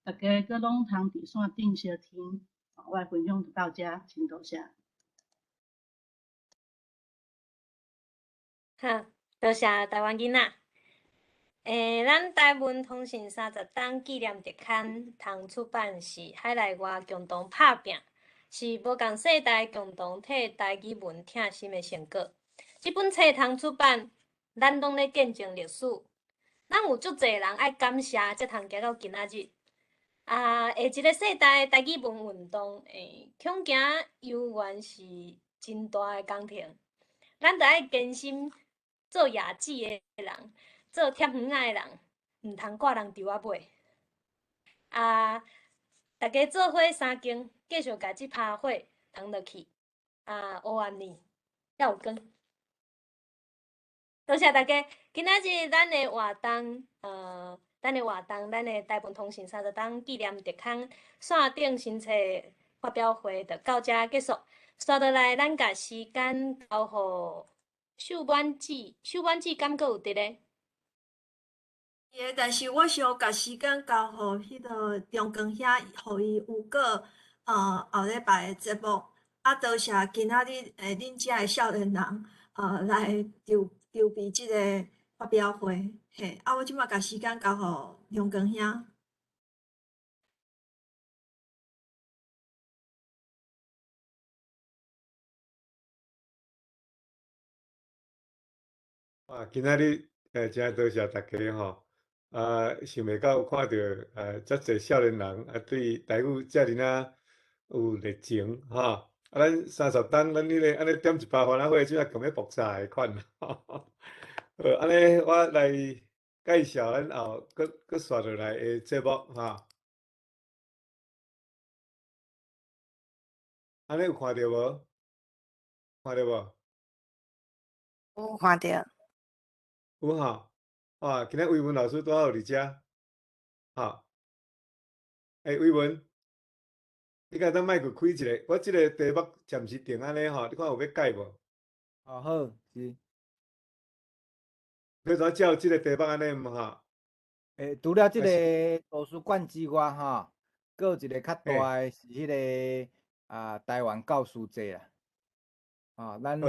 大家閣攏通佇線頂相聽。我的分享就到這，真多謝。好，多謝台灣囡仔。咱台文通訊30冬紀念特刊通出版是海內外共同拍拚，是無仝世代共同替台語文疼心的成果。這本冊通出版，咱攏咧見證歷史。咱有足濟人愛感謝，才通行到今仔日。啊，下一个世代台語文運動，恐驚猶原是真大的工程。咱著愛堅心做野子的人，做貼園仔的人，毋通掛人稻仔尾。啊，大家做伙三更，繼續共這趴火通落去。啊，黑暗呢，猶有光。多謝大家，今仔日咱的活動，咱的活動，咱的台文通訊30冬紀念特刊線頂新冊發表會就到這結束。紲落來，咱共時間交予秀滿姊，秀滿姊敢閣有佇咧？會，但是我想共時間交予彼个中光兄，予伊有閣後禮拜的節目。啊，多謝今仔日恁遮的少年人來籌籌備這个發表會，嘿，啊，我這擺共時間交予梁光兄。啊，今仔日真多謝大家吼，啊，想袂到看著遮濟少年人啊，對台語遮爾仔有熱情吼。啊，咱30冬，咱彼个按呢點一包番仔火，這馬強欲爆炸的款。好，按呢我來介紹咱後閣閣紲落來的節目吼。按呢有看著無？看著無？有看著。有吼，哇！今仔維文老師拄好有佇遮，吼。欸，維文，你敢會當麥克開一下？我這个題目暫時定按呢吼，你看有欲改無？哦，好，是。欲怎照這个題目按呢毋吼？欸，除了這个圖書館之外，吼，閣有一个較大的是彼个啊，台灣教師節啦。啊，咱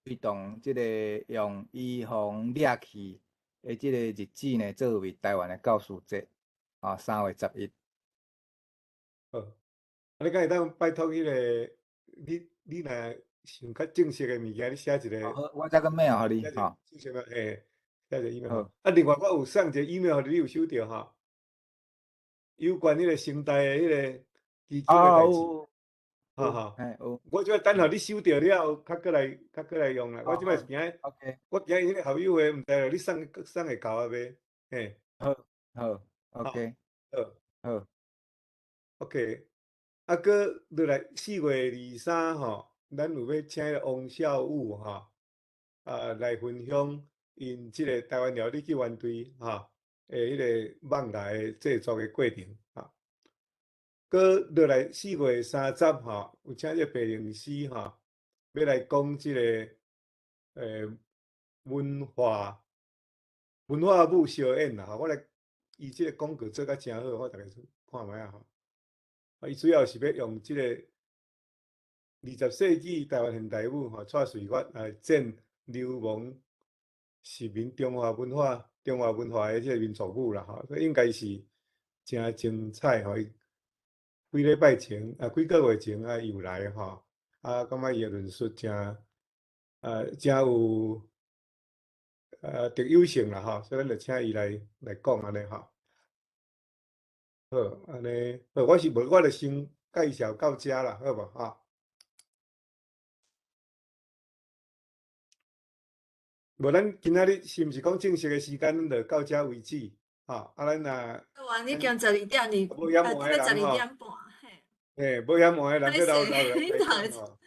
推動這个用伊予掠去的這个日子呢，做為台灣的教師節，啊，3月11。好，啊，你敢會當拜託彼个，你若想較正式的物件，你寫一个。好，我再閣 mail 予你吼。正式的，嘿，寫一个 email。啊，另外我有送一個 email 予你，你有收著吼？有關彼個成大的彼个基金的代誌。哦，哈哈，嘿，有。我這等候你收著了後，較閣來較閣來用啦。我這擺是驚，我驚彼個校友會，毋知你送會到啊未？嘿。好，好，OK。好。好。 OK，啊，閣落來4月23吼，咱有欲請彼个王孝武吼，啊來分享𪜶這个台灣料理救援隊吼的彼个網頁的製作的過程吼。閣落來4月30吼，有請這個白靈師吼，欲來講這个文化舞小演啦吼。我來伊這個廣告做甲誠好，我逐家看覓仔吼。啊，伊主要是欲用這個20世紀台灣現代舞吼，蔡瑞月來展流亡殖民中華文化的這個民族舞啦吼，所以應該是誠精彩吼。伊幾禮拜前啊，幾个月前啊，伊有來吼，啊，感覺伊的論述誠有特有性啦吼，所以咱就請伊來講按呢吼。好，按呢，好，我是無，我就先介紹到遮啦，好無吼？無，咱今仔日是毋是講正式的時間，咱就到遮為止，吼。啊，咱若好啊，已經12點二，無遐晚的人吼， 12點半，嘿。嘿，無遐晚的人閣留留來歹勢，恁吼。